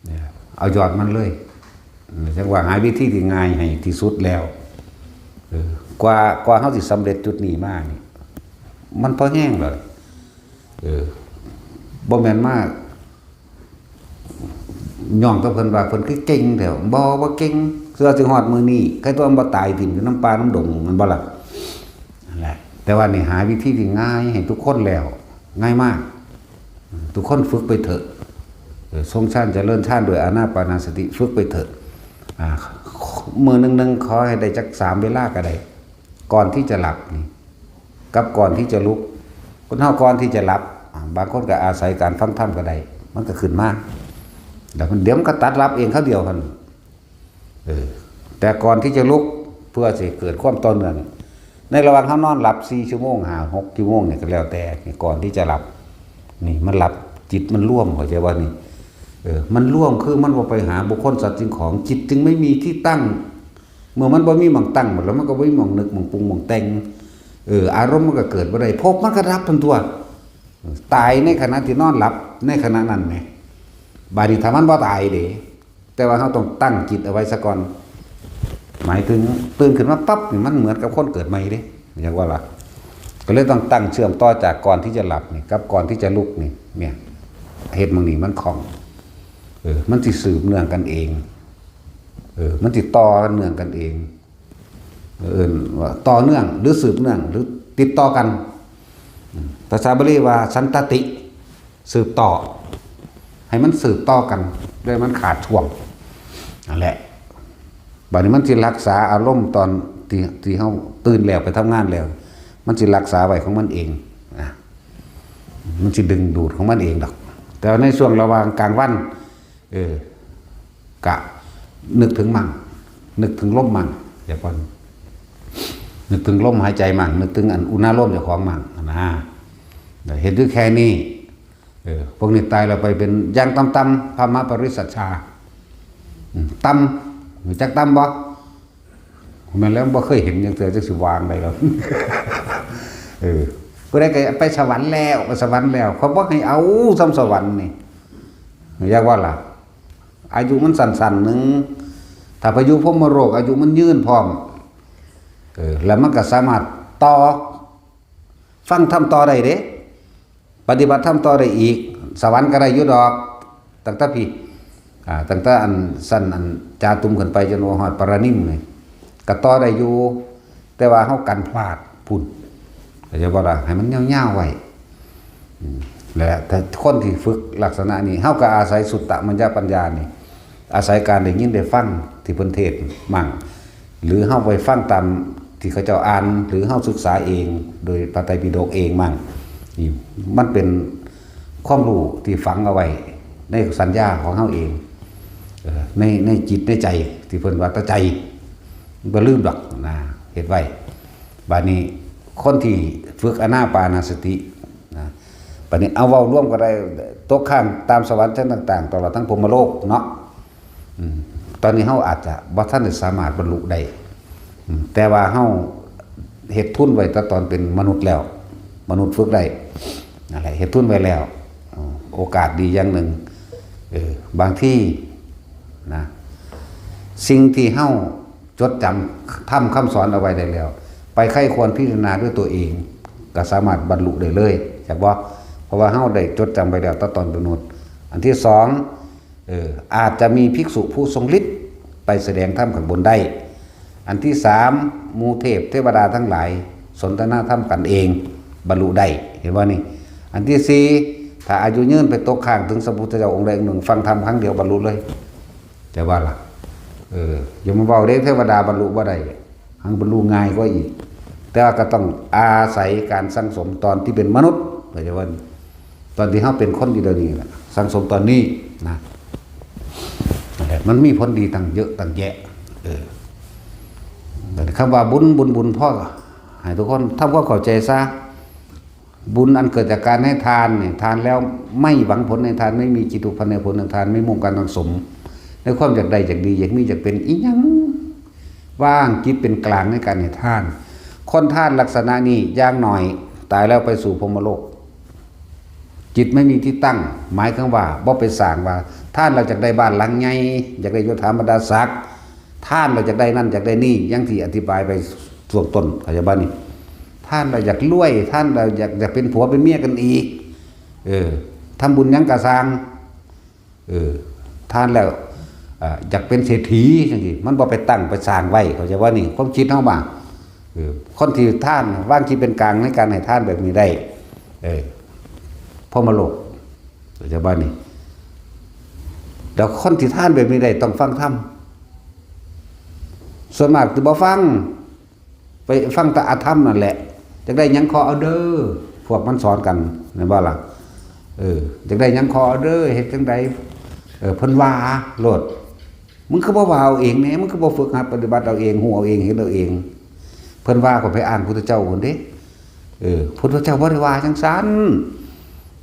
เนี่ย เอายอดมันเลย จั่งว่าหาวิธีที่ง่ายให้ที่สุดแล้ว เออ กว่า กว่าเฮาสิสำเร็จจุดนี้มานี่ มันพอแฮงแล้ว เออ บ่แม่นมาย่องแต่เพิ่นว่าเพิ่นคือเก่งแท้ บ่ บ่เก่ง เพื่อสิฮอดมื้อนี้ ใครตัวมันบ่ตายถิ่มอยู่นำป่านำดง แม่นบ่ล่ะ นั่นแหละ แต่ว่านี่หาวิธีที่ง่ายให้ทุกคนแล้ว ง่ายมาก ทุกคนฝึกไปเถอะ เออ ทรงฌานเจริญฌานด้วยอานาปานสติ ฝึกไปเถอะ อ่า มื้อหนึ่งๆ ขอให้ได้จักสามเวลาก็ได้ ก่อนที่จะหลับนี่ กับก่อนที่จะลุก คนเฮาก่อนที่จะหลับ อ่า บางคนก็อาศัยการฟังธรรมก็ได้ มันก็ขึ้นมา แล้วมัน เดี๋ยวมันก็ตัดหลับเองคราวเดียวหั่น เออ แต่ก่อนที่จะลุก เพื่อสิเกิดความต่อเนื่อง ในระหว่างเฮานอนหลับสี่ชั่วโมง ห้า หกชั่วโมงนี่ก็แล้วแต่ ก่อนที่จะหลับ นี่มันหลับ จิตมันรวม เข้าใจบ่นี่ เออ มันรวม คือมันบ่ไปหาบุคคลสัตว์สิ่งของ จิตจึงไม่มีที่ตั้ง เมื่อมันบ่มีหม่องตั้ง แล้วมันก็บ่มีหม่องนึก หม่องปรุง หม่องแต่ง เออ อารมณ์มันก็เกิดบ่ได้ ภพมันก็ดับทันตั๊ว ตายในขณะที่นอนหลับ ในขณะนั้นแหม บาดนี้ถ้ามันบ่ตายเด้ แต่ว่าเราต้องตั้งจิตเอาไว้ซะก่อน หมายถึงตื่นขึ้นมาปั๊บนี่มันเหมือนกับคนเกิดใหม่เด้ อยากว่าล่ะ ก็เลยต้องตั้งเชื่อมต่อจากก่อนที่จะหลับนี่กับก่อนที่จะลุกนี่ เนี่ย เฮ็ดหม่องนี้มันคล่อง เออ มันสิสืบเนื่องกันเอง เออ มันสิต่อกันเนื่องกันเอง ເອີ້ນວ່າຕໍ່ເນື່ອງ ຫຼື ສືບເນື່ອງ ຫຼື ຕິດຕໍ່ກັນ. ອາ ພາສາບາລີວ່າ ສັນຕະຕິ ສືບຕໍ່ ໃຫ້ມັນສືບຕໍ່ກັນ ໂດຍມັນຂາດຊ່ວງ ນັ້ນແຫຼະ. ບາດນີ້ມັນຊິຮັກສາອາລົມຕອນທີ່ ທີ່ເຮົາຕື່ນແລ້ວ ໄປທຳງານແລ້ວ ມັນຊິຮັກສາໄວ້ຂອງມັນເອງນະ ມັນຊິດຶງດູດຂອງມັນເອງດອກ. ແຕ່ວ່າໃນຊ່ວງລະຫວ່າງກາງວັນ ເອີ ກະນຶກເຖິງມັ້ງ ນຶກເຖິງລົມມັ້ງ ຢ່າກ່ອນ ນຶກເຖິງລົມຫາຍໃຈມັ້ງ ນຶກເຖິງອັນອຸນາລົມເຈົ້າຂອງມັ້ງນະ. ເຮັດຢູ່ແຄ່ນີ້ ເອີ ພວກນີ້ຕາຍແລ້ວໄປເປັນຢ່າງຕ່ຳໆ ພະມະປະລິສັດຊາ. ອືມ ຕ່ຳ ຮູ້ຈັກຕ່ຳບໍ່? ແມ່ນແລ້ວ ບໍ່ເຄີຍເຫັນຈັກເທື່ອ ຈັກຊິວ່າຈັ່ງໃດແລ້ວ. ເອີ ຜູ້ໃດກໍໄປສະຫວັນແລ້ວ ໄປສະຫວັນແລ້ວ ຂ້ອຍບໍ່ໃຫ້ເອົາຊ້ຳສະຫວັນນີ້ ຢາກວ່າລະ ອາຍຸມັນສັ້ນໆໜຶ່ງ ຖ້າໄປຢູ່ພົມມະໂລກ ອາຍຸມັນຍືນພ້ອມ ເອີ ແລ້ວມັນກໍສາມາດຕໍ່ ຟັງທຳຕໍ່ໄດ້ເດ້ ປະຕິບັດທຳຕໍ່ໄດ້ອີກ. ສະຫວັນກໍໄດ້ຢູ່ດອກ ຕັ້ງແຕ່ພີ້ ອາ ຕັ້ງແຕ່ອັນຊັ້ນອັນຈາຕຸມຂຶ້ນໄປ ຈົນວ່າຮອດປະລະນິມນີ້ ກໍຕໍ່ໄດ້ຢູ່ ແຕ່ວ່າເຮົາກັນພລາດພຸ້ນ ເຂົ້າໃຈບໍ່ລະ? ໃຫ້ມັນຍາວໆໄວ້. ອືມ ແລະ ຖ້າຄົນທີ່ຝຶກລັກສະນະນີ້ ເຮົາກໍອາໄສສຸດຕະມັນຍະປັນຍານີ້ ອາໄສການໄດ້ຍິນໄດ້ຟັງທີ່ເພິ່ນເທດມັ້ງ ຫຼື ເຮົາໄປຟັງຕາມທີ່ເຂົາເຈົ້າອ່ານ ຫຼື ເຮົາສຶກສາເອງໂດຍພະໄຕປິດົກເອງມັ້ງ ນີ້ມັນເປັນຄວາມຮູ້ທີ່ຝັງເອົາໄວ້ໃນສັນຍາຂອງເຮົາເອງ ເອີ ໃນ ໃນຈິດໃນໃຈ ທີ່ເພິ່ນວ່າແຕ່ໃຈ ມັນບໍ່ລືມດອກນະ ເຮັດໄວ້. ບາດນີ້ຄົນທີ່ຝຶກອານາປານະສະຕິນະ ບາດນີ້ເອົາເວົ້າລວມກໍໄດ້ ຕົກຄ້າງຕາມສະຫວັນຊັ້ນຕ່າງໆ ຕະຫຼອດທັງພົມມະໂລກເນາະ. ອືມ ຕອນນີ້ເຮົາອາດຈະບໍ່ທັນໄດ້ສາມາດບັນລຸໄດ້ ອືມ ແຕ່ວ່າເຮົາເຮັດທຶນໄວ້ແຕ່ຕອນເປັນມະນຸດແລ້ວ ມະນຸດຝຶກໄດ້ ນັ້ນແຫຼະ ເຮັດທຶນໄວ້ແລ້ວ. ໂອກາດດີຢ່າງໜຶ່ງ ເອີ ບາງທີນະ ສິ່ງທີ່ເຮົາ ຈົດຈຳທຳຄຳສອນເອົາໄວ້ໄດ້ແລ້ວ ໄປໃຄ່ຄວນພິຈາລະນາດ້ວຍຕົວເອງ ກໍສາມາດບັນລຸໄດ້ເລີຍ ຈັກບໍ່? ເພາະວ່າເຮົາໄດ້ຈົດຈຳໄວ້ແລ້ວແຕ່ຕອນເປັນມະນຸດ. ອັນທີສອງ ເອີ ອາດຈະມີພິກສຸຜູ້ຊົງລິດໄປສະແດງທຳຂ້າງບົນໄດ້. ອັນທີສາມ ໝູ່ເທບເທວະດາທັງຫຼາຍສົນທະນາທຳກັນເອງ ບັນລຸໄດ້ ເຫັນບໍ່ນີ້? ອັນທີສີ່ ຖ້າອາຍຸຍືນໄປຕົກຄ້າງເຖິງສຳພຸດທະເຈົ້າອົງໃດອົງໜຶ່ງ ຟັງທຳຄັ້ງດຽວບັນລຸເລີຍ. ແຕ່ວ່າລະ ເອີ ຢ່າມາເວົ້າເດ້ ເທວະດາບັນລຸບໍ່ໄດ້ ຫັງບັນລຸງ່າຍກວ່າອີກ ແຕ່ວ່າກໍຕ້ອງອາໄສການສັ່ງສົມຕອນທີ່ເປັນມະນຸດ ເຂົ້າໃຈບໍ່? ຕອນທີ່ເຮົາເປັນຄົນຢູ່ດຽວນີ້ລະ ສັ່ງສົມຕອນນີ້ນະ ນັ້ນແຫຼະ ມັນມີຜົນດີຕັ້ງເຍອະຕັ້ງແຍະ. ເອີ ຄຳວ່າບຸນ ບຸນ ບຸນ ພໍໃຫ້ທຸກຄົນທຳຄວາມເຂົ້າໃຈຊະ. ບຸນອັນເກີດຈາກການໃຫ້ທານນີ້ ທານແລ້ວໄມ່ຫວັງຜົນໃຫ້ທານ ໄມ່ມີຈິດຜູກພັນໃຫ້ຜົນໃຫ້ທານ ໄມ່ມຸ່ງການສັ່ງສົມໃນຄວາມຢາກໄດ້ ຢາກດີ ຢາກມີ ຢາກເປັນອີ່ຫຍັງ ວາງຈິດເປັນກາງໃນການໃຫ້ທານ. ຄົນທານລັກສະນະນີ້ຢ່າງໜ້ອຍຕາຍແລ້ວໄປສູ່ພົມມະໂລກ ຈິດໄມ່ມີທີ່ຕັ້ງ ໝາຍເຖິງວ່າບໍ່ໄປສ້າງວ່າ ທານແລ້ວຢາກໄດ້ບ້ານຫຼັງໃຫຍ່ ຢາກໄດ້ຍົດຖາບັນດາສັກ ທານແລ້ວຢາກໄດ້ນັ້ນຢາກໄດ້ນີ້ ຢ່າງທີ່ອະທິບາຍໄປຊ່ວງຕົ້ນ ເຂົ້າໃຈບໍ່ນີ້? ທານແລ້ວຢາກລວຍ ທານແລ້ວຢາກ ຢາກເປັນຜົວເປັນເມຍກັນອີກ ເອີ ທຳບຸນຫຍັງກະຊ່າງ ເອີ ທານແລ້ວ ເອີ ຢາກເປັນເສດຖີຈັ່ງຊີ້ ມັນບໍ່ໄປຕັ້ງໄປສ້າງໄວ້ ເຂົ້າໃຈບໍ່ນີ້? ຄວາມຄິດເຮົາວ່າ ເອີ ຄົນທີ່ທານ ວາງຈິດເປັນກາງໃນການໃຫ້ທານແບບນີ້ໄດ້ ເອີ ພົມມະໂລກ ເຂົ້າໃຈບໍ່ນີ້? ແລ້ວຄົນທີ່ທານແບບນີ້ໄດ້ຕ້ອງຟັງທຳ ສ່ວນມາກຈະບໍ່ຟັງ ໄປຟັງແຕ່ອະທຳນັ້ນແຫຼະ ຢາກໄດ້ຫຍັງຂໍເອົາເດີ ພວກມັນສອນກັນ ແມ່ນບໍ່ລະ? ເອີ ຢາກໄດ້ຫຍັງຂໍເອົາເດີ ເຮັດຈັ່ງໃດ ເອີ ເພິ່ນວ່າໂລດ ມຶງຄືບໍ່ວ່າເອົາເອງແດ່ ມຶງຄືບໍ່ຝຶກຫັດປະຕິບັດເອົາເອງ ຮູ້ເອົາເອງ ເຫັນເອົາເອງ ເພິ່ນວ່າກໍໄປອ້າງພຸດທະເຈົ້າພຸ້ນເດ້ ເອີ ພຸດທະເຈົ້າບໍ່ໄດ້ວ່າຈັ່ງຊັ້ນ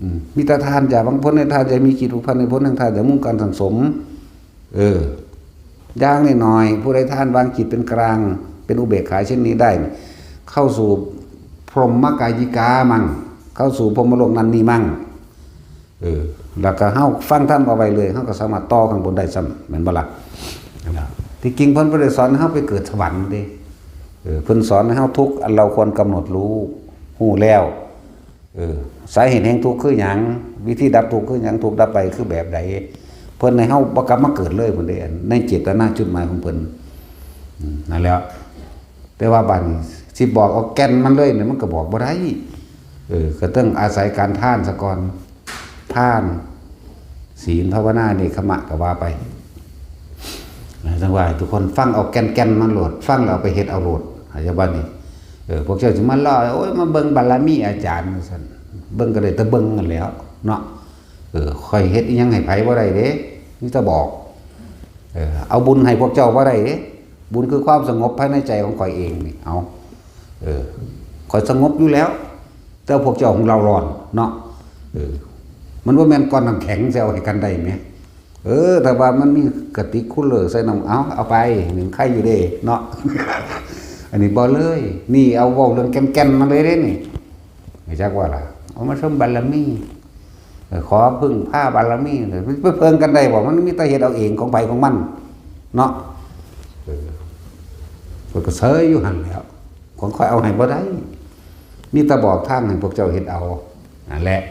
ອືມ ມີແຕ່ທານຢ່າຫວັງຜົນໃຫ້ທານ ຢ່າມີຈິດຜູກພັນໃຫ້ຜົນ ທັງທານຢ່າມຸ່ງການສັ່ງສົມ ເອີ ຢ່າງໜ້ອຍໆ ຜູ້ໃດທານວາງຈິດເປັນກາງ ເປັນອຸເບກຂາເຊັ່ນນີ້ໄດ້ ເຂົ້າສູ່ພົມມະກາຍິກາມັງ ເຂົ້າສູ່ພົມມະໂລກນັ້ນນີ້ມັງ ເອີ ແລ້ວກໍເຮົາຟັງທຳເອົາໄວ້ເລື້ອຍ ເຮົາກໍສາມາດຕໍ່ຂ້າງບົນໄດ້ຊ້ຳ ແມ່ນບໍ່ລະ? ທີ່ຈິງເພິ່ນບໍ່ໄດ້ສອນໃຫ້ເຮົາໄປເກີດສະຫວັນເດ້ ເອີ ເພິ່ນສອນໃຫ້ເຮົາທຸກອັນເຮົາຄວນກຳນົດຮູ້ ຮູ້ແລ້ວ ເອີ ສາເຫດແຫ່ງທຸກຄືຫຍັງ? ວິທີດັບທຸກຄືຫຍັງ? ທຸກດັບໄປຄືແບບໃດ? ເພິ່ນໃຫ້ເຮົາບໍ່ກັບມາເກີດເລີຍພຸ້ນເດ້ ໃນເຈດຕະນາຈຸດໝາຍຂອງເພິ່ນ ອືມ ນັ້ນແຫຼະ. ແຕ່ວ່າບາດນີ້ຊິບອກເອົາແກ່ນມັນເລີຍນີ້ ມັນກໍບອກບໍ່ໄດ້. ເອີ ກໍຕ້ອງອາໄສການທານສາກ່ອນ ທານ ສີນ ພາວະນາ ເນກຂະມະ ກໍວ່າໄປ. ຈັ່ງວ່າໃຫ້ທຸກຄົນຟັງເອົາແກ່ນໆມັນໂລດ ຟັງແລ້ວເອົາໄປເຮັດເອົາໂລດ. ເຂົ້າໃຈບໍ່ນີ້? ເອີ ພວກເຈົ້າຊິມາເລົ່າ ໂອ້ຍ ມາເບິ່ງບາລະມີອາຈານວ່າຊັ້ນ ເບິ່ງກໍໄດ້ແຕ່ເບິ່ງນັ້ນແຫຼ້ວເນາະ. ເອີ ຂ້ອຍເຮັດອີ່ຫຍັງໃຫ້ໃຜບໍ່ໄດ້ເດ້ ມີແຕ່ບອກ. ເອີ ເອົາບຸນໃຫ້ພວກເຈົ້າບໍ່ໄດ້ເດ້ ບຸນຄືຄວາມສະຫງົບພາຍໃນໃຈຂອງຂ້ອຍເອງນີ້. ເອົາ ເອີ ຂ້ອຍສະຫງົບຢູ່ແລ້ວ ແຕ່ພວກເຈົ້າຫົງເລົາຮ້ອນເນາະ. ເອີ ມັນບໍ່ແມ່ນກ້ອນນ້ຳແຂງຊິເອົາໃຫ້ກັນໄດ້ແໝ. ເອີ ຖ້າວ່າມັນມີກະຕິກຄູລເລີໃສ່ນ້ຳ ເອົາ ເອົາໄປ ຍັງໄຄຢູ່ເດ້ເນາະ. ອັນນີ້ບໍ່ເລີຍ ນີ້ເອົາເວົ້າເລື່ອງແກ່ນໆມາເລີຍເດ້ນີ້. ຮູ້ຈັກບໍ່ລະ? ເອົາມາຊົມບາລະມີ ເອີ ຂໍເພິ່ງພາບາລະມີ ໄປເພິ່ງກັນໄດ້ບໍ່? ມັນມີແຕ່ເຮັດເອົາເອງຂອງໃຜຂອງມັນເນາະ. ເອີ ຂ້ອຍກໍເຊີຍຢູ່ຫັ້ນແຫຼ້ວ ຂອງຂ້ອຍເອົາໃຫ້ບໍ່ໄດ້ ມີແຕ່ບອກທາງໃຫ້ພວກເຈົ້າເຮັດເອົານັ້ນແຫຼະ.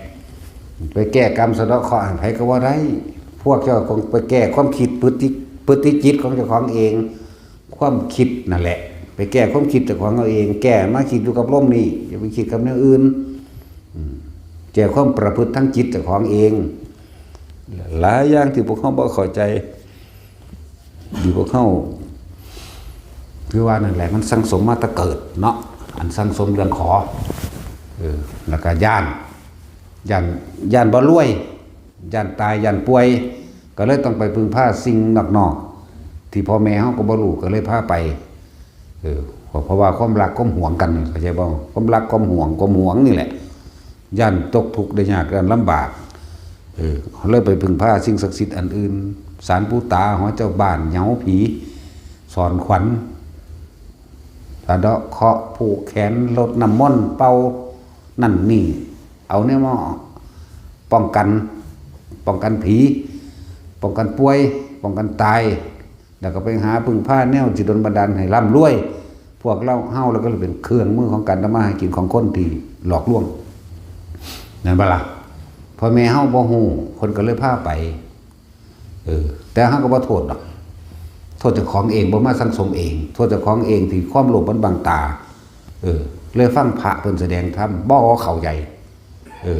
ໄປແກ້ກຳສະເດາະເຄາະໃຫ້ໃຜກໍບໍ່ໄດ້ ພວກເຈົ້າຄົງໄປແກ້ຄວາມຄິດ ພຶດຕິ ພຶດຕິຈິດຂອງເຈົ້າຂອງເອງ. ຄວາມຄິດນັ້ນແຫຼະ ໄປແກ້ຄວາມຄິດເຈົ້າຂອງເຮົາເອງ ແກ້ມາຄິດຢູ່ກັບລົມນີ້ ຢ່າໄປຄິດກັບແນວອື່ນ. ອືມ ແກ້ຄວາມປະພຶດທາງຈິດເຈົ້າຂອງເອງ. ຫຼາຍຢ່າງທີ່ພວກເຮົາບໍ່ເຂົ້າໃຈ ທີ່ພວກເຮົາ ຄືວ່ານັ້ນແຫຼະ ມັນສັງສົມມາແຕ່ເກີດເນາະ ອັນສັງສົມເລື່ອງຂໍ ເອີ ແລ້ວກໍຢ້ານ ຢ້ານ ຢ້ານບໍ່ລວຍ ຢ້ານຕາຍ ຢ້ານປ່ວຍ ກໍເລີຍຕ້ອງໄປເພິ່ງພາສິ່ງນອກໆ ທີ່ພໍ່ແມ່ເຮົາກໍບໍ່ຮູ້ ກໍເລີຍພາໄປ. ເອີ ເພາະ ເພາະວ່າຄວາມລັກຄວາມຫວງກັນ ເຂົ້າໃຈບໍ່? ຄວາມລັກຄວາມຫວງ ຄວາມຫວງນີ້ແຫຼະ ຢ້ານຕົກທຸກໄດ້ຍາກ ຢ້ານລຳບາກ ເອີ ເລີຍໄປເພິ່ງພາສິ່ງສັກສິດອັນອື່ນ ສານປູຕາ ຫໍເຈົ້າບ້ານ ເຫຍົາຜີ ສອນຂວັນ ສະເດາະເຄາະ ຜູກແຂນ ລົດນ້ຳມົນ ເປົ່ານັ້ນນີ້ ເອົາແນວມາປ້ອງກັນ ປ້ອງກັນຜີ ປ້ອງກັນປ່ວຍ ປ້ອງກັນຕາຍ ແລ້ວກໍໄປຫາເພິ່ງພາແນວຊິດົນບັນດານໃຫ້ລ່ຳລວຍ. ພວກເຮົາ ເຮົາລະກໍເລີຍເປັນເຄື່ອງມືຂອງການທຳມາຫາກິນຂອງຄົນທີ່ຫຼອກລວງ ແມ່ນບໍ່ລະ? ພໍ່ແມ່ເຮົາບໍ່ຮູ້ ເພິ່ນກໍເລີຍພາໄປ. ເອີ ແຕ່ເຮົາກໍບໍ່ໂທດດອກ ໂທດເຈົ້າຂອງເອງ ບໍ່ມາສັງສົມເອງ ໂທດເຈົ້າຂອງເອງທີ່ຄວາມໂລບມັນບັງຕາ. ເອີ ເລີຍຟັງພະເພິ່ນສະແດງທຳ ບໍ່ເຂົ້າໃຈ. ເອີ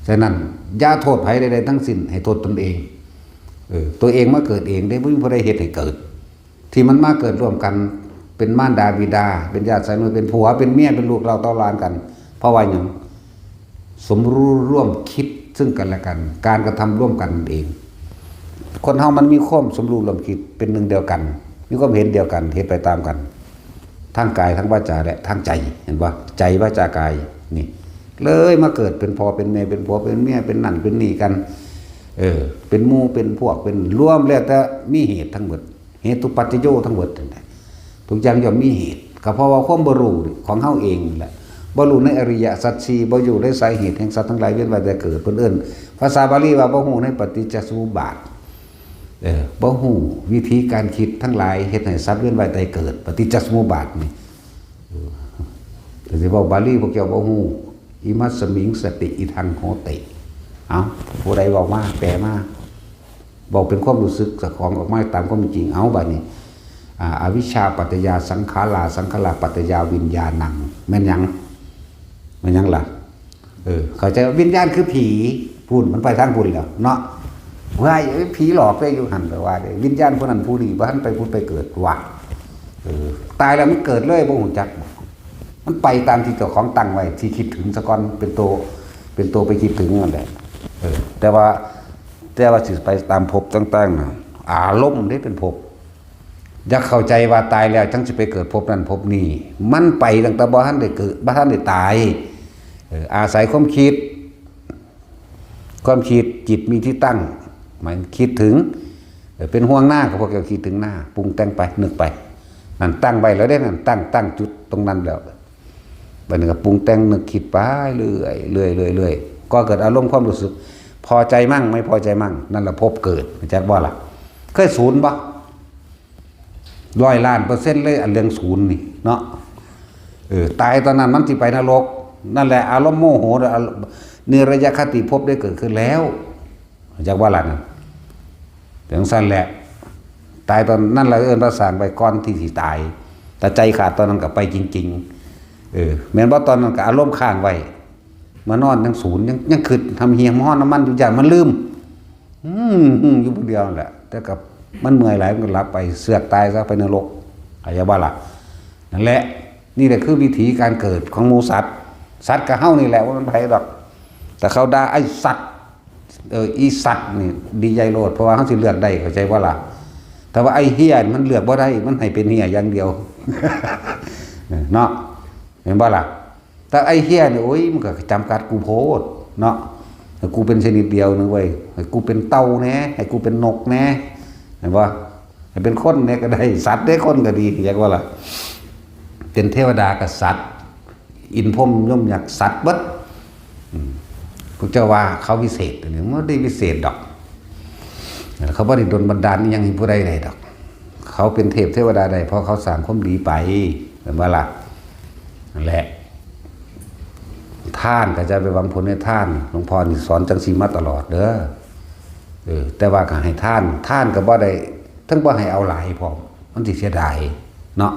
ສະນັ້ນ ຢ່າໂທດໃຜໃດໆທັງສິ້ນ ໃຫ້ໂທດຕົນເອງ. ເອີ ຕົວເອງມາເກີດເອງເດ້ ບໍ່ມີຜູ້ໃດເຮັດໃຫ້ເກີດ. ທີ່ມັນມາເກີດຮ່ວມກັນ ເປັນມານດາບິດາ ເປັນຍາດສາຍເລືອດ ເປັນຜົວເປັນເມຍ ເປັນລູກເຕົ້າເຕົ້າຫຼານກັນ ເພາະວ່າຫຍັງ? ສົມຮູ້ຮ່ວມຄິດຊຶ່ງກັນແລະກັນ ການກະທຳຮ່ວມກັນນັ້ນເອງ. ຄົນເຮົາມັນມີຄວາມສົມຮູ້ຮ່ວມຄິດ ເປັນໜຶ່ງດຽວກັນ ມີຄວາມເຫັນດຽວກັນ ເຮັດໄປຕາມກັນ ທາງກາຍ ທາງວາຈາ ແລະ ທາງໃຈ ເຫັນບໍ່? ໃຈ ວາຈາ ກາຍ ນີ້ ເລີຍມາເກີດເປັນພໍ່ເປັນແມ່ ເປັນຜົວເປັນເມຍ ເປັນນັ້ນເປັນນີ້ກັນ ເອີ ເປັນໝູ່ເປັນພວກ ເປັນ ລວມແລ້ວແຕ່ມີເຫດທັງໝົດ ເຫຕຸປັດຈະໂຍທັງໝົດນັ້ນແຫຼະ. ທຸກຢ່າງຍ່ອມມີເຫດ ກໍເພາະວ່າຄວາມບໍ່ຮູ້ຂອງເຮົາເອງນີ້ແຫຼະ ບໍ່ຮູ້ໃນອະລິຍະສັດສີ່ ບໍ່ຢູ່ໃນສາເຫດແຫ່ງສັດທັງຫຼາຍວຽນວ່າຍຕາຍເກີດ ເພິ່ນເອີ້ນ ພາສາບາລີວ່າບໍ່ຮູ້ໃນປະຕິດຈະສະມຸບບາດ ເອີ ບໍ່ຮູ້ວິທີການຄິດທັງຫຼາຍເຮັດໃຫ້ສັດວຽນວ່າຍຕາຍເກີດ ປະຕິດຈະສະມຸບບາດນີ້. ເອີ ແຕ່ຊິເວົ້າບາລີພວກເຈົ້າບໍ່ຮູ້ ອິມັດສະມິງສະຕິ ອິທັງໂຫຕິ. ເອົ້າ ຜູ້ໃດເວົ້າມາ ແປມາ ເວົ້າເປັນຄວາມຮູ້ສຶກເຈົ້າຂອງອອກມາຕາມຄວາມເປັນຈິງ. ເອົາ ບາດນີ້ ອາ ອະວິຊຊາປັດຈະຢາສັງຂາລາ ສັງຂາລາປັດຈະຢາວິນຍານັງ ແມ່ນຫຍັງ? ແມ່ນຫຍັງລະ? ເອີ ເຂົ້າໃຈວ່າວິນຍານຄືຜີ ພຸ້ນ ມັນໄປທາງພຸ້ນແລ້ວເນາະ. ເຮີ້ຍ ເອີຍ ຜີຫຼອກເດ້ ຢູ່ຫັ້ນ ແປວ່າເດ້ ວິນຍານຜູ້ນັ້ນຜູ້ນີ້ບໍ່ທັນໄປຜຸດໄປເກີດວ່າ ເອີ ຕາຍແລ້ວມັນເກີດເລີຍ ບໍ່ຮູ້ຈັກ ມັນໄປຕາມທີ່ເຈົ້າຂອງຕັ້ງໄວ້ ທີ່ຄິດເຖິງສາກ່ອນ ເປັນໂຕ ເປັນໂຕໄປຄິດເຖິງນັ້ນແຫຼະ. ເອີ ແຕ່ວ່າ ແຕ່ວ່າຊິໄປຕາມພົບຕ່າງໆນະ ອາລົມເດ້ເປັນພົບ. ຢ່າເຂົ້າໃຈວ່າຕາຍແລ້ວຈັ່ງຊິໄປເກີດພົບນັ້ນພົບນີ້ ມັນໄປຕັ້ງແຕ່ບໍ່ທັນໄດ້ເກີດ ບໍ່ທັນໄດ້ຕາຍ. ເອີ ອາໄສຄວາມຄິດ ຄວາມຄິດ ຈິດມີທີ່ຕັ້ງ ໝາຍຄິດເຖິງ ເອີ ເປັນຫ່ວງໜ້າ ກໍພວກເຈົ້າຄິດເຖິງໜ້າ ປຸງແຕ່ງໄປ ນຶກໄປ ນັ້ນຕັ້ງໄວ້ແລ້ວເດ້ ນັ້ນຕັ້ງ ຕັ້ງຈຸດຕົງນັ້ນແລ້ວ ບາດນີ້ກໍປຸງແຕ່ງນຶກຄິດໄປເລື້ອຍໆ ເລື້ອຍໆ ເລື້ອຍໆ ກໍເກີດອາລົມຄວາມຮູ້ສຶກ ພໍໃຈມັ້ງ ໄມ່ພໍໃຈມັ້ງ ນັ້ນລະພົບເກີດ ຮູ້ຈັກບໍ່ລະ? ເຄີຍສູນບໍ່? ຮ້ອຍລ້ານເປີເຊັນເລີຍ ອັນເລື່ອງສູນນີ້ເນາະ. ເອີ ຕາຍຕອນນັ້ນມັນຊິໄປນະລົກ ນັ້ນແຫຼະ ອາລົມໂມໂຫ ອາລົມນິລະຍະຄະຕິພົບໄດ້ເກີດຂຶ້ນແລ້ວ ຮູ້ຈັກບໍ່ລະ? ນັ້ນ ຈັ່ງຊັ້ນແຫຼະ ຕາຍຕອນນັ້ນລະເອີ້ນວ່າສ້າງໄວ້ກ່ອນທີ່ຊິຕາຍ. ຖ້າໃຈຂາດຕອນນັ້ນກໍໄປຈິງໆ ເອີ ແມ່ນບໍ່? ຕອນນັ້ນກໍອາລົມຄ້າງໄວ້ ມານອນຍັງສູນ ຍັງ ຍັງຄິດ ຫຳຮຽມຮ້ອນນ້ຳມັນຢູ່ ຢ້ານມັນລືມ ອືມ ຢູ່ຜູ້ດຽວນັ້ນແຫຼະ ແຕ່ກໍມັນເມື່ອຍຫຼາຍ ມັນກໍຫຼັບໄປ ເຊືອກຕາຍຊະ ໄປນະລົກ ເຂົ້າໃຈບໍ່ລະ? ນັ້ນແຫຼະ ນີ້ແຫຼະຄືວິຖີການເກີດຂອງໝູສັດ ສັດກໍເຮົານີ້ແຫຼະ ບໍ່ແມ່ນໃຜດອກ ແຕ່ເຂົາດ່າ ໄອ້ສັດ ເອີ ອີສັດນີ້ດີໃຈໂລດ ເພາະວ່າເຮົາຊິເລືອກໄດ້ ເຂົ້າໃຈບໍ່ລະ? ແຕ່ວ່າໄອ້ເຫ້ຍນີ້ມັນເລືອກບໍ່ໄດ້ ມັນໃຫ້ເປັນເຫ້ຍຢ່າງດຽວ ເນາະ ແມ່ນບໍ່ລະ? ແຕ່ໄອ້ເຫ້ຍນີ້ ໂອ້ຍ ມັນກໍຈຳກັດກູໂພດເນາະ ໃຫ້ກູເປັນຊະນິດດຽວໜຶ່ງເວີຍ ໃຫ້ກູເປັນເຕົ່າແດ່ ໃຫ້ກູເປັນນົກແດ່ ແມ່ນບໍ່? ໃຫ້ເປັນຄົນແດ່ກໍໄດ້ ສັດເດ້ ຄົນກໍດີ ເຂົ້າໃຈບໍ່ລະ? ເປັນເທວະດາກໍສັດ ອິນພົມຍົມຍັກສັດເບິດ ອືມ ພວກເຈົ້າວ່າເຂົາວິເສດ ອັນນີ້ມັນບໍ່ໄດ້ວິເສດດອກ ເຂົາບໍ່ໄດ້ດົນບັນດານອີ່ຫຍັງໃຫ້ຜູ້ໃດໄດ້ດອກ ເຂົາເປັນເທບເທວະດາໄດ້ ເພາະເຂົາສ້າງຄວາມດີໄປ ແມ່ນບໍ່ລະ? ນັ້ນແຫຼະ ທານກໍຈະໄປຫວັງຜົນໃນທານ ຫຼວງພໍ່ນີ້ສອນຈັ່ງຊີ້ມາຕະຫຼອດເດີ ເອີ ແຕ່ວ່າກໍໃຫ້ທານ ທານກໍບໍ່ໄດ້ ເຖິງບໍ່ໃຫ້ເອົາຫຼາຍພ້ອມ ມັນຊິເສຍດາຍເນາະ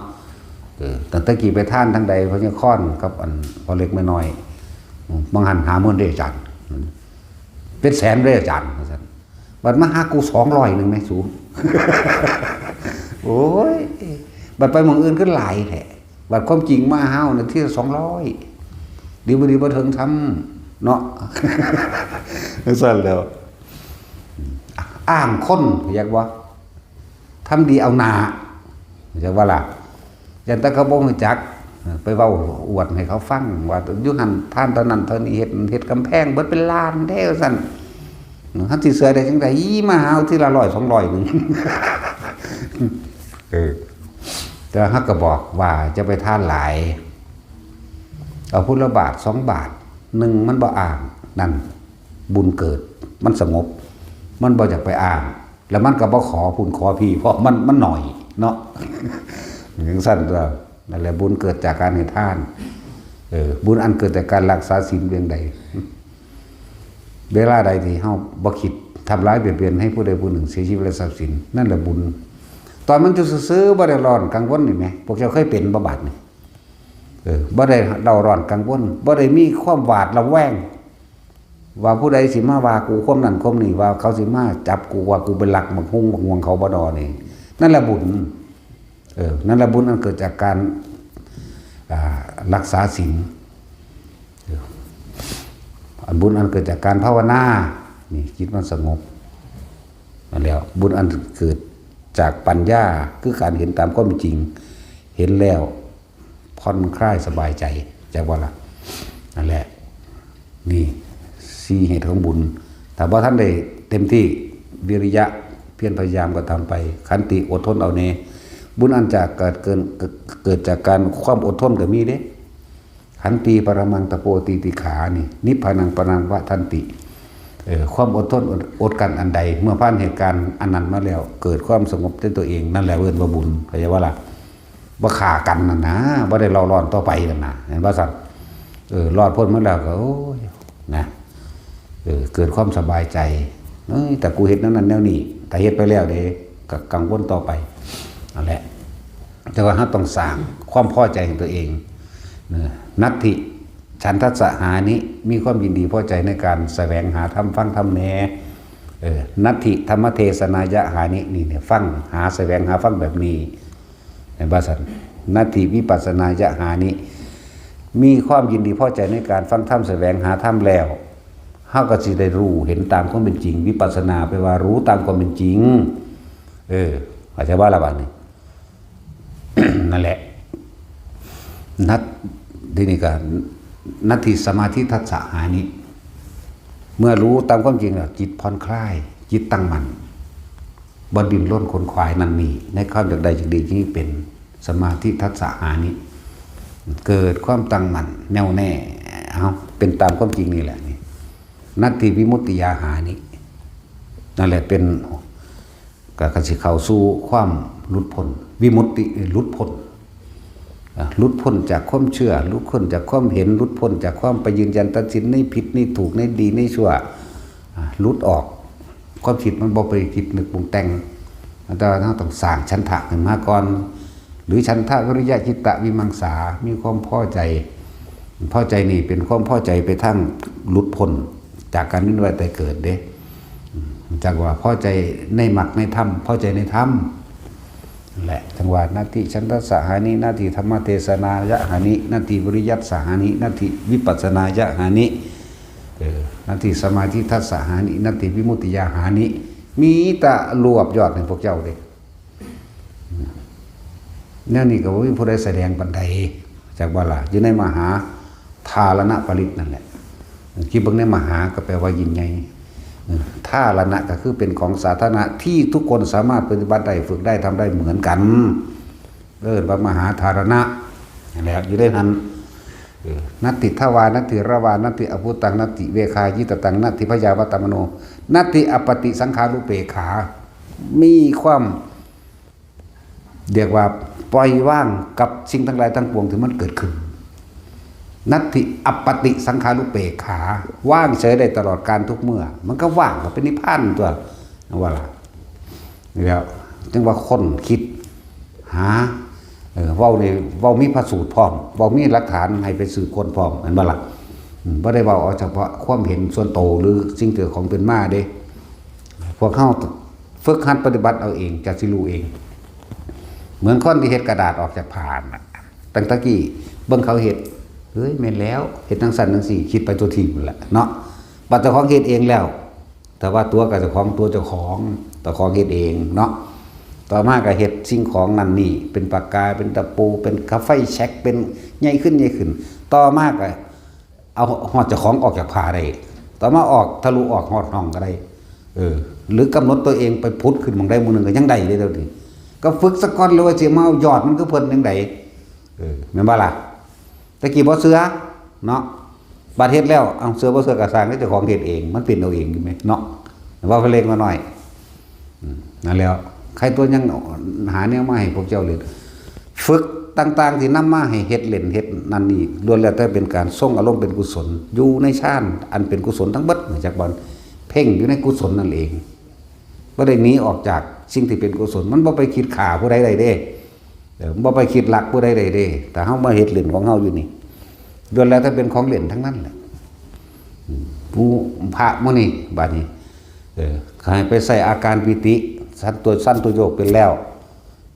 ເອີ ຕັ້ງແຕ່ກີ້ໄປທານທາງໃດ ພະຍາຄອນກັບອັນພໍ່ເລັກແມ່ນ້ອຍ ບາງຫັ້ນຫ້າໝື່ນເດ້ອາຈານ ເປັນແສນເດ້ອາຈານ ວ່າຊັ້ນ ບັດມາຫາກູສອງຮ້ອຍໜຶ່ງແມະສູ ໂອ້ຍ ບັດໄປໝ່ອງອື່ນຄືຫຼາຍແທ້ ບັດຄວາມຈິງມາຫາເຮົານະ ທີລະສອງຮ້ອຍ ດີບໍ່ດີບໍ່ເຖິງຊ້ຳເນາະ ຈັ່ງຊັ້ນແລ້ວ ອ້າງຄົນ ເຂົ້າໃຈບໍ່? ທຳດີເອົາໜ້າ ເຂົ້າໃຈບໍ່ລະ? ຢ້ານແຕ່ເຂົາບໍ່ຮູ້ຈັກ ໄປເວົ້າອວດໃຫ້ເຂົາຟັງ ວ່າຢູ່ຫັ້ນທານເທົ່ານັ້ນເທົ່ານີ້ ເຮັດ ເຮັດກຳແພງເບິດເປັນລ້ານເດ້ ວ່າຊັ້ນ ເຮົາຊິເຊື່ອໄດ້ຈັ່ງໃດ? ມາຫາເຮົາທີລະຮ້ອຍສອງຮ້ອຍໜຶ່ງ ເອີ ແຕ່ວ່າເຮົາກໍບອກວ່າຢ່າໄປທານຫຼາຍ ເອົາພຸ້ນລະບາດສອງບາດ ໜຶ່ງມັນບໍ່ອ້າງ ນັ້ນ ບຸນເກີດ ມັນສະຫງົບ ມັນບໍ່ຢາກໄປອ້າງ ແລ້ວມັນກໍບໍ່ຂໍພຸ້ນຂໍພີ້ ເພາະມັນ ມັນໜ້ອຍເນາະ ຈັ່ງຊັ້ນຕົວະ ນັ້ນແຫຼະ ບຸນເກີດຈາກການໃຫ້ທານ ເອີ ບຸນອັນເກີດຈາກການຮັກສາສິນເປັນຈັ່ງໃດ? ເວລາໃດທີ່ເຮົາບໍ່ຄິດທຳລາຍບຽດບຽນໃຫ້ຜູ້ໃດຜູ້ໜຶ່ງເສຍຊີວິດ ແລະ ຊັບສິນ ນັ້ນແຫຼະບຸນ ຕອນມັນຢູ່ຊື່ໆ ບໍ່ໄດ້ຮ້ອນກັງວົນນີ້ແໝ ພວກເຈົ້າເຄີຍເປັນບໍ່ບາດນີ້? ເອີ ບໍ່ໄດ້ເລົ່າຮ້ອນກັງວົນ ບໍ່ໄດ້ມີຄວາມຫວາດລະແວງ ວ່າຜູ້ໃດຊິມາວ່າກູຄວາມນັ້ນຄວາມນີ້ ວ່າເຂົາຊິມາຈັບກູ ວ່າກູໄປລັກໝາກຫຸ່ງໝາກມ່ວງເຂົາບໍ່ນໍນີ້ ນັ້ນແຫຼະບຸນ ເອີ ນັ້ນແຫຼະບຸນອັນເກີດຈາກການ ອ່າ ຮັກສາສິນ ເອີ ອັນບຸນອັນເກີດຈາກການພາວະນາ ນີ້ ຈິດມັນສະຫງົບ ນັ້ນແຫຼະ ບຸນອັນເກີດຈາກປັນຍາ ຄືການເຫັນຕາມຄວາມເປັນຈິງ ເຫັນແລ້ວ ຜ່ອນຄລາຍສະບາຍໃຈ ຈັກວ່າລະ ນັ້ນແຫຼະ ນີ້ສີ່ເຫດຂອງບຸນ ຖ້າບໍ່ທັນໄດ້ເຕັມທີ່ ວິລິຍະ ພຽນພະຍາຍາມກໍທຳໄປ ຂັນຕິ ອົດທົນເອົາແດ່ ບຸນອັນຈາກເກີດ ເກີດ ເກີດຈາກການຄວາມອົດທົນກໍມີເດ້ ຂັນຕິ ປະຣະມັງ ຕະໂປ ຕີຕິຂາ ນີ້ ນິບພານັງ ປະນັງ ວະທັນຕິ ເອີ ຄວາມອົດທົນ ອົດ ອົດກັ້ນອັນໃດ ເມື່ອຜ່ານເຫດການອັນນັ້ນມາແລ້ວ ເກີດຄວາມສະຫງົບໃນຕົວເອງ ນັ້ນແຫຼະເອີ້ນວ່າບຸນ ເຂົ້າໃຈບໍ່ລະ? ບໍ່ຂ້າກັນນັ້ນນະ ບໍ່ໄດ້ເລົ່າຮ້ອນຕໍ່ໄປນັ້ນນະ ເຫັນບໍ່ຊັ້ນ? ເອີ ລອດພົ້ນມາແລ້ວກໍ ໂອ້ຍ ນະ ເອີ ເກີດຄວາມສະບາຍໃຈ ເອີຍ ແຕ່ກູເຮັດແນວນັ້ນແນວນີ້ ຖ້າເຮັດໄປແລ້ວເດ້ ກໍກັງວົນຕໍ່ໄປ ນັ້ນແຫຼະ ແຕ່ວ່າເຮົາຕ້ອງສ້າງຄວາມພໍໃຈໃຫ້ຕົວເອງ ນະ ນັດຖິ ສັນທັດສະຫານິ ມີຄວາມຍິນດີພໍໃຈໃນການສະແຫວງຫາທຳ ຟັງທຳແດ່ ເອີ ນັດຖິ ທຳມະເທສະນາຍະຫານິ ນີ້ ນີ້ ຟັງ ຫາ ສະແຫວງຫາຟັງແບບນີ້ ເຫັນບໍ່ຊັ້ນ? ນັດຖິ ວິປັດສະນາຍະຫານິ ມີຄວາມຍິນດີພໍໃຈໃນການຟັງທຳ ສະແຫວງຫາທຳແລ້ວ ເຮົາກໍຊິໄດ້ຮູ້ເຫັນຕາມຄວາມເປັນຈິງ ວິປັດສະນາ ແປວ່າຮູ້ຕາມຄວາມເປັນຈິງ ເອີ ເຂົ້າໃຈບໍ່ລະບາດນີ້? ນັ້ນແຫຼະ ນັດ ທີນີ້ກໍ ນັດຖິ ສະມາທິທັດສະຫານິ ເມື່ອຮູ້ຕາມຄວາມຈິງແລ້ວ ຈິດຜ່ອນຄລາຍ ຈິດຕັ້ງໝັ້ນ ບໍ່ດີ້ນລົນຂົນຂວາຍນັ້ນນີ້ ໃນຄວາມຢາກໄດ້ຢາກດີ ຈຶ່ງເປັນ ສະມາທິທັດສະຫານິ ເກີດຄວາມຕັ້ງໝັ້ນແນ່ວແນ່ ເອົາ ເປັນຕາມຄວາມຈິງນີ້ແຫຼະນີ້ ນັດຖິ ວິມຸດຕິຍາຫານິ ນັ້ນແຫຼະ ເປັນ ກໍ ກໍຊິເຂົ້າສູ່ຄວາມຫຼຸດພົ້ນ ວິມຸດຕິ ຫຼຸດພົ້ນ ອາ ຫຼຸດພົ້ນຈາກຄວາມເຊື່ອ ຫຼຸດພົ້ນຈາກຄວາມເຫັນ ຫຼຸດພົ້ນຈາກຄວາມໄປຢືນຢັນຕັດສິນໃນຜິດໃນຖືກ ໃນດີໃນຊົ່ວ ອາ ຫຼຸດອອກ ຄວາມຄິດມັນບໍ່ໄປຄິດນຶກປຸງແຕ່ງ ແຕ່ວ່າເຮົາຕ້ອງສ້າງສັນທະຂຶ້ນມາກ່ອນ ຫຼື ສັນທະວິລິຍະຈິດຕະວິມັງສາ ມີຄວາມພໍໃຈ. ພໍໃຈນີ້ເປັນຄວາມພໍໃຈໄປທາງຫຼຸດພົ້ນຈາກການວຽນວ່າຍຕາຍເກີດເດ້. ຈັກວ່າພໍໃຈໃນມັກໃນທຳ ພໍໃຈໃນທຳ ແຫຼະ ຈັ່ງວ່າ ນັດຖິສັນທັດສະຫານິ ນັດຖິທຳມະເທສະນາຍະຫານິ ນັດຖິວິລິຍັດສະຫານິ ນັດຖິວິປັດສະນາຍະຫານິ ເອີ ນັດຖິສະມາທິທັດສະຫານິ ນັດຖິວິມຸດຕິຍາຫານິ ມີແຕ່ລວບຍອດໃຫ້ພວກເຈົ້າເດ້. ແນວນີ້ກໍບໍ່ມີຜູ້ໃດສະແດງປານໃດ ຈັກວ່າລະ ຢູ່ໃນມະຫາທາລະນະປະລິດນັ້ນແຫຼະ. ຄິດເບິ່ງໃນມະຫາກໍແປວ່າຍິ່ງໃຫຍ່ ທາລະນະກໍຄືເປັນຂອງສາທາລະນະທີ່ທຸກຄົນສາມາດປະຕິບັດໄດ້ ຝຶກໄດ້ ທຳໄດ້ເໝືອນກັນ ເອີ້ນວ່າມະຫາທາລະນະ. ນັ້ນແຫຼະ ຢູ່ໃນນັ້ນ ເອີ ນັດຖິທະວາ ນັດຖິລະວາ ນັດຖິອະພຸດຕັງ ນັດຖິເວຄາຍິຕະຕັງ ນັດຖິພະຍາວັດຕະມະໂນ ນັດຖິອັບປະຕິສັງຂາລຸເປກຂາ ມີຄວາມ ເອີ້ນວ່າປ່ອຍວາງກັບສິ່ງທັງຫຼາຍທັງປວງທີ່ມັນເກີດຂຶ້ນ. ນັດຖິອັບປະຕິສັງຂາລຸເປກຂາ ວາງເສີຍໄດ້ຕະຫຼອດການທຸກເມື່ອ ມັນກໍວ່າງ ກໍເປັນນິບພານຕົວະ ວ່າລະ. ນີ້ແຫຼະ ຈຶ່ງວ່າຄົ້ນຄິດຫາ ເອີ ເວົ້ານີ້ ເວົ້າມີພະສູດພ້ອມ ເວົ້າມີຫຼັກຖານໃຫ້ໄປສືບຄົ້ນພ້ອມ ແມ່ນບໍ່ລະ? ອືມ ບໍ່ໄດ້ເວົ້າເອົາສະເພາະຄວາມເຫັນສ່ວນໂຕ ຫຼື ສິ່ງທີ່ຂອງເປັນມາເດ້. ພວກເຮົາຝຶກຫັດປະຕິບັດເອົາເອງ ຈະຊິຮູ້ເອງ. ເໝືອນຄົນທີ່ເຮັດກະດາດອອກຈາກຜ້ານະ ຕັ້ງແຕ່ກີ້ເບິ່ງເຂົາເຮັດ ເອີຍ ແມ່ນແລ້ວ ເຮັດຈັ່ງຊັ້ນຈັ່ງຊີ້ ຄິດໄປຕົວທີບພຸ້ນແຫຼະເນາະ. ບັດເຈົ້າຂອງເຮັດເອງແລ້ວ ແຕ່ວ່າຕົວະກໍເຈົ້າຂອງ ຕົວະເຈົ້າຂອງ ເຈົ້າຂອງເຮັດເອງເນາະ. ຕໍ່ມາກໍເຮັດສິ່ງຂອງນັ້ນນີ້ ເປັນປາກກາ ເປັນຕະປູ ເປັນກາໄຟແຊັກ ເປັນໃຫຍ່ຂຶ້ນ ໃຫຍ່ຂຶ້ນ. ຕໍ່ມາກໍເອົາຮອດເຈົ້າຂອງອອກຈາກຜ້າໄດ້. ຕໍ່ມາອອກ ທະລຸອອກຮອດຫ້ອງກໍໄດ້. ເອີ ຫຼືກຳນົດຕົວເອງໄປຜຸດຂຶ້ນໝ່ອງໃດໝ່ອງໜຶ່ງກໍຍັງໄດ້ເດ້ ດຽວນີ້. ກໍຝຶກສາກ່ອນ ຫຼືວ່າຊິມາເອົາຍອດມັນຄືເພິ່ນຈັ່ງໃດ? ເອີ ແມ່ນບໍ່ລະ? ແຕ່ກີ້ບໍ່ເຊື່ອເນາະ ບັດເຮັດແລ້ວ ເອົາ ເຊື່ອບໍ່ເຊື່ອກໍຊ່າງ ເຈົ້າຂອງເຮັດເອງ ມັນເປັນເອົາເອງຢູ່ແມະເນາະ ເວົ້າເປັນເລັກເປັນນ້ອຍ. ອືມ ນັ້ນແຫຼະ ໃຄຕົວະຍັງຫາແນວມາໃຫ້ພວກເຈົ້າເລີຍ. ຝຶກຕ່າງໆທີ່ນຳມາໃຫ້ເຮັດເຫຼັ້ນເຮັດນັ້ນນີ້ ລ້ວນແລ້ວແຕ່ເປັນການຊົງອາລົມເປັນກຸສົນ ຢູ່ໃນຊານອັນເປັນກຸສົນທັງເບິດ ຈາກບ່ອນເພັ່ງຢູ່ໃນກຸສົນນັ້ນເອງ ບໍ່ໄດ້ໜີອອກຈາກສິ່ງທີ່ເປັນກຸສົນ. ມັນບໍ່ໄປຄິດຂ້າຜູ້ໃດໄດ້ເດ້. ເອີ ບໍ່ໄປຄິດລັກຜູ້ໃດໄດ້ເດ້. ຖ້າເຮົາມາເຮັດຫຼິ້ນຂອງເຮົາຢູ່ນີ້ ລ້ວນແລ້ວແຕ່ເປັນຂອງຫຼິ້ນທັງນັ້ນແຫຼະ. ອືມ ຜູ້ພະມື້ນີ້ ບາດນີ້ ເອີ ກໍໃຫ້ໄປໃຊ້ອາການປີຕິ ສັນຕົວ ສັນໂຕໂຍກເປັນແລ້ວ.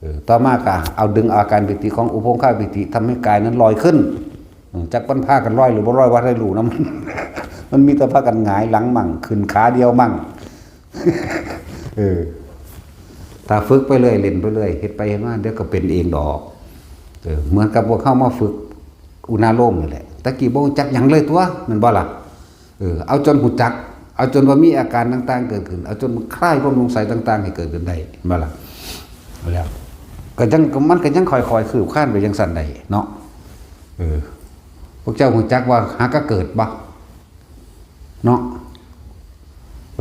ເອີ ຕໍ່ມາກໍເອົາ ດຶງອາການປີຕິຂອງອຸໂພງຄາປີຕິ ທຳໃຫ້ກາຍນັ້ນລອຍຂຶ້ນ. ອືມ ຈັກມັນພາກັນລອຍຫຼືບໍ່ລອຍ ບໍ່ໄດ້ຮູ້ນຳ. ມັນມີແຕ່ພາກັນຫງາຍຫຼັງໝັ້ງ ຂຶ້ນຂາດຽວໝັ້ງ. ເອີ ຖ້າຝຶກໄປເລື້ອຍ ຫຼິ້ນໄປເລື້ອຍ ເຮັດໄປເຮັດມາ ດຽວກໍເປັນເອງດອກ. ເອີ ເໝືອນກັບພວກເຮົາມາຝຶກອຸນາໂລມນີ້ແຫຼະ ແຕ່ກີ້ບໍ່ຮູ້ຈັກຫຍັງເລີຍຕົວະ ແມ່ນບໍ່ລະ? ເອີ ເອົາຈົນຮູ້ຈັກ ເອົາຈົນວ່າມີອາການຕ່າງໆເກີດຂຶ້ນ ເອົາຈົນຄາຍຄວາມສົງໄສຕ່າງໆໃຫ້ເກີດຂຶ້ນໄດ້ ແມ່ນບໍ່ລະ? ແລ້ວກໍຍັງ ມັນກໍຍັງຄ່ອຍໆຄືບຄານໄປຈັ່ງຊັ້ນໄດ້ເນາະ. ເອີ ພວກເຈົ້າຮູ້ຈັກວ່າຫາກະເກີດບໍ່? ເນາະ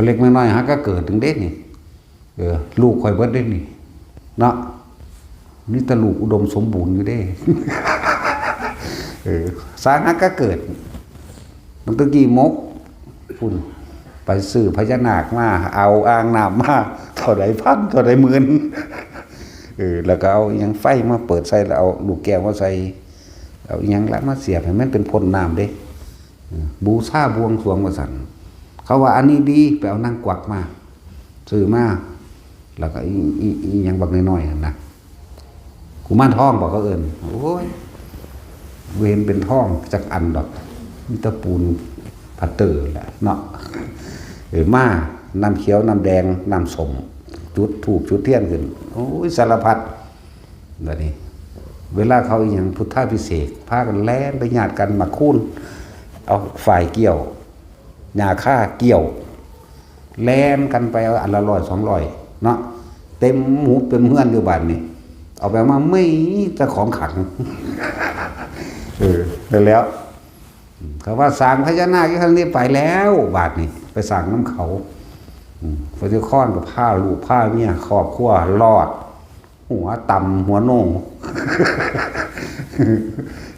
ເລັກນ້ອຍຫາກະເກີດຈັ່ງເດ້ນີ້. ເອີ ລູກຂ້ອຍເບິດເດ້ນີ້ເນາະ ມີແຕ່ລູກອຸດົມສົມບູນຢູ່ເດ້. ເອີ ສາຫາກະເກີດ ມັນຕະກີ້ມົກພຸ້ນ ໄປຊື້ພະຍານາກມາ ເອົາອ່າງນ້ຳມາ ເທົ່າໃດພັນ ເທົ່າໃດໝື່ນ. ເອີ ແລ້ວກໍເອົາອີ່ຫຍັງໄຟມາເປີດໃສ່ ແລ້ວເອົາລູກແກ້ວມາໃສ່ ເອົາອີ່ຫຍັງລະມາສຽບໃຫ້ມັນເປັນພົ້ນນ້ຳເດ້. ເອີ ບູຊາບວງສວງວ່າຊັ້ນ. ເຂົາວ່າອັນນີ້ດີ ໄປເອົານາງກວັກມາ ຊື້ມາ ແລ້ວກໍອີ ອີ ອີຫຍັງບັກນ້ອຍໆຫັ້ນນະ ກຸມານທອງບໍ ເຂົາເອີ້ນ. ໂອ້ຍ ບໍ່ເຫັນເປັນທອງຈັກອັນດອກ ມີແຕ່ປູນພັດເຕີແຫຼະເນາະ. ເອີ ມາ ນ້ຳຂຽວ ນ້ຳແດງ ນ້ຳສົ້ມ ຈຸດທູບຈຸດທຽນຂຶ້ນ ໂອ້ຍ ສາລະພັດ. ບັດນີ້ເວລາເຂົາອີ່ຫຍັງພຸດທາພິເສກ ພາກັນແລ່ນໄປຍາດກັນໝາກຄູນ ເອົາຝ້າຍກ່ຽວ ຫຍ້າຄາກ່ຽວ ແລ່ນກັນໄປເອົາອັນລະຮ້ອຍສອງຮ້ອຍເນາະ ເຕັມຫຸບເຕັມເຮືອນຢູ່ບາດນີ້. ເອົາໄປເອົາມາມີແຕ່ຂອງຂັງ. ເອີ ແລ້ວ ເຂົາວ່າສ້າງພະຍານາກຢູ່ທາງນີ້ໄປແລ້ວ ບາດນີ້ໄປສ້າງນຳເຂົາ. ອືມ ພະເຈົ້າຄອນກໍພາລູກພາເມຍຄອບຄົວລອດ ຫົວຕ່ຳຫົວໂນ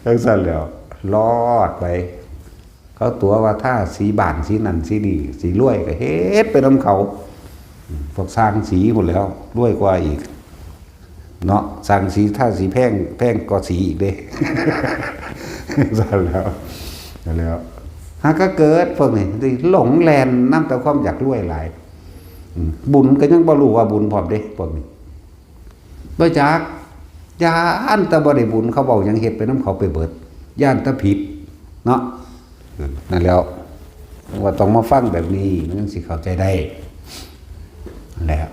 ຈັ່ງຊັ້ນແຫຼ້ວ ລອດໄປ. ເຂົາຕົວະວ່າທາສີບ້ານສີນັ້ນສີນີ້ ສີລວຍກໍເຮັດໄປນຳເຂົາ. ອືມ ພວກຊ່າງສີພຸ້ນແຫຼ້ວ ລວຍກວ່າອີກ. ເນາະ ສ້າງສີ ທາສີແພງ ແພງກວ່າສີອີກເດ້. ຊັ້ນແລ້ວ ນັ້ນແຫຼະ ຫາກໍເກີດພວກນີ້ຫຼົງແລ່ນນຳແຕ່ຄວາມຢາກລວຍຫຼາຍ. ອືມ ບຸນກໍຍັງບໍ່ຮູ້ວ່າບຸນພ້ອມເດ້ພວກນີ້. ບໍ່ຈັກ ຢ້ານແຕ່ບໍ່ໄດ້ບຸນ ເຂົາເວົ້າຫຍັງເຮັດໄປນຳເຂົາໄປເບິດ ຢ້ານແຕ່ຜິດເນາະ. ເອີ ນັ້ນແຫຼະ ວ່າຕ້ອງມາຟັງແບບນີ້ ມັນຈັ່ງຊິເຂົ້າໃຈໄດ້. ແລ້ວ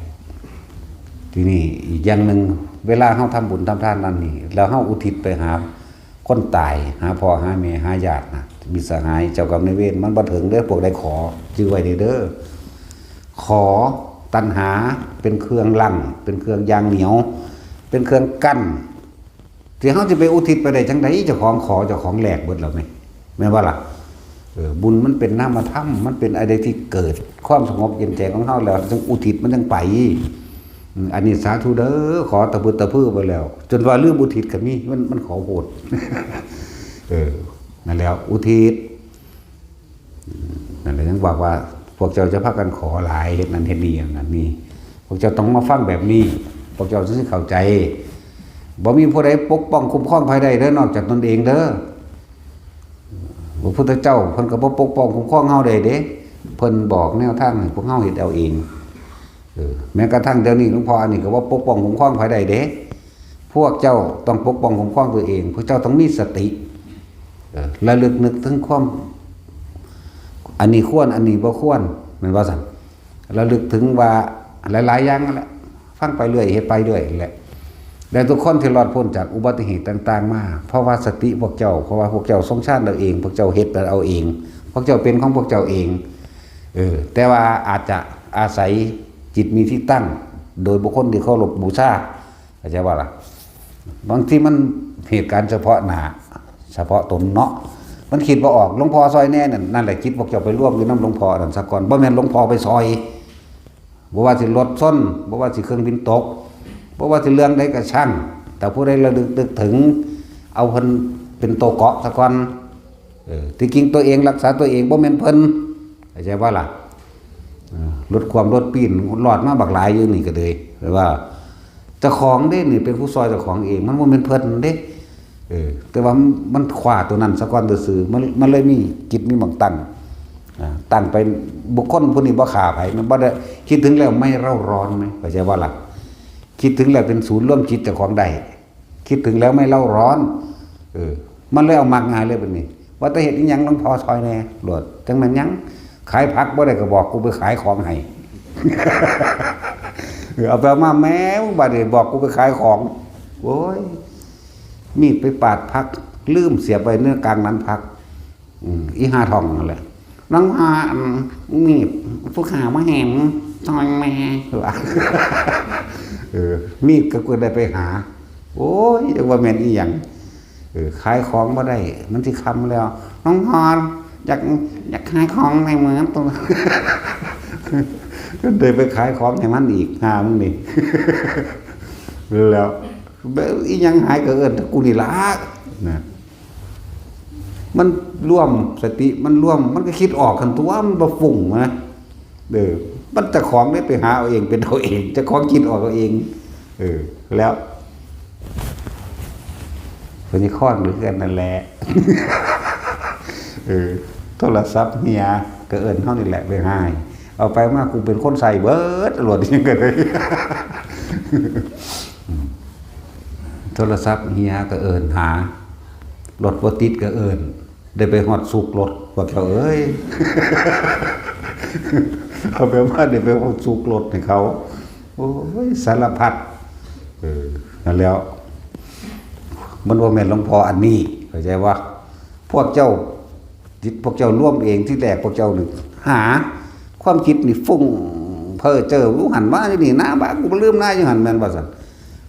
ທີນີ້ອີກຢ່າງໜຶ່ງ ເວລາເຮົາທຳບຸນທຳທານນັ້ນນີ້ ແລ້ວເຮົາອຸທິດໄປຫາຄົນຕາຍ ຫາພໍ່ຫາແມ່ ຫາຍາດນະ ມິດສະຫາຍ ເຈົ້າກຳນາຍເວນ ມັນບໍ່ເຖິງເດີ້ ພວກໃດຂໍ ຈື່ໄວ້ນີ້ເດີ້. ຂໍ ຕັນຫາເປັນເຄື່ອງລັງ ເປັນເຄື່ອງຢ່າງໜຽວ ເປັນເຄື່ອງກັ້ນ ທີ່ເຮົາຈະໄປອຸທິດໄປໄດ້ຈັ່ງໃດ? ເຈົ້າຂອງຂໍ ເຈົ້າຂອງແລກເບິດແລ້ວແມ່ນ ແມ່ນບໍ່ລະ? ເອີ ບຸນມັນເປັນນາມະທຳ ມັນເປັນອັນໃດທີ່ເກີດຄວາມສະຫງົບເຢັນໃຈຂອງເຮົາແລ້ວ ຈຶ່ງອຸທິດ ມັນຈັ່ງໄປ. ອືມ ອັນນີ້ສາທຸເດີ້ ຂໍຕະພຶດຕະພືໄປແລ້ວ ຈົນວ່າລືມອຸທິດກໍມີ ມັນ ມັນຂໍໂພດ. ເອີ ນັ້ນແຫຼະ ອຸທິດ ນັ້ນແຫຼະ ຍັງບອກວ່າ ພວກເຈົ້າຈະພາກັນຂໍຫຼາຍ ເຮັດນັ້ນເຮັດນີ້ ຢ່າງນັ້ນນີ້ ພວກເຈົ້າຕ້ອງມາຟັງແບບນີ້ ພວກເຈົ້າຈຶ່ງຊິເຂົ້າໃຈ. ບໍ່ມີຜູ້ໃດປົກປ້ອງຄຸ້ມຄອງໃຜໄດ້ເດີ້ ນອກຈາກຕົນເອງເດີ້. ພະພຸດທະເຈົ້າເພິ່ນກໍບໍ່ປົກປ້ອງຄຸ້ມຄອງເຮົາໄດ້ເດ້ ເພິ່ນບອກແນວທາງໃຫ້ພວກເຮົາເຮັດເອົາເອງ. ເອີ ແມ້ກະທັ່ງດຽວນີ້ ຫຼວງພໍ່ອັນນີ້ກໍບໍ່ປົກປ້ອງຄຸ້ມຄອງໃຜໄດ້ເດ້. ພວກເຈົ້າຕ້ອງປົກປ້ອງຄຸ້ມຄອງຕົວເອງ ພວກເຈົ້າຕ້ອງມີສະຕິ ເອີ ລະລຶກນຶກເຖິງຄວາມ ອັນນີ້ຄວນ ອັນນີ້ບໍ່ຄວນ ແມ່ນບໍ່ຊັ້ນ? ລະລຶກເຖິງວ່າຫຼາຍໆຢ່າງນັ້ນແຫຼະ ຟັງໄປເລື້ອຍ ເຮັດໄປເລື້ອຍແຫຼະ. ແລະ ທຸກຄົນທີ່ລອດພົ້ນຈາກອຸບັດຕິເຫດຕ່າງໆມາ ເພາະວ່າສະຕິພວກເຈົ້າ ເພາະວ່າພວກເຈົ້າຊົງຊານເອົາເອງ ພວກເຈົ້າເຮັດເອົາເອງ ພວກເຈົ້າເປັນຂອງພວກເຈົ້າເອງ. ເອີ ແຕ່ວ່າອາດຈະອາໄສຈິດມີທີ່ຕັ້ງ ໂດຍບຸກຄົນທີ່ເຄົາລົບບູຊາ ເຂົ້າໃຈບໍ່ລະ? ບາງທີມັນເຫດການສະເພາະໜ້າ ສະເພາະຕົນເນາະ ມັນຄິດບໍ່ອອກ ຫຼວງພໍ່ຊ່ອຍແດ່ນັ້ນ ນັ້ນແຫຼະ ຈິດພວກເຈົ້າໄປລວມຢູ່ນຳຫຼວງພໍ່ນັ້ນສາກ່ອນ ບໍ່ແມ່ນຫຼວງພໍ່ໄປຊ່ອຍ. ບໍ່ວ່າຊິລົດຊົນ ບໍ່ວ່າຊິເຄື່ອງບິນຕົກ ບໍ່ວ່າຊິເລື່ອງໃດກໍຊ່າງ ແຕ່ຜູ້ໃດລະລຶກນຶກເຖິງ ເອົາເພິ່ນເປັນໂຕເກາະສາກ່ອນ. ເອີ ທີ່ຈິງຕົວເອງລັກສາຕົວເອງ ບໍ່ແມ່ນເພິ່ນ ເຂົ້າໃຈບໍ່ລະ? ເອີ ລົດຄວ່ຳລົດປີ້ນ ລອດມາບັກຫຼາຍຢູ່ນີ້ກໍເລີຍ ແຕ່ວ່າເຈົ້າຂອງເດ້ນີ້ ເປັນຜູ້ຊ່ອຍເຈົ້າຂອງເອງ ມັນບໍ່ແມ່ນເພິ່ນເດ້. ເອີ ແຕ່ວ່າມັນຄວ້າຕົວນັ້ນສາກ່ອນຊື່ໆ ມັນ ມັນເລີຍມີຈິດມີໝ່ອງຕັ້ງ ອາ ຕັ້ງໄປ ບຸກຄົນຜູ້ນີ້ບໍ່ຂ້າໃຜ ມັນບໍ່ໄດ້ ຄິດເຖິງແລ້ວໄມ່ເລົ່າຮ້ອນ ເຂົ້າໃຈບໍ່ລະ? ຄິດເຖິງແລ້ວເປັນສູນລວມຈິດເຈົ້າຂອງໄດ້ ຄິດເຖິງແລ້ວໄມ່ເລົ່າຮ້ອນ. ເອີ ມັນເລີຍເອົາມັກງ່າຍເລີຍບັດນີ້ ວ່າແຕ່ເຮັດອີ່ຫຍັງ ຫຼວງພໍ່ຊ່ອຍແດ່ໂລດ ຈັກແມ່ນຫຍັງ ຂາຍຜັກບໍ່ໄດ້ກໍບອກກູໄປຂາຍຂອງໃຫ້. ເອີ ເອົາໄປເອົາມາ ແມ່ ບາດນີ້ບອກກູໄປຂາຍຂອງ ໂອ້ຍ ມີດໄປປາດຜັກ ລືມສຽບໄວ້ໃນກາງໜັງຜັກ. ອືມ ອີ່ຫ່າທ່ອງນັ້ນແຫຼະ ນາງວ່າ ອັນ ມີດ ຜູ້ຂ້າມາແຮມ ຊ່ອຍແດ່ ວ່າ ເອີ ມີດກໍເກີດໄດ້ໄປຫາ ໂອ້ຍ ຈັກວ່າແມ່ນອີ່ຫຍັງ ເອີ ຂາຍຂອງບໍ່ໄດ້ ມັນຊິຄ່ຳແລ້ວ ນ້ອງພອນ ຢາກ ຢາກຂາຍຂອງໃຫ້ເໝືອນໂຕ ໄດ້ໄປຂາຍຂອງໃຫ້ມັນອີກ ຫາມຶງນີ້ ແລ້ວ ແບບອີ່ຫຍັງຫາຍກໍເອີ້ນແຕ່ກູນີ້ລະ ນະ ມັນລວມ ສະຕິມັນລວມ ມັນກໍຄິດອອກຫັ້ນຕົວະ ມັນບໍ່ຟຸ້ງນະ. ເອີ ມັນເຈົ້າຂອງໄດ້ໄປຫາເອົາເອງ ເປັນເອົາເອງ ເຈົ້າຂອງຄິດອອກເອົາເອງ. ເອີ ແລ້ວ ເພິ່ນຊິຄອນຄືກັນນັ້ນແຫຼະ ເອີ ໂທລະສັບເຫຍ ກໍເອີ້ນເຮົານີ້ແຫຼະໄປຫາ ເອົາໄປມາ ກູເປັນຄົນໃຊ້ເບິດໂລດ ຫຍັງກໍໄດ້ ໂທລະສັບເຫຍກໍເອີ້ນຫາ ລົດບໍ່ຕິດກໍເອີ້ນ ໄດ້ໄປຮອດສຸກລົດ ພວກເຈົ້າເອີຍ ເອົາແບບວ່າໄດ້ໄປຮອດສຸກລົດໃຫ້ເຂົາ ໂອ້ຍ ສາລະພັດ. ເອີ ນັ້ນແຫຼະ ມັນບໍ່ແມ່ນຫຼວງພໍ່ອັນນີ້ ເຂົ້າໃຈບໍ່? ພວກເຈົ້າ ຈິດພວກເຈົ້າລວມເອງ ທີແລກພວກເຈົ້ານີ້ຫາ ຄວາມຄິດນີ້ຟຸ້ງເພີ້ເຈີຢູ່ຫັ້ນ ມາຢູ່ນີ້ນາ ບາດກູບໍ່ລືມນາຢູ່ຫັ້ນ ແມ່ນບໍ່ຊັ້ນ?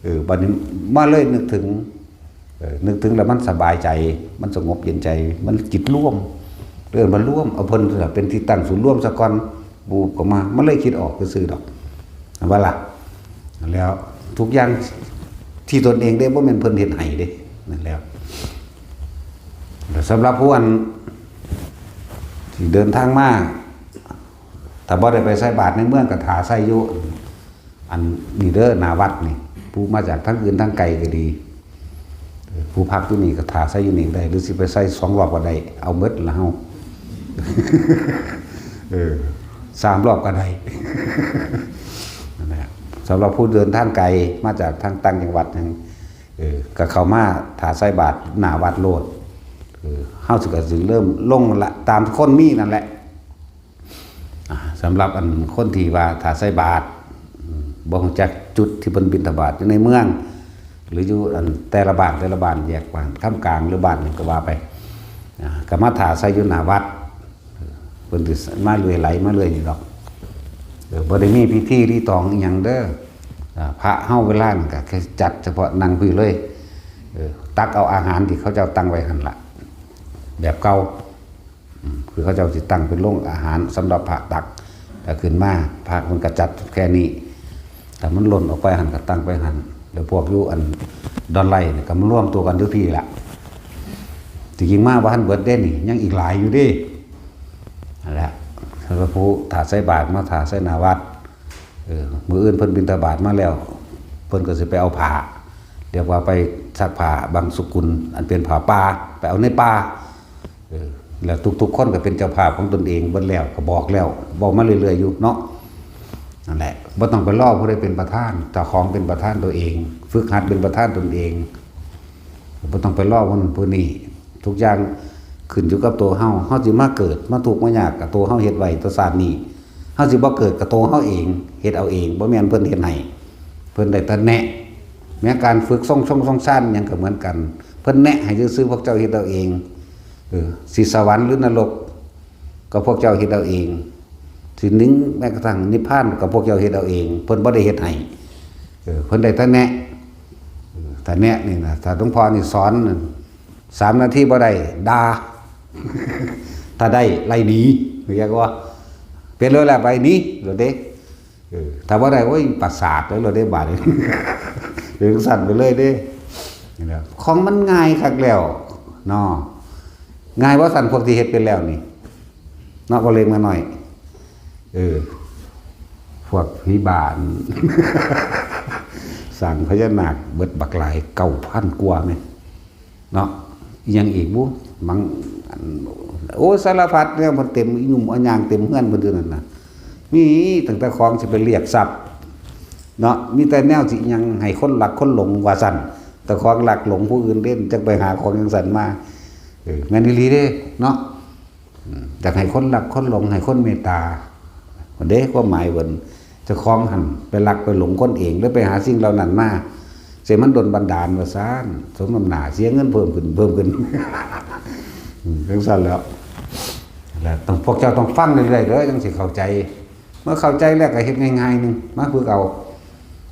ເອີ ບັດນີ້ມາເລີຍນຶກເຖິງ ເອີ ນຶກເຖິງແລ້ວມັນສະບາຍໃຈ ມັນສະຫງົບເຢັນໃຈ ມັນຈິດລວມ ເອີ້ນວ່າລວມ ເອົາເພິ່ນເປັນທີ່ຕັ້ງສູນລວມສາກ່ອນ ບູບເຂົ້າມາ ມັນເລີຍຄິດອອກຊື່ໆດອກ ເຫັນບໍ່ລະ? ແລ້ວທຸກຢ່າງທີ່ຕົນເອງເດ້ ບໍ່ແມ່ນເພິ່ນເຮັດໃຫ້ເດ້ ນັ້ນແຫຼະ. ແລ້ວສຳລັບຜູ້ອັນທີ່ເດີນທາງມາ ຖ້າບໍ່ໄດ້ໄປໃສ່ບາດໃນເມືອງ ກໍຖ້າໃສ່ຢູ່ ອັນນີ້ເດີ ໜ້າວັດນີ້ ຜູ້ມາຈາກທາງອື່ນທາງໄກກໍດີ ເອີ ຜູ້ພັກຢູ່ນີ້ກໍຖ້າໃສ່ຢູ່ນີ້ກໍໄດ້ ຫຼືຊິໄປໃສ່ສອງລອບກໍໄດ້ ເອົາໝົດລະເຮົາ ເອີ ສາມລອບກໍໄດ້ ນັ້ນແຫຼະ. ສຳລັບຜູ້ເດີນທາງໄກ ມາຈາກທາງຕ່າງຈັງຫວັດຫຍັງ ເອີ ກໍເຂົ້າມາຖ້າໃສ່ບາດໜ້າວັດໂລດ ເອີ ເຮົາຊິກໍຊິເລີ່ມລົງລະ ຕາມຄົນມີນັ້ນແຫຼະ. ອາ ສຳລັບອັນຄົນທີ່ວ່າຖ້າໃສ່ບາດ ອືມ ບໍ່ຮູ້ຈັກຈຸດທີ່ເພິ່ນບິນທະບາດ ຢູ່ໃນເມືອງ ຫຼືຢູ່ອັນແຕ່ລະບ້ານ ແຕ່ລະບ້ານ ແຍກບ້ານ ຄຳກາງ ຫຼືບ້ານຫຍັງກໍວ່າໄປ ອາ ກໍມາຖ້າໃສ່ຢູ່ໜ້າວັດ ເອີ ເພິ່ນຊິມາເລື້ອຍ ໄຫຼມາເລື້ອຍນີ້ດອກ ເອີ ບໍ່ໄດ້ມີພິທີລີຕອງອີ່ຫຍັງເດີ. ອາ ພະເຮົາເວລານັ້ນກໍແຄ່ຈັດສະເພາະນັ່ງພີ້ເລີຍ ເອີ ຕັກເອົາອາຫານທີ່ເຂົາເຈົ້າຕັ້ງໄວ້ຫັ້ນລະ ແບບເກົ່າ. ອືມ ຄືເຂົາເຈົ້າຊິຕັ້ງເປັນໂລງອາຫານສຳລັບພະຕັກ ແລ້ວຂຶ້ນມາ ພະເພິ່ນກໍຈັດແຄ່ນີ້ ຖ້າມັນລົ້ນອອກໄປຫັ້ນກໍຕັ້ງໄປຫັ້ນ ແລ້ວພວກຢູ່ອັນດອນໄລ່ນີ້ກໍມາລວມຕົວກັນຢູ່ພີ້ລະ. ທີ່ຈິງມາບໍ່ທັນເບິດເດ້ນີ້ ຍັງອີກຫຼາຍຢູ່ເດ້. ນັ້ນແຫຼະ ສຳລັບຜູ້ຖ້າໃສ່ບາດ ມາຖ້າໃສ່ໜ້າວັດ ເອີ ມື້ອື່ນເພິ່ນບິນທະບາດມາແລ້ວ ເພິ່ນກໍຊິໄປເອົາຜ້າ ຮຽກວ່າໄປຊັກຜ້າບັງສຸກຸນ ອັນເປັນຜ້າປ່າ ໄປເອົາໃນປ່າ ເອີ ແລ້ວທຸກໆຄົນກໍເປັນເຈົ້າພາບຂອງຕົນເອງເບິດແລ້ວ ກໍບອກແລ້ວ ເວົ້າມາເລື້ອຍໆຢູ່ເນາະ. ນັ້ນແຫຼະ ບໍ່ຕ້ອງໄປລໍຜູ້ໃດເປັນປະທານ ເຈົ້າຂອງເປັນປະທານຕົວເອງ ຝຶກຫັດເປັນປະທານຕົນເອງ ບໍ່ຕ້ອງໄປລໍຜູ້ນັ້ນຜູ້ນີ້ ທຸກຢ່າງຂຶ້ນຢູ່ກັບຕົວເຮົາ ເຮົາຊິມາເກີດມາທຸກມາຍາກກໍຕົວເຮົາເຮັດໄວ້ແຕ່ຊາດນີ້ ເຮົາຊິບໍ່ເກີດກໍຕົວເຮົາເອງເຮັດເອົາເອງ ບໍ່ແມ່ນເພິ່ນເຮັດໃຫ້ ເພິ່ນໄດ້ແຕ່ແນະ. ແມ້ການຝຶກຊົງຊົງຊົງຊານຫຍັງກໍເໝືອນກັນ ເພິ່ນແນະໃຫ້ຊື່ໆ ພວກເຈົ້າເຮັດເອົາເອງ ເອີ ຊິສະຫວັນຫຼືນະລົກ ກໍພວກເຈົ້າເຮັດເອົາເອງ ຊິໜິງແມ້ກະທັ່ງນິບພານກໍພວກເຈົ້າເຮັດເອົາເອງ ເພິ່ນບໍ່ໄດ້ເຮັດໃຫ້ ເອີ ເພິ່ນໄດ້ແຕ່ແນະ ເອີ ແຕ່ແນະນີ້ນະ ຖ້າຫຼວງພໍ່ນີ້ສອນ ສາມນາທີບໍ່ໄດ້ ດ່າ ຖ້າໄດ້ໄລ່ໜີ ເຮັດບໍ່ ເປັນແລ້ວແຫຼະ ໄປໜີໂລດເດ້ ເອີ ຖ້າບໍ່ໄດ້ ໂອ້ຍ ປະສາດເລີຍເດ້ບາດນີ້ ເປັນຈັ່ງຊັ້ນໄປເລີຍເດ້. ນີ້ແຫຼະ ຂອງມັນງ່າຍຄັກແລ້ວເນາະ ງ່າຍບໍ່ຊັ້ນ ພວກທີ່ເຮັດເປັນແລ້ວນີ້ເນາະ ບໍ່ເລັກມາໜ້ອຍ ເອີ ພວກຜີບ້ານ ສ້າງພະຍານາກເບິດບັກຫຼາຍ ເກົ້າພັນກວ່າແມ່ນ ເນາະ ອີ່ຫຍັງອີກບຸ ມັງ ອັນ ໂອ້ ສາລະພັດແນວ ເພິ່ນເຕັມ ຫຍຸ້ມເອົາຫຍັງເຕັມເຮືອນເພິ່ນຢູ່ນັ້ນນະ ມີຕັ້ງແຕ່ຂອງຊິໄປລຽກຊັບເນາະ ມີແຕ່ແນວຊິຫຍັງໃຫ້ຄົນລັກຄົນຫຼົງວ່າຊັ້ນ ແຕ່ຂອງລັກຫຼົງຜູ້ອື່ນເດ້ ຈັກໄປຫາຂອງຈັ່ງຊັ້ນມາ ເອີ ແມ່ນອີ່ຫຼີເດ້ເນາະ. ອືມ ຢາກໃຫ້ຄົນຮັກຄົນຫຼົງ ໃຫ້ຄົນເມດຕາ ເດ້ ຄວາມໝາຍເພິ່ນ ເຈົ້າຂອງຫັ້ນໄປລັກໄປຫຼົງຄົນເອງ ຫຼືໄປຫາສິ່ງເຫຼົ່ານັ້ນມາ ໃຫ້ມັນດົນບັນດານວ່າຊັ້ນ ສົມນ້ຳໜ້າ ເສຍເງິນເພີ່ມຂຶ້ນ ເພີ່ມຂຶ້ນ ອືມ ຈັ່ງຊັ້ນແຫຼ້ວ ແລະ ຕ້ອງ ພວກເຈົ້າຕ້ອງຟັງເລື້ອຍໆເດີ ຈັ່ງຊິເຂົ້າໃຈ ເມື່ອເຂົ້າໃຈແລ້ວກໍເຮັດງ່າຍໆໜຶ່ງ ມາຝຶກເອົາ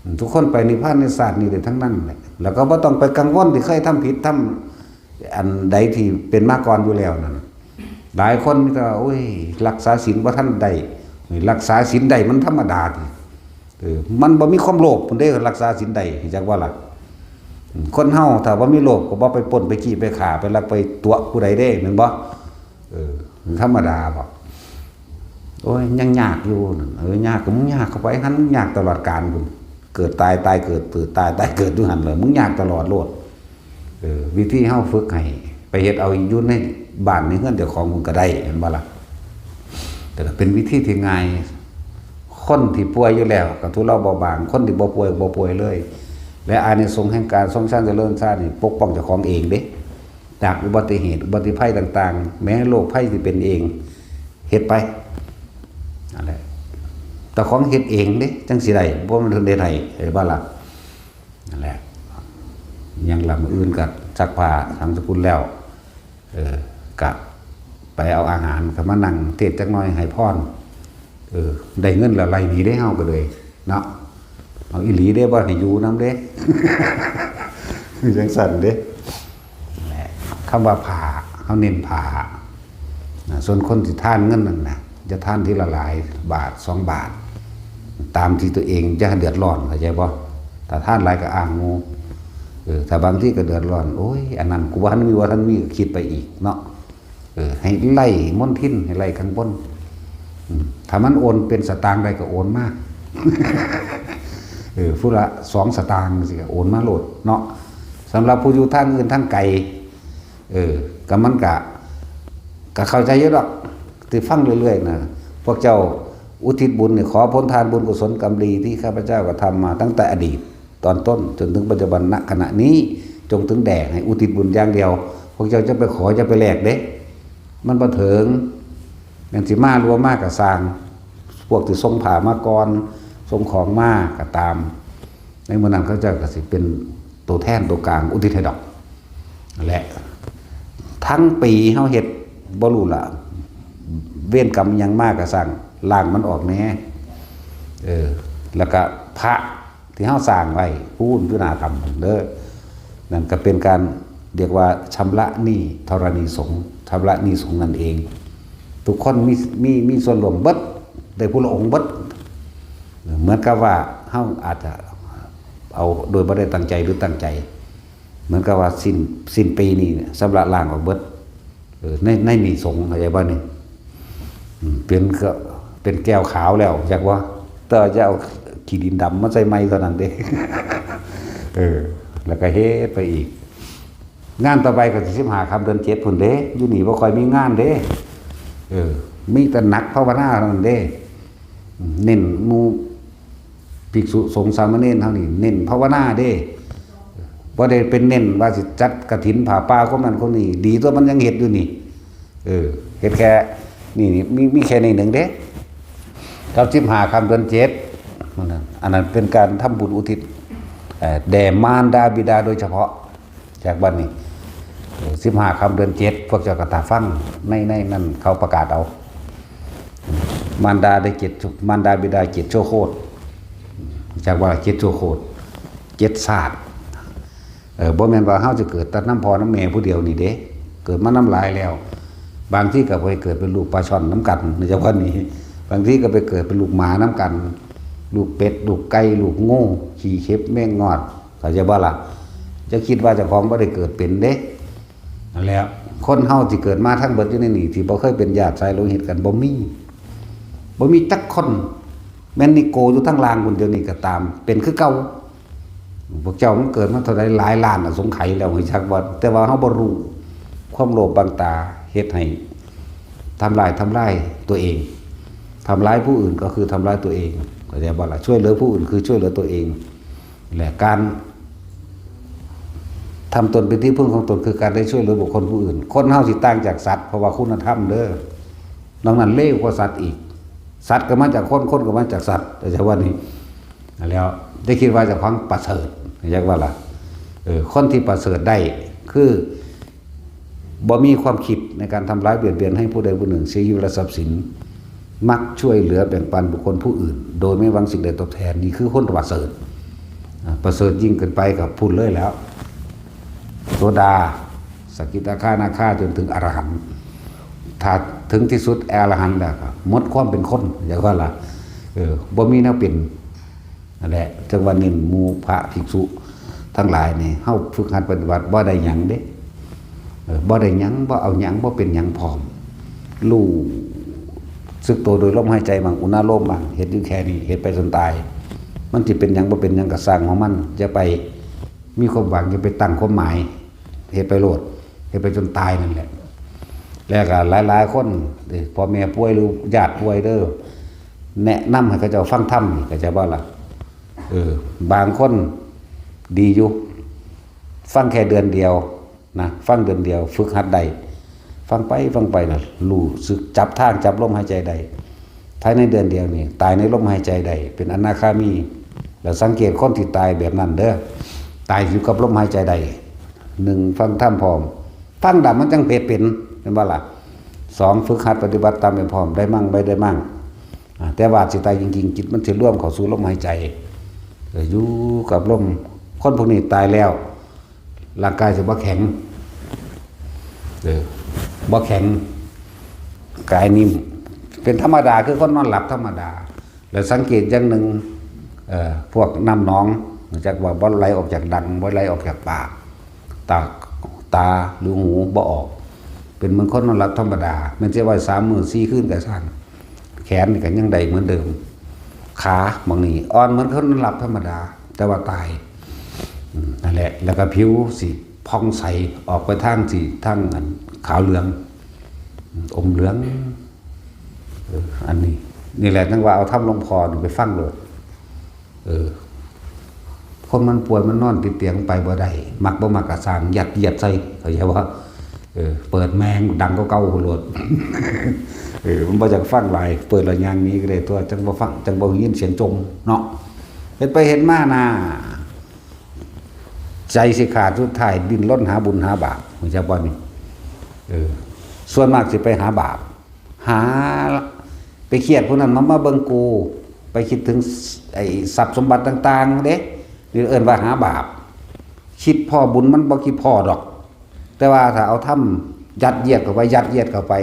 ອືມ ທຸກຄົນໄປນິບພານໃນຊາດນີ້ໄດ້ທັງນັ້ນແຫຼະ ແລ້ວກໍບໍ່ຕ້ອງໄປກັງວົນທີ່ເຄີຍທຳຜິດທຳ ອັນໃດທີ່ເປັນມາກ່ອນຢູ່ແລ້ວນັ້ນ ຫຼາຍຄົນມີແຕ່ວ່າ ໂອ້ຍ ລັກສາສິນບໍ່ທັນໄດ້ ເອີ ລັກສາສິນໄດ້ມັນທຳມະດາຕິ ເອີ ມັນບໍ່ມີຄວາມໂລບພຸ້ນເດ້ ລັກສາສິນໄດ້ ຮູ້ຈັກບໍ່ລະ? ອືມ ຄົນເຮົາຖ້າບໍ່ມີໂລບກໍບໍ່ໄປປຸ້ນ ໄປຂີ້ ໄປຂ້າ ໄປລັກ ໄປຕົວະຜູ້ໃດເດ້ ແມ່ນບໍ່? ເອີ ທຳມະດາບໍ? ໂອ້ຍ ຍັງຍາກຢູ່ນັ້ນ ເອີ ຍາກກໍມຶງຍາກເຂົ້າໄປຫັ້ນ ຍາກຕະຫຼອດການພຸ້ນ ເກີດຕາຍ ຕາຍເກີດ ເກີດຕາຍ ຕາຍເກີດຢູ່ຫັ້ນແຫຼະ ມຶງຍາກຕະຫຼອດໂລດ. ເອີ ວິທີເຮົາຝຶກໃຫ້ໄປເຮັດເອົາຢູ່ໃນບ້ານໃນເຮືອນເຈົ້າຂອງພຸ້ນກໍໄດ້ ແມ່ນບໍ່ລະ? ແຕ່ກໍເປັນວິທີທີ່ງ່າຍ ຄົນທີ່ປ່ວຍຢູ່ແລ້ວກໍທຸເລາເບົາບາງ ຄົນທີ່ບໍ່ປ່ວຍກໍບໍ່ປ່ວຍເລີຍ ແລະ ອານິສົງແຫ່ງການຊົງຊານຈະເລີນຊາດນີ້ປົກປ້ອງເຈົ້າຂອງເອງເດ້ ຈາກອຸບັດຕິເຫດ ອຸບັດຕິໄພຕ່າງໆ ແມ້ໂລກໄພທີ່ເປັນເອງ ເຮັດໄປ ນັ້ນແຫຼະ ເຈົ້າຂອງເຮັດເອງເດ້ ຈັ່ງຊິໄດ້ ບໍ່ແມ່ນເພິ່ນເຮັດໃຫ້ ເຫັນບໍ່ລະ? ນັ້ນແຫຼະ ຍັງລະ ມື້ອື່ນກໍຊັກຜ້າສັງສະກຸນແລ້ວ ເອີ ກະໄປເອົາອາຫານ ກໍມານັ່ງເທດຈັກໜ່ອຍໃຫ້ພອນ ເອີ ໄດ້ເງິນແລ້ວໄລ່ໜີເດ້ ເຮົາກໍເລີຍເນາະ ເອົາອີ່ຫຼີເດ້ ບໍ່ໃຫ້ຢູ່ນຳເດ້ ຈັ່ງຊັ້ນເດ້. ແຫຼະ ຄຳວ່າຜ້າ ເຮົາເນັ້ນຜ້ານະ ສ່ວນຄົນທີ່ທານເງິນນັ້ນນະ ຢ່າທານທີລະຫຼາຍບາດສອງບາດ ຕາມທີ່ຕົວເອງຈະເດືອດຮ້ອນ ເຂົ້າໃຈບໍ່? ຖ້າທານຫຼາຍກໍອ້າງໝູ່ ເອີ ຖ້າບາງທີກໍເດືອດຮ້ອນ ໂອ້ຍ ອັນນັ້ນກູບໍ່ທັນມີ ບໍ່ທັນມີ ກໍຄິດໄປອີກເນາະ ເອີ ໃຫ້ໄລ່ມົນທິນ ໃຫ້ໄລ່ຂ້າງບົນ ອືມ ຖ້າມັນໂອນເປັນສະຕາງໄດ້ກໍໂອນມາ ເອີ ຜູ້ລະສອງສະຕາງ ຈັ່ງຊີ້ ກະໂອນມາໂລດເນາະ. ສຳລັບຜູ້ຢູ່ທາງອື່ນທາງໄກ ເອີ ກະມັນກະ ກະເຂົ້າໃຈຢູ່ດອກ ທີ່ຟັງເລື້ອຍໆນະ. ພວກເຈົ້າອຸທິດບຸນນີ້ ຂໍຜົນທານບຸນກຸສົນກຳດີທີ່ຂ້າພະເຈົ້າກະທຳມາຕັ້ງແຕ່ອະດີດຕອນຕົ້ນ ຈົນເຖິງປັດຈຸບັນນະຂະນະນີ້ ຈົ່ງເຖິງແດ່ ໃຫ້ອຸທິດບຸນຢ່າງດຽວ. ພວກເຈົ້າຈະໄປຂໍ ຈະໄປແລກເດ້ ມັນບໍ່ເຖິງ. ແມ່ນຊິມາຫຼືບໍ່ມາກະຊ່າງ ພວກທີ່ສົ່ງຜ້າມາກ່ອນ ສົ່ງຂອງມາກະຕາມ ໃນມື້ນັ້ນເຂົາເຈົ້າກະຊິເປັນໂຕແທນໂຕກາງອຸທິດໃຫ້ດອກ. ແລະ ທັງປີເຮົາເຮັດ ບໍ່ຮູ້ລະ ເວນກຳຫຍັງມາກະຊ່າງ ລ້າງມັນອອກແດ່. ເອີ ແລ້ວກະພະ ທີ່ເຮົາສ້າງໄວ້ພຸ້ນຢູ່ໜ້າຖ້ຳເດີ ນັ້ນກະເປັນການຮຽກວ່າຊຳລະໜີ້ທໍລະນີສົງ ຊຳລະໜີ້ສົງນັ້ນເອງ. ທຸກຄົນມີ ມີ ມີສ່ວນຮ່ວມເບິດ ໄດ້ຜູ້ລະອົງເບິດ. ເໝືອນກັບວ່າເຮົາອາດຈະເອົາໂດຍບໍ່ໄດ້ຕັ້ງໃຈ ຫຼື ຕັ້ງໃຈ ເໝືອນກັບວ່າສິ້ນ ສິ້ນປີນີ້ຊຳລະລ້າງອອກເບິດ ເອີ ໃນ ໃນໜີ້ສົງ ເຂົ້າໃຈບໍ່ນີ້? ອືມ ເປັນ ເປັນແກ້ວຂາວແລ້ວ ຈັກວ່າ ແຕ່ວ່າຈະເອົາຂີ້ດິນດຳມາໃສ່ໃໝ່ເທົ່ານັ້ນເດ້. ເອີ ແລ້ວກະເຮັດໄປອີກ ງານຕໍ່ໄປກະສິບຫ້າຄ່ຳເດືອນເຈັດພຸ້ນເດ້. ຢູ່ນີ້ບໍ່ຄ່ອຍມີງານເດ້ ເອີ ມີແຕ່ໜັກພາວະນາເທົ່ານັ້ນເດ້. ເນັ້ນໝູ່ພິກສຸສົງສາມະເນນເຮົານີ້ ເນັ້ນພາວະນາເດ້ ບໍ່ໄດ້ເປັນເນັ້ນວ່າຊິຈັດກະຖິນຜ້າປ່າຄົນນັ້ນຄົນນີ້. ດີຕົວະ ມັນຍັງເຮັດຢູ່ນີ້ ເອີ ເຮັດແຄ່ນີ້ ນີ້ ມີ ມີແຄ່ນີ້ໜຶ່ງເດ້ ກັບສິບຫ້າຄ່ຳເດືອນເຈັດ ອັນນັ້ນເປັນການທຳບຸນອຸທິດ ເອີ ແດ່ມານດາບິດາໂດຍສະເພາະ. ຈາກບັດນີ້ ເອີ ສິບຫ້າຄ່ຳເດືອນເຈັດ ພວກເຈົ້າກະຖ້າຟັງ ໃນ ໃນນັ້ນເຂົາປະກາດເອົາ ມານດາໄດ້ເຈັດ ມານດາບິດາເຈັດຊົ່ວໂຄດ ຈາກວ່າເຈັດຊົ່ວໂຄດ ເຈັດຊາດ. ເອີ ບໍ່ແມ່ນວ່າເຮົາຈະເກີດແຕ່ນຳພໍ່ນຳແມ່ຜູ້ດຽວນີ້ເດ້ ເກີດມານຳຫຼາຍແລ້ວ. ບາງທີກະໄປເກີດເປັນລູກປາຊ່ອນນຳກັນ ໃນຈັກວັນນີ້ ບາງທີກະໄປເກີດເປັນລູກໝານຳກັນ ລູກເປັດ ລູກໄກ່ ລູກງູ ຂີ້ເຂັບ ແມງງອດ ເຂົ້າໃຈບໍ່ລະ? ຢ່າຄິດວ່າເຈົ້າຂອງບໍ່ໄດ້ເກີດເປັນເດ້. ຫັ້ນແຫຼະ ຄົນເຮົາທີ່ເກີດມາທັງເບິດຢູ່ໃນນີ້ ທີ່ບໍ່ເຄີຍເປັນຍາດສາຍໂລຫິດກັນ ບໍ່ມີ ບໍ່ມີຈັກຄົນ. ແມ່ນນິໂກຢູ່ທາງລ່າງພຸ້ນ ດຽວນີ້ກະຕາມ ເປັນຄືເກົ່າ. ພວກເຈົ້າມັນເກີດມາເທົ່າໃດຫຼາຍລ້ານອະສົງໄຂແລ້ວ ຮູ້ຈັກບໍ່? ແຕ່ວ່າເຮົາບໍ່ຮູ້ ຄວາມໂລບບັງຕາເຮັດໃຫ້ທຳລາຍ ທຳລາຍຕົວເອງ. ທຳລາຍຜູ້ອື່ນກະຄືທຳລາຍຕົວເອງ ເຂົ້າໃຈບໍ່ລະ? ຊ່ວຍເຫຼືອຜູ້ອື່ນຄືຊ່ວຍເຫຼືອຕົວເອງ. ແລະ ການທຳຕົນເປັນທີ່ເພິ່ງຂອງຕົນ ຄືການໄດ້ຊ່ວຍເຫຼືອບຸກຄົນຜູ້ອື່ນ. ຄົນເຮົາຊິຕ່າງຈາກສັດ ເພາະວ່າຄຸນນະທຳເດີ ນອກນັ້ນເລວກວ່າສັດອີກ. ສັດກະມາຈາກຄົນ ຄົນກະມາຈາກສັດ ແຕ່ວ່ານີ້ ແລ້ວໄດ້ຄິດວ່າເຈົ້າຂອງປະເສີດ ຢາກວ່າລະ ເອີ ຄົນທີ່ປະເສີດໄດ້ ຄືບໍ່ມີຄວາມຄິດໃນການທຳລາຍບຽດບຽນໃຫ້ຜູ້ໃດຜູ້ໜຶ່ງເສຍຊີວິດ ແລະ ຊັບສິນ. ມັກຊ່ວຍເຫຼືອແບ່ງປັນບຸກຄົນຜູ້ອື່ນ ໂດຍໄມ່ຫວັງສິ່ງໃດຕອບແທນ. ນີ້ຄືຄົນປະເສີດ. ອາ ປະເສີດຍິ່ງຂຶ້ນໄປກະພຸ້ນເລີຍແລ້ວ ໂສດາ ສະກິດາຄານາຄາ ຈົນເຖິງອະລະຫັນ. ຖ້າເຖິງທີ່ສຸດອະລະຫັນແລ້ວກະໝົດຄວາມເປັນຄົນ ຢາກວ່າລະ ເອີ ບໍ່ມີແນວເປັນ. ນັ້ນແຫຼະ ຈັ່ງວ່າເນັ້ນໝູ່ພະພິກສຸທັງຫຼາຍນີ້ ເຮົາຝຶກຫັດປະຕິບັດບໍ່ໄດ້ຫຍັງເດ້ ເອີ ບໍ່ໄດ້ຫຍັງ ບໍ່ເອົາຫຍັງ ບໍ່ເປັນຫຍັງພ້ອມ. ຮູ້ສຶກໂຕໂດຍລົມຫາຍໃຈບ້າງ ອຸນາໂລມບ້າງ ເຮັດຢູ່ແຄ່ນີ້ ເຮັດໄປຈົນຕາຍ. ມັນຊິເປັນຫຍັງບໍ່ເປັນຫຍັງກະຊ່າງຂອງມັນ ຢ່າໄປມີຄວາມຫວັງ ຢ່າໄປຕັ້ງຄວາມໝາຍ ເຮັດໄປໂລດ ເຮັດໄປຈົນຕາຍນັ້ນແຫຼະ. ແລ້ວກະຫຼາຍໆຄົນ ເອີ ພໍ່ແມ່ປ່ວຍ ຫຼື ຍາດປ່ວຍເດີ ແນະນຳໃຫ້ເຂົາເຈົ້າຟັງທຳນີ້ ເຂົ້າໃຈບໍ່ລະ? ເອີ ບາງຄົນດີຢູ່ ຟັງແຄ່ເດືອນດຽວນະ ຟັງເດືອນດຽວ ຝຶກຫັດໄດ້ ຟັງໄປ ຟັງໄປລະຮູ້ສຶກ ຈັບທາງ ຈັບລົມຫາຍໃຈໄດ້ ພາຍໃນເດືອນດຽວນີ້ ຕາຍໃນລົມຫາຍໃຈໄດ້ ເປັນອະນາຄາມີ. ແລ້ວສັງເກດຄົນທີ່ຕາຍແບບນັ້ນເດີ ຕາຍຢູ່ກັບລົມຫາຍໃຈໄດ້. ໜຶ່ງ ຟັງທຳພ້ອມ ຟັງແລ້ວມັນຈັ່ງເຮັດເປັນ ແມ່ນບໍ່ລະ? ສອງ ຝຶກຫັດປະຕິບັດຕາມໄປພ້ອມ ໄດ້ມັ່ງ ໄດ້ ໄດ້ມັ່ງ. ອາ ແຕ່ວ່າຊິຕາຍຈິງໆ ຈິດມັນຊິລວມເຂົ້າສູ່ລົມຫາຍໃຈ ເອີ ຢູ່ກັບລົມ. ຄົນພວກນີ້ຕາຍແລ້ວ ຮ່າງກາຍຊິບໍ່ແຂງ ເອີ ບໍ່ແຂງ ກາຍນິ່ມ ເປັນທຳມະດາ ຄືຄົນນອນຫຼັບທຳມະດາ. ແລະ ສັງເກດຢ່າງໜຶ່ງ ເອີ ພວກນ້ຳໜອງ ຈາກວ່າບໍ່ໄຫຼອອກຈາກດັງ ບໍ່ໄຫຼອອກຈາກປາກ ຕາ ຕາ ຫຼື ຫູບໍ່ອອກ ເປັນເໝືອນຄົນນອນຫຼັບທຳມະດາ. ແມ່ນຊິໄວ້ສາມມື້ສີ່ຄືນກະຊ່າງ ແຂນນີ້ກະຍັງໄດ້ເໝືອນເດີມ. ຂາໝ່ອງນີ້ອ່ອນເໝືອນຄົນຫຼັບທຳມະດາ ແຕ່ວ່າຕາຍ. ອືມ ນັ້ນແຫຼະ ແລ້ວກໍຜິວຊິຜ່ອງໃສອອກໄປທາງ ຊິທາງອັນຂາວເຫຼືອງ ອືມ ອົມເຫຼືອງ. ເອີ ອັນນີ້ ນີ້ແຫຼະ ຈັ່ງວ່າເອົາທຳຫຼວງພໍ່ນີ້ໄປຟັງໂລດ. ເອີ ຄົນມັນປ່ວຍ ມັນນອນຕິດຕຽງໄປບໍ່ໄດ້ ມັກບໍ່ມັກກໍຊ່າງ ຍັດຢຽດໃສ່ ເຂົ້າໃຈບໍ່? ເອີ ເປີດແມ່ງດັງກວ່າເກົ່າໂລດ. ເອີ ມັນບໍ່ຢາກຟັງຫຼາຍ ເປີດແລ້ວຍ່າງໜີກໍໄດ້ຕົວະ ຈັ່ງບໍ່ຟັງ ຈັ່ງບໍ່ໄດ້ຍິນສຽງຈົ່ມເນາະ. ເຮັດໄປເຮັດມານາ ໃຈຊິຂາດ ສຸດທ້າຍດີ້ນລົນຫາບຸນຫາບາບ ຮູ້ຈັກບໍ່ນີ້? ເອີ ສ່ວນມາກຊິໄປຫາບາບ ຫາ ໄປຄຽດຜູ້ນັ້ນມາ ມາເບິ່ງກູ ໄປຄິດເຖິງ ໄອ້ ຊັບສົມບັດຕ່າງໆເດ້ ນີ້ເອີ້ນວ່າຫາບາບ. ຄິດພໍ້ບຸນມັນບໍ່ຄິດພໍ້ດອກ ແຕ່ວ່າຖ້າເອົາທຳຍັດຢຽດເຂົ້າໄປ ຍັດຢຽດເຂົ້າໄປ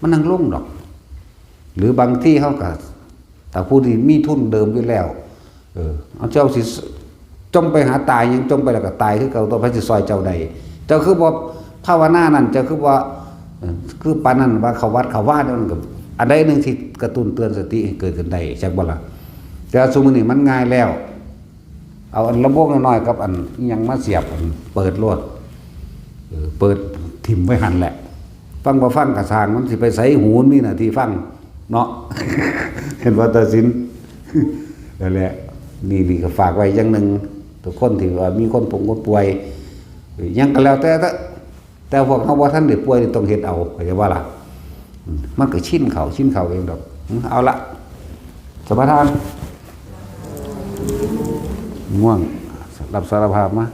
ມັນຍັງລົງດອກ. ຫຼືບາງທີເຮົາກໍ ຖ້າຜູ້ທີ່ມີທຶນເດີມຢູ່ແລ້ວ ເອີ ເອົາ ເຈົ້າຊິຈົ່ມໄປຫາຕາຍຫຍັງ? ຈົ່ມໄປແລ້ວກໍຕາຍຄືເກົ່າຕົວະ ໃຜຊິຊ່ອຍເຈົ້າໄດ້? ເຈົ້າຄືບໍ່ພາວະນານັ້ນ? ເຈົ້າຄືບໍ່ ເອີ ຄືປານນັ້ນວ່າເຂົ້າວັດເຂົ້າວາ? ອັນນັ້ນກໍອັນໃດໜຶ່ງທີ່ກະຕຸ້ນເຕືອນສະຕິໃຫ້ເກີດຂຶ້ນໄດ້ ຈັກບໍ່ລະ? ແຕ່ວ່າຊຸມື້ນີ້ມັນງ່າຍແລ້ວ ເອົາອັນລຳໂພງນ້ອຍໆກັບອັນອີ່ຫຍັງມາສຽບ ອັນເປີດໂລດ ເອີ ເປີດຖິ້ມໄວ້ຫັ້ນແຫຼະ. ຟັງບໍ່ຟັງກໍຊ່າງ ມັນຊິໄປໃສ? ຫູມັນມີໜ້າທີ່ຟັງເນາະ ເຫັນບໍ່? ຕາສິນ ນັ້ນແຫຼະ. ນີ້ ນີ້ກໍຝາກໄວ້ຢ່າງໜຶ່ງ ທຸກຄົນທີ່ວ່າມີຄົນປົງຄົນປ່ວຍ ຫຍັງກໍແລ້ວແຕ່ເຖາະ ແຕ່ພວກເຮົາບໍ່ທັນໄດ້ປ່ວຍນີ້ ຕ້ອງເຮັດເອົາ ເຂົ້າໃຈບໍ່ລະ? ອືມ ມັນກໍຊິນເຂົ້າ ຊິນເຂົ້າເອງດອກ. ອືມ ເອົາລະ ສະປະທານ ງ່ວງ ຮັບສາລະພາບມາ.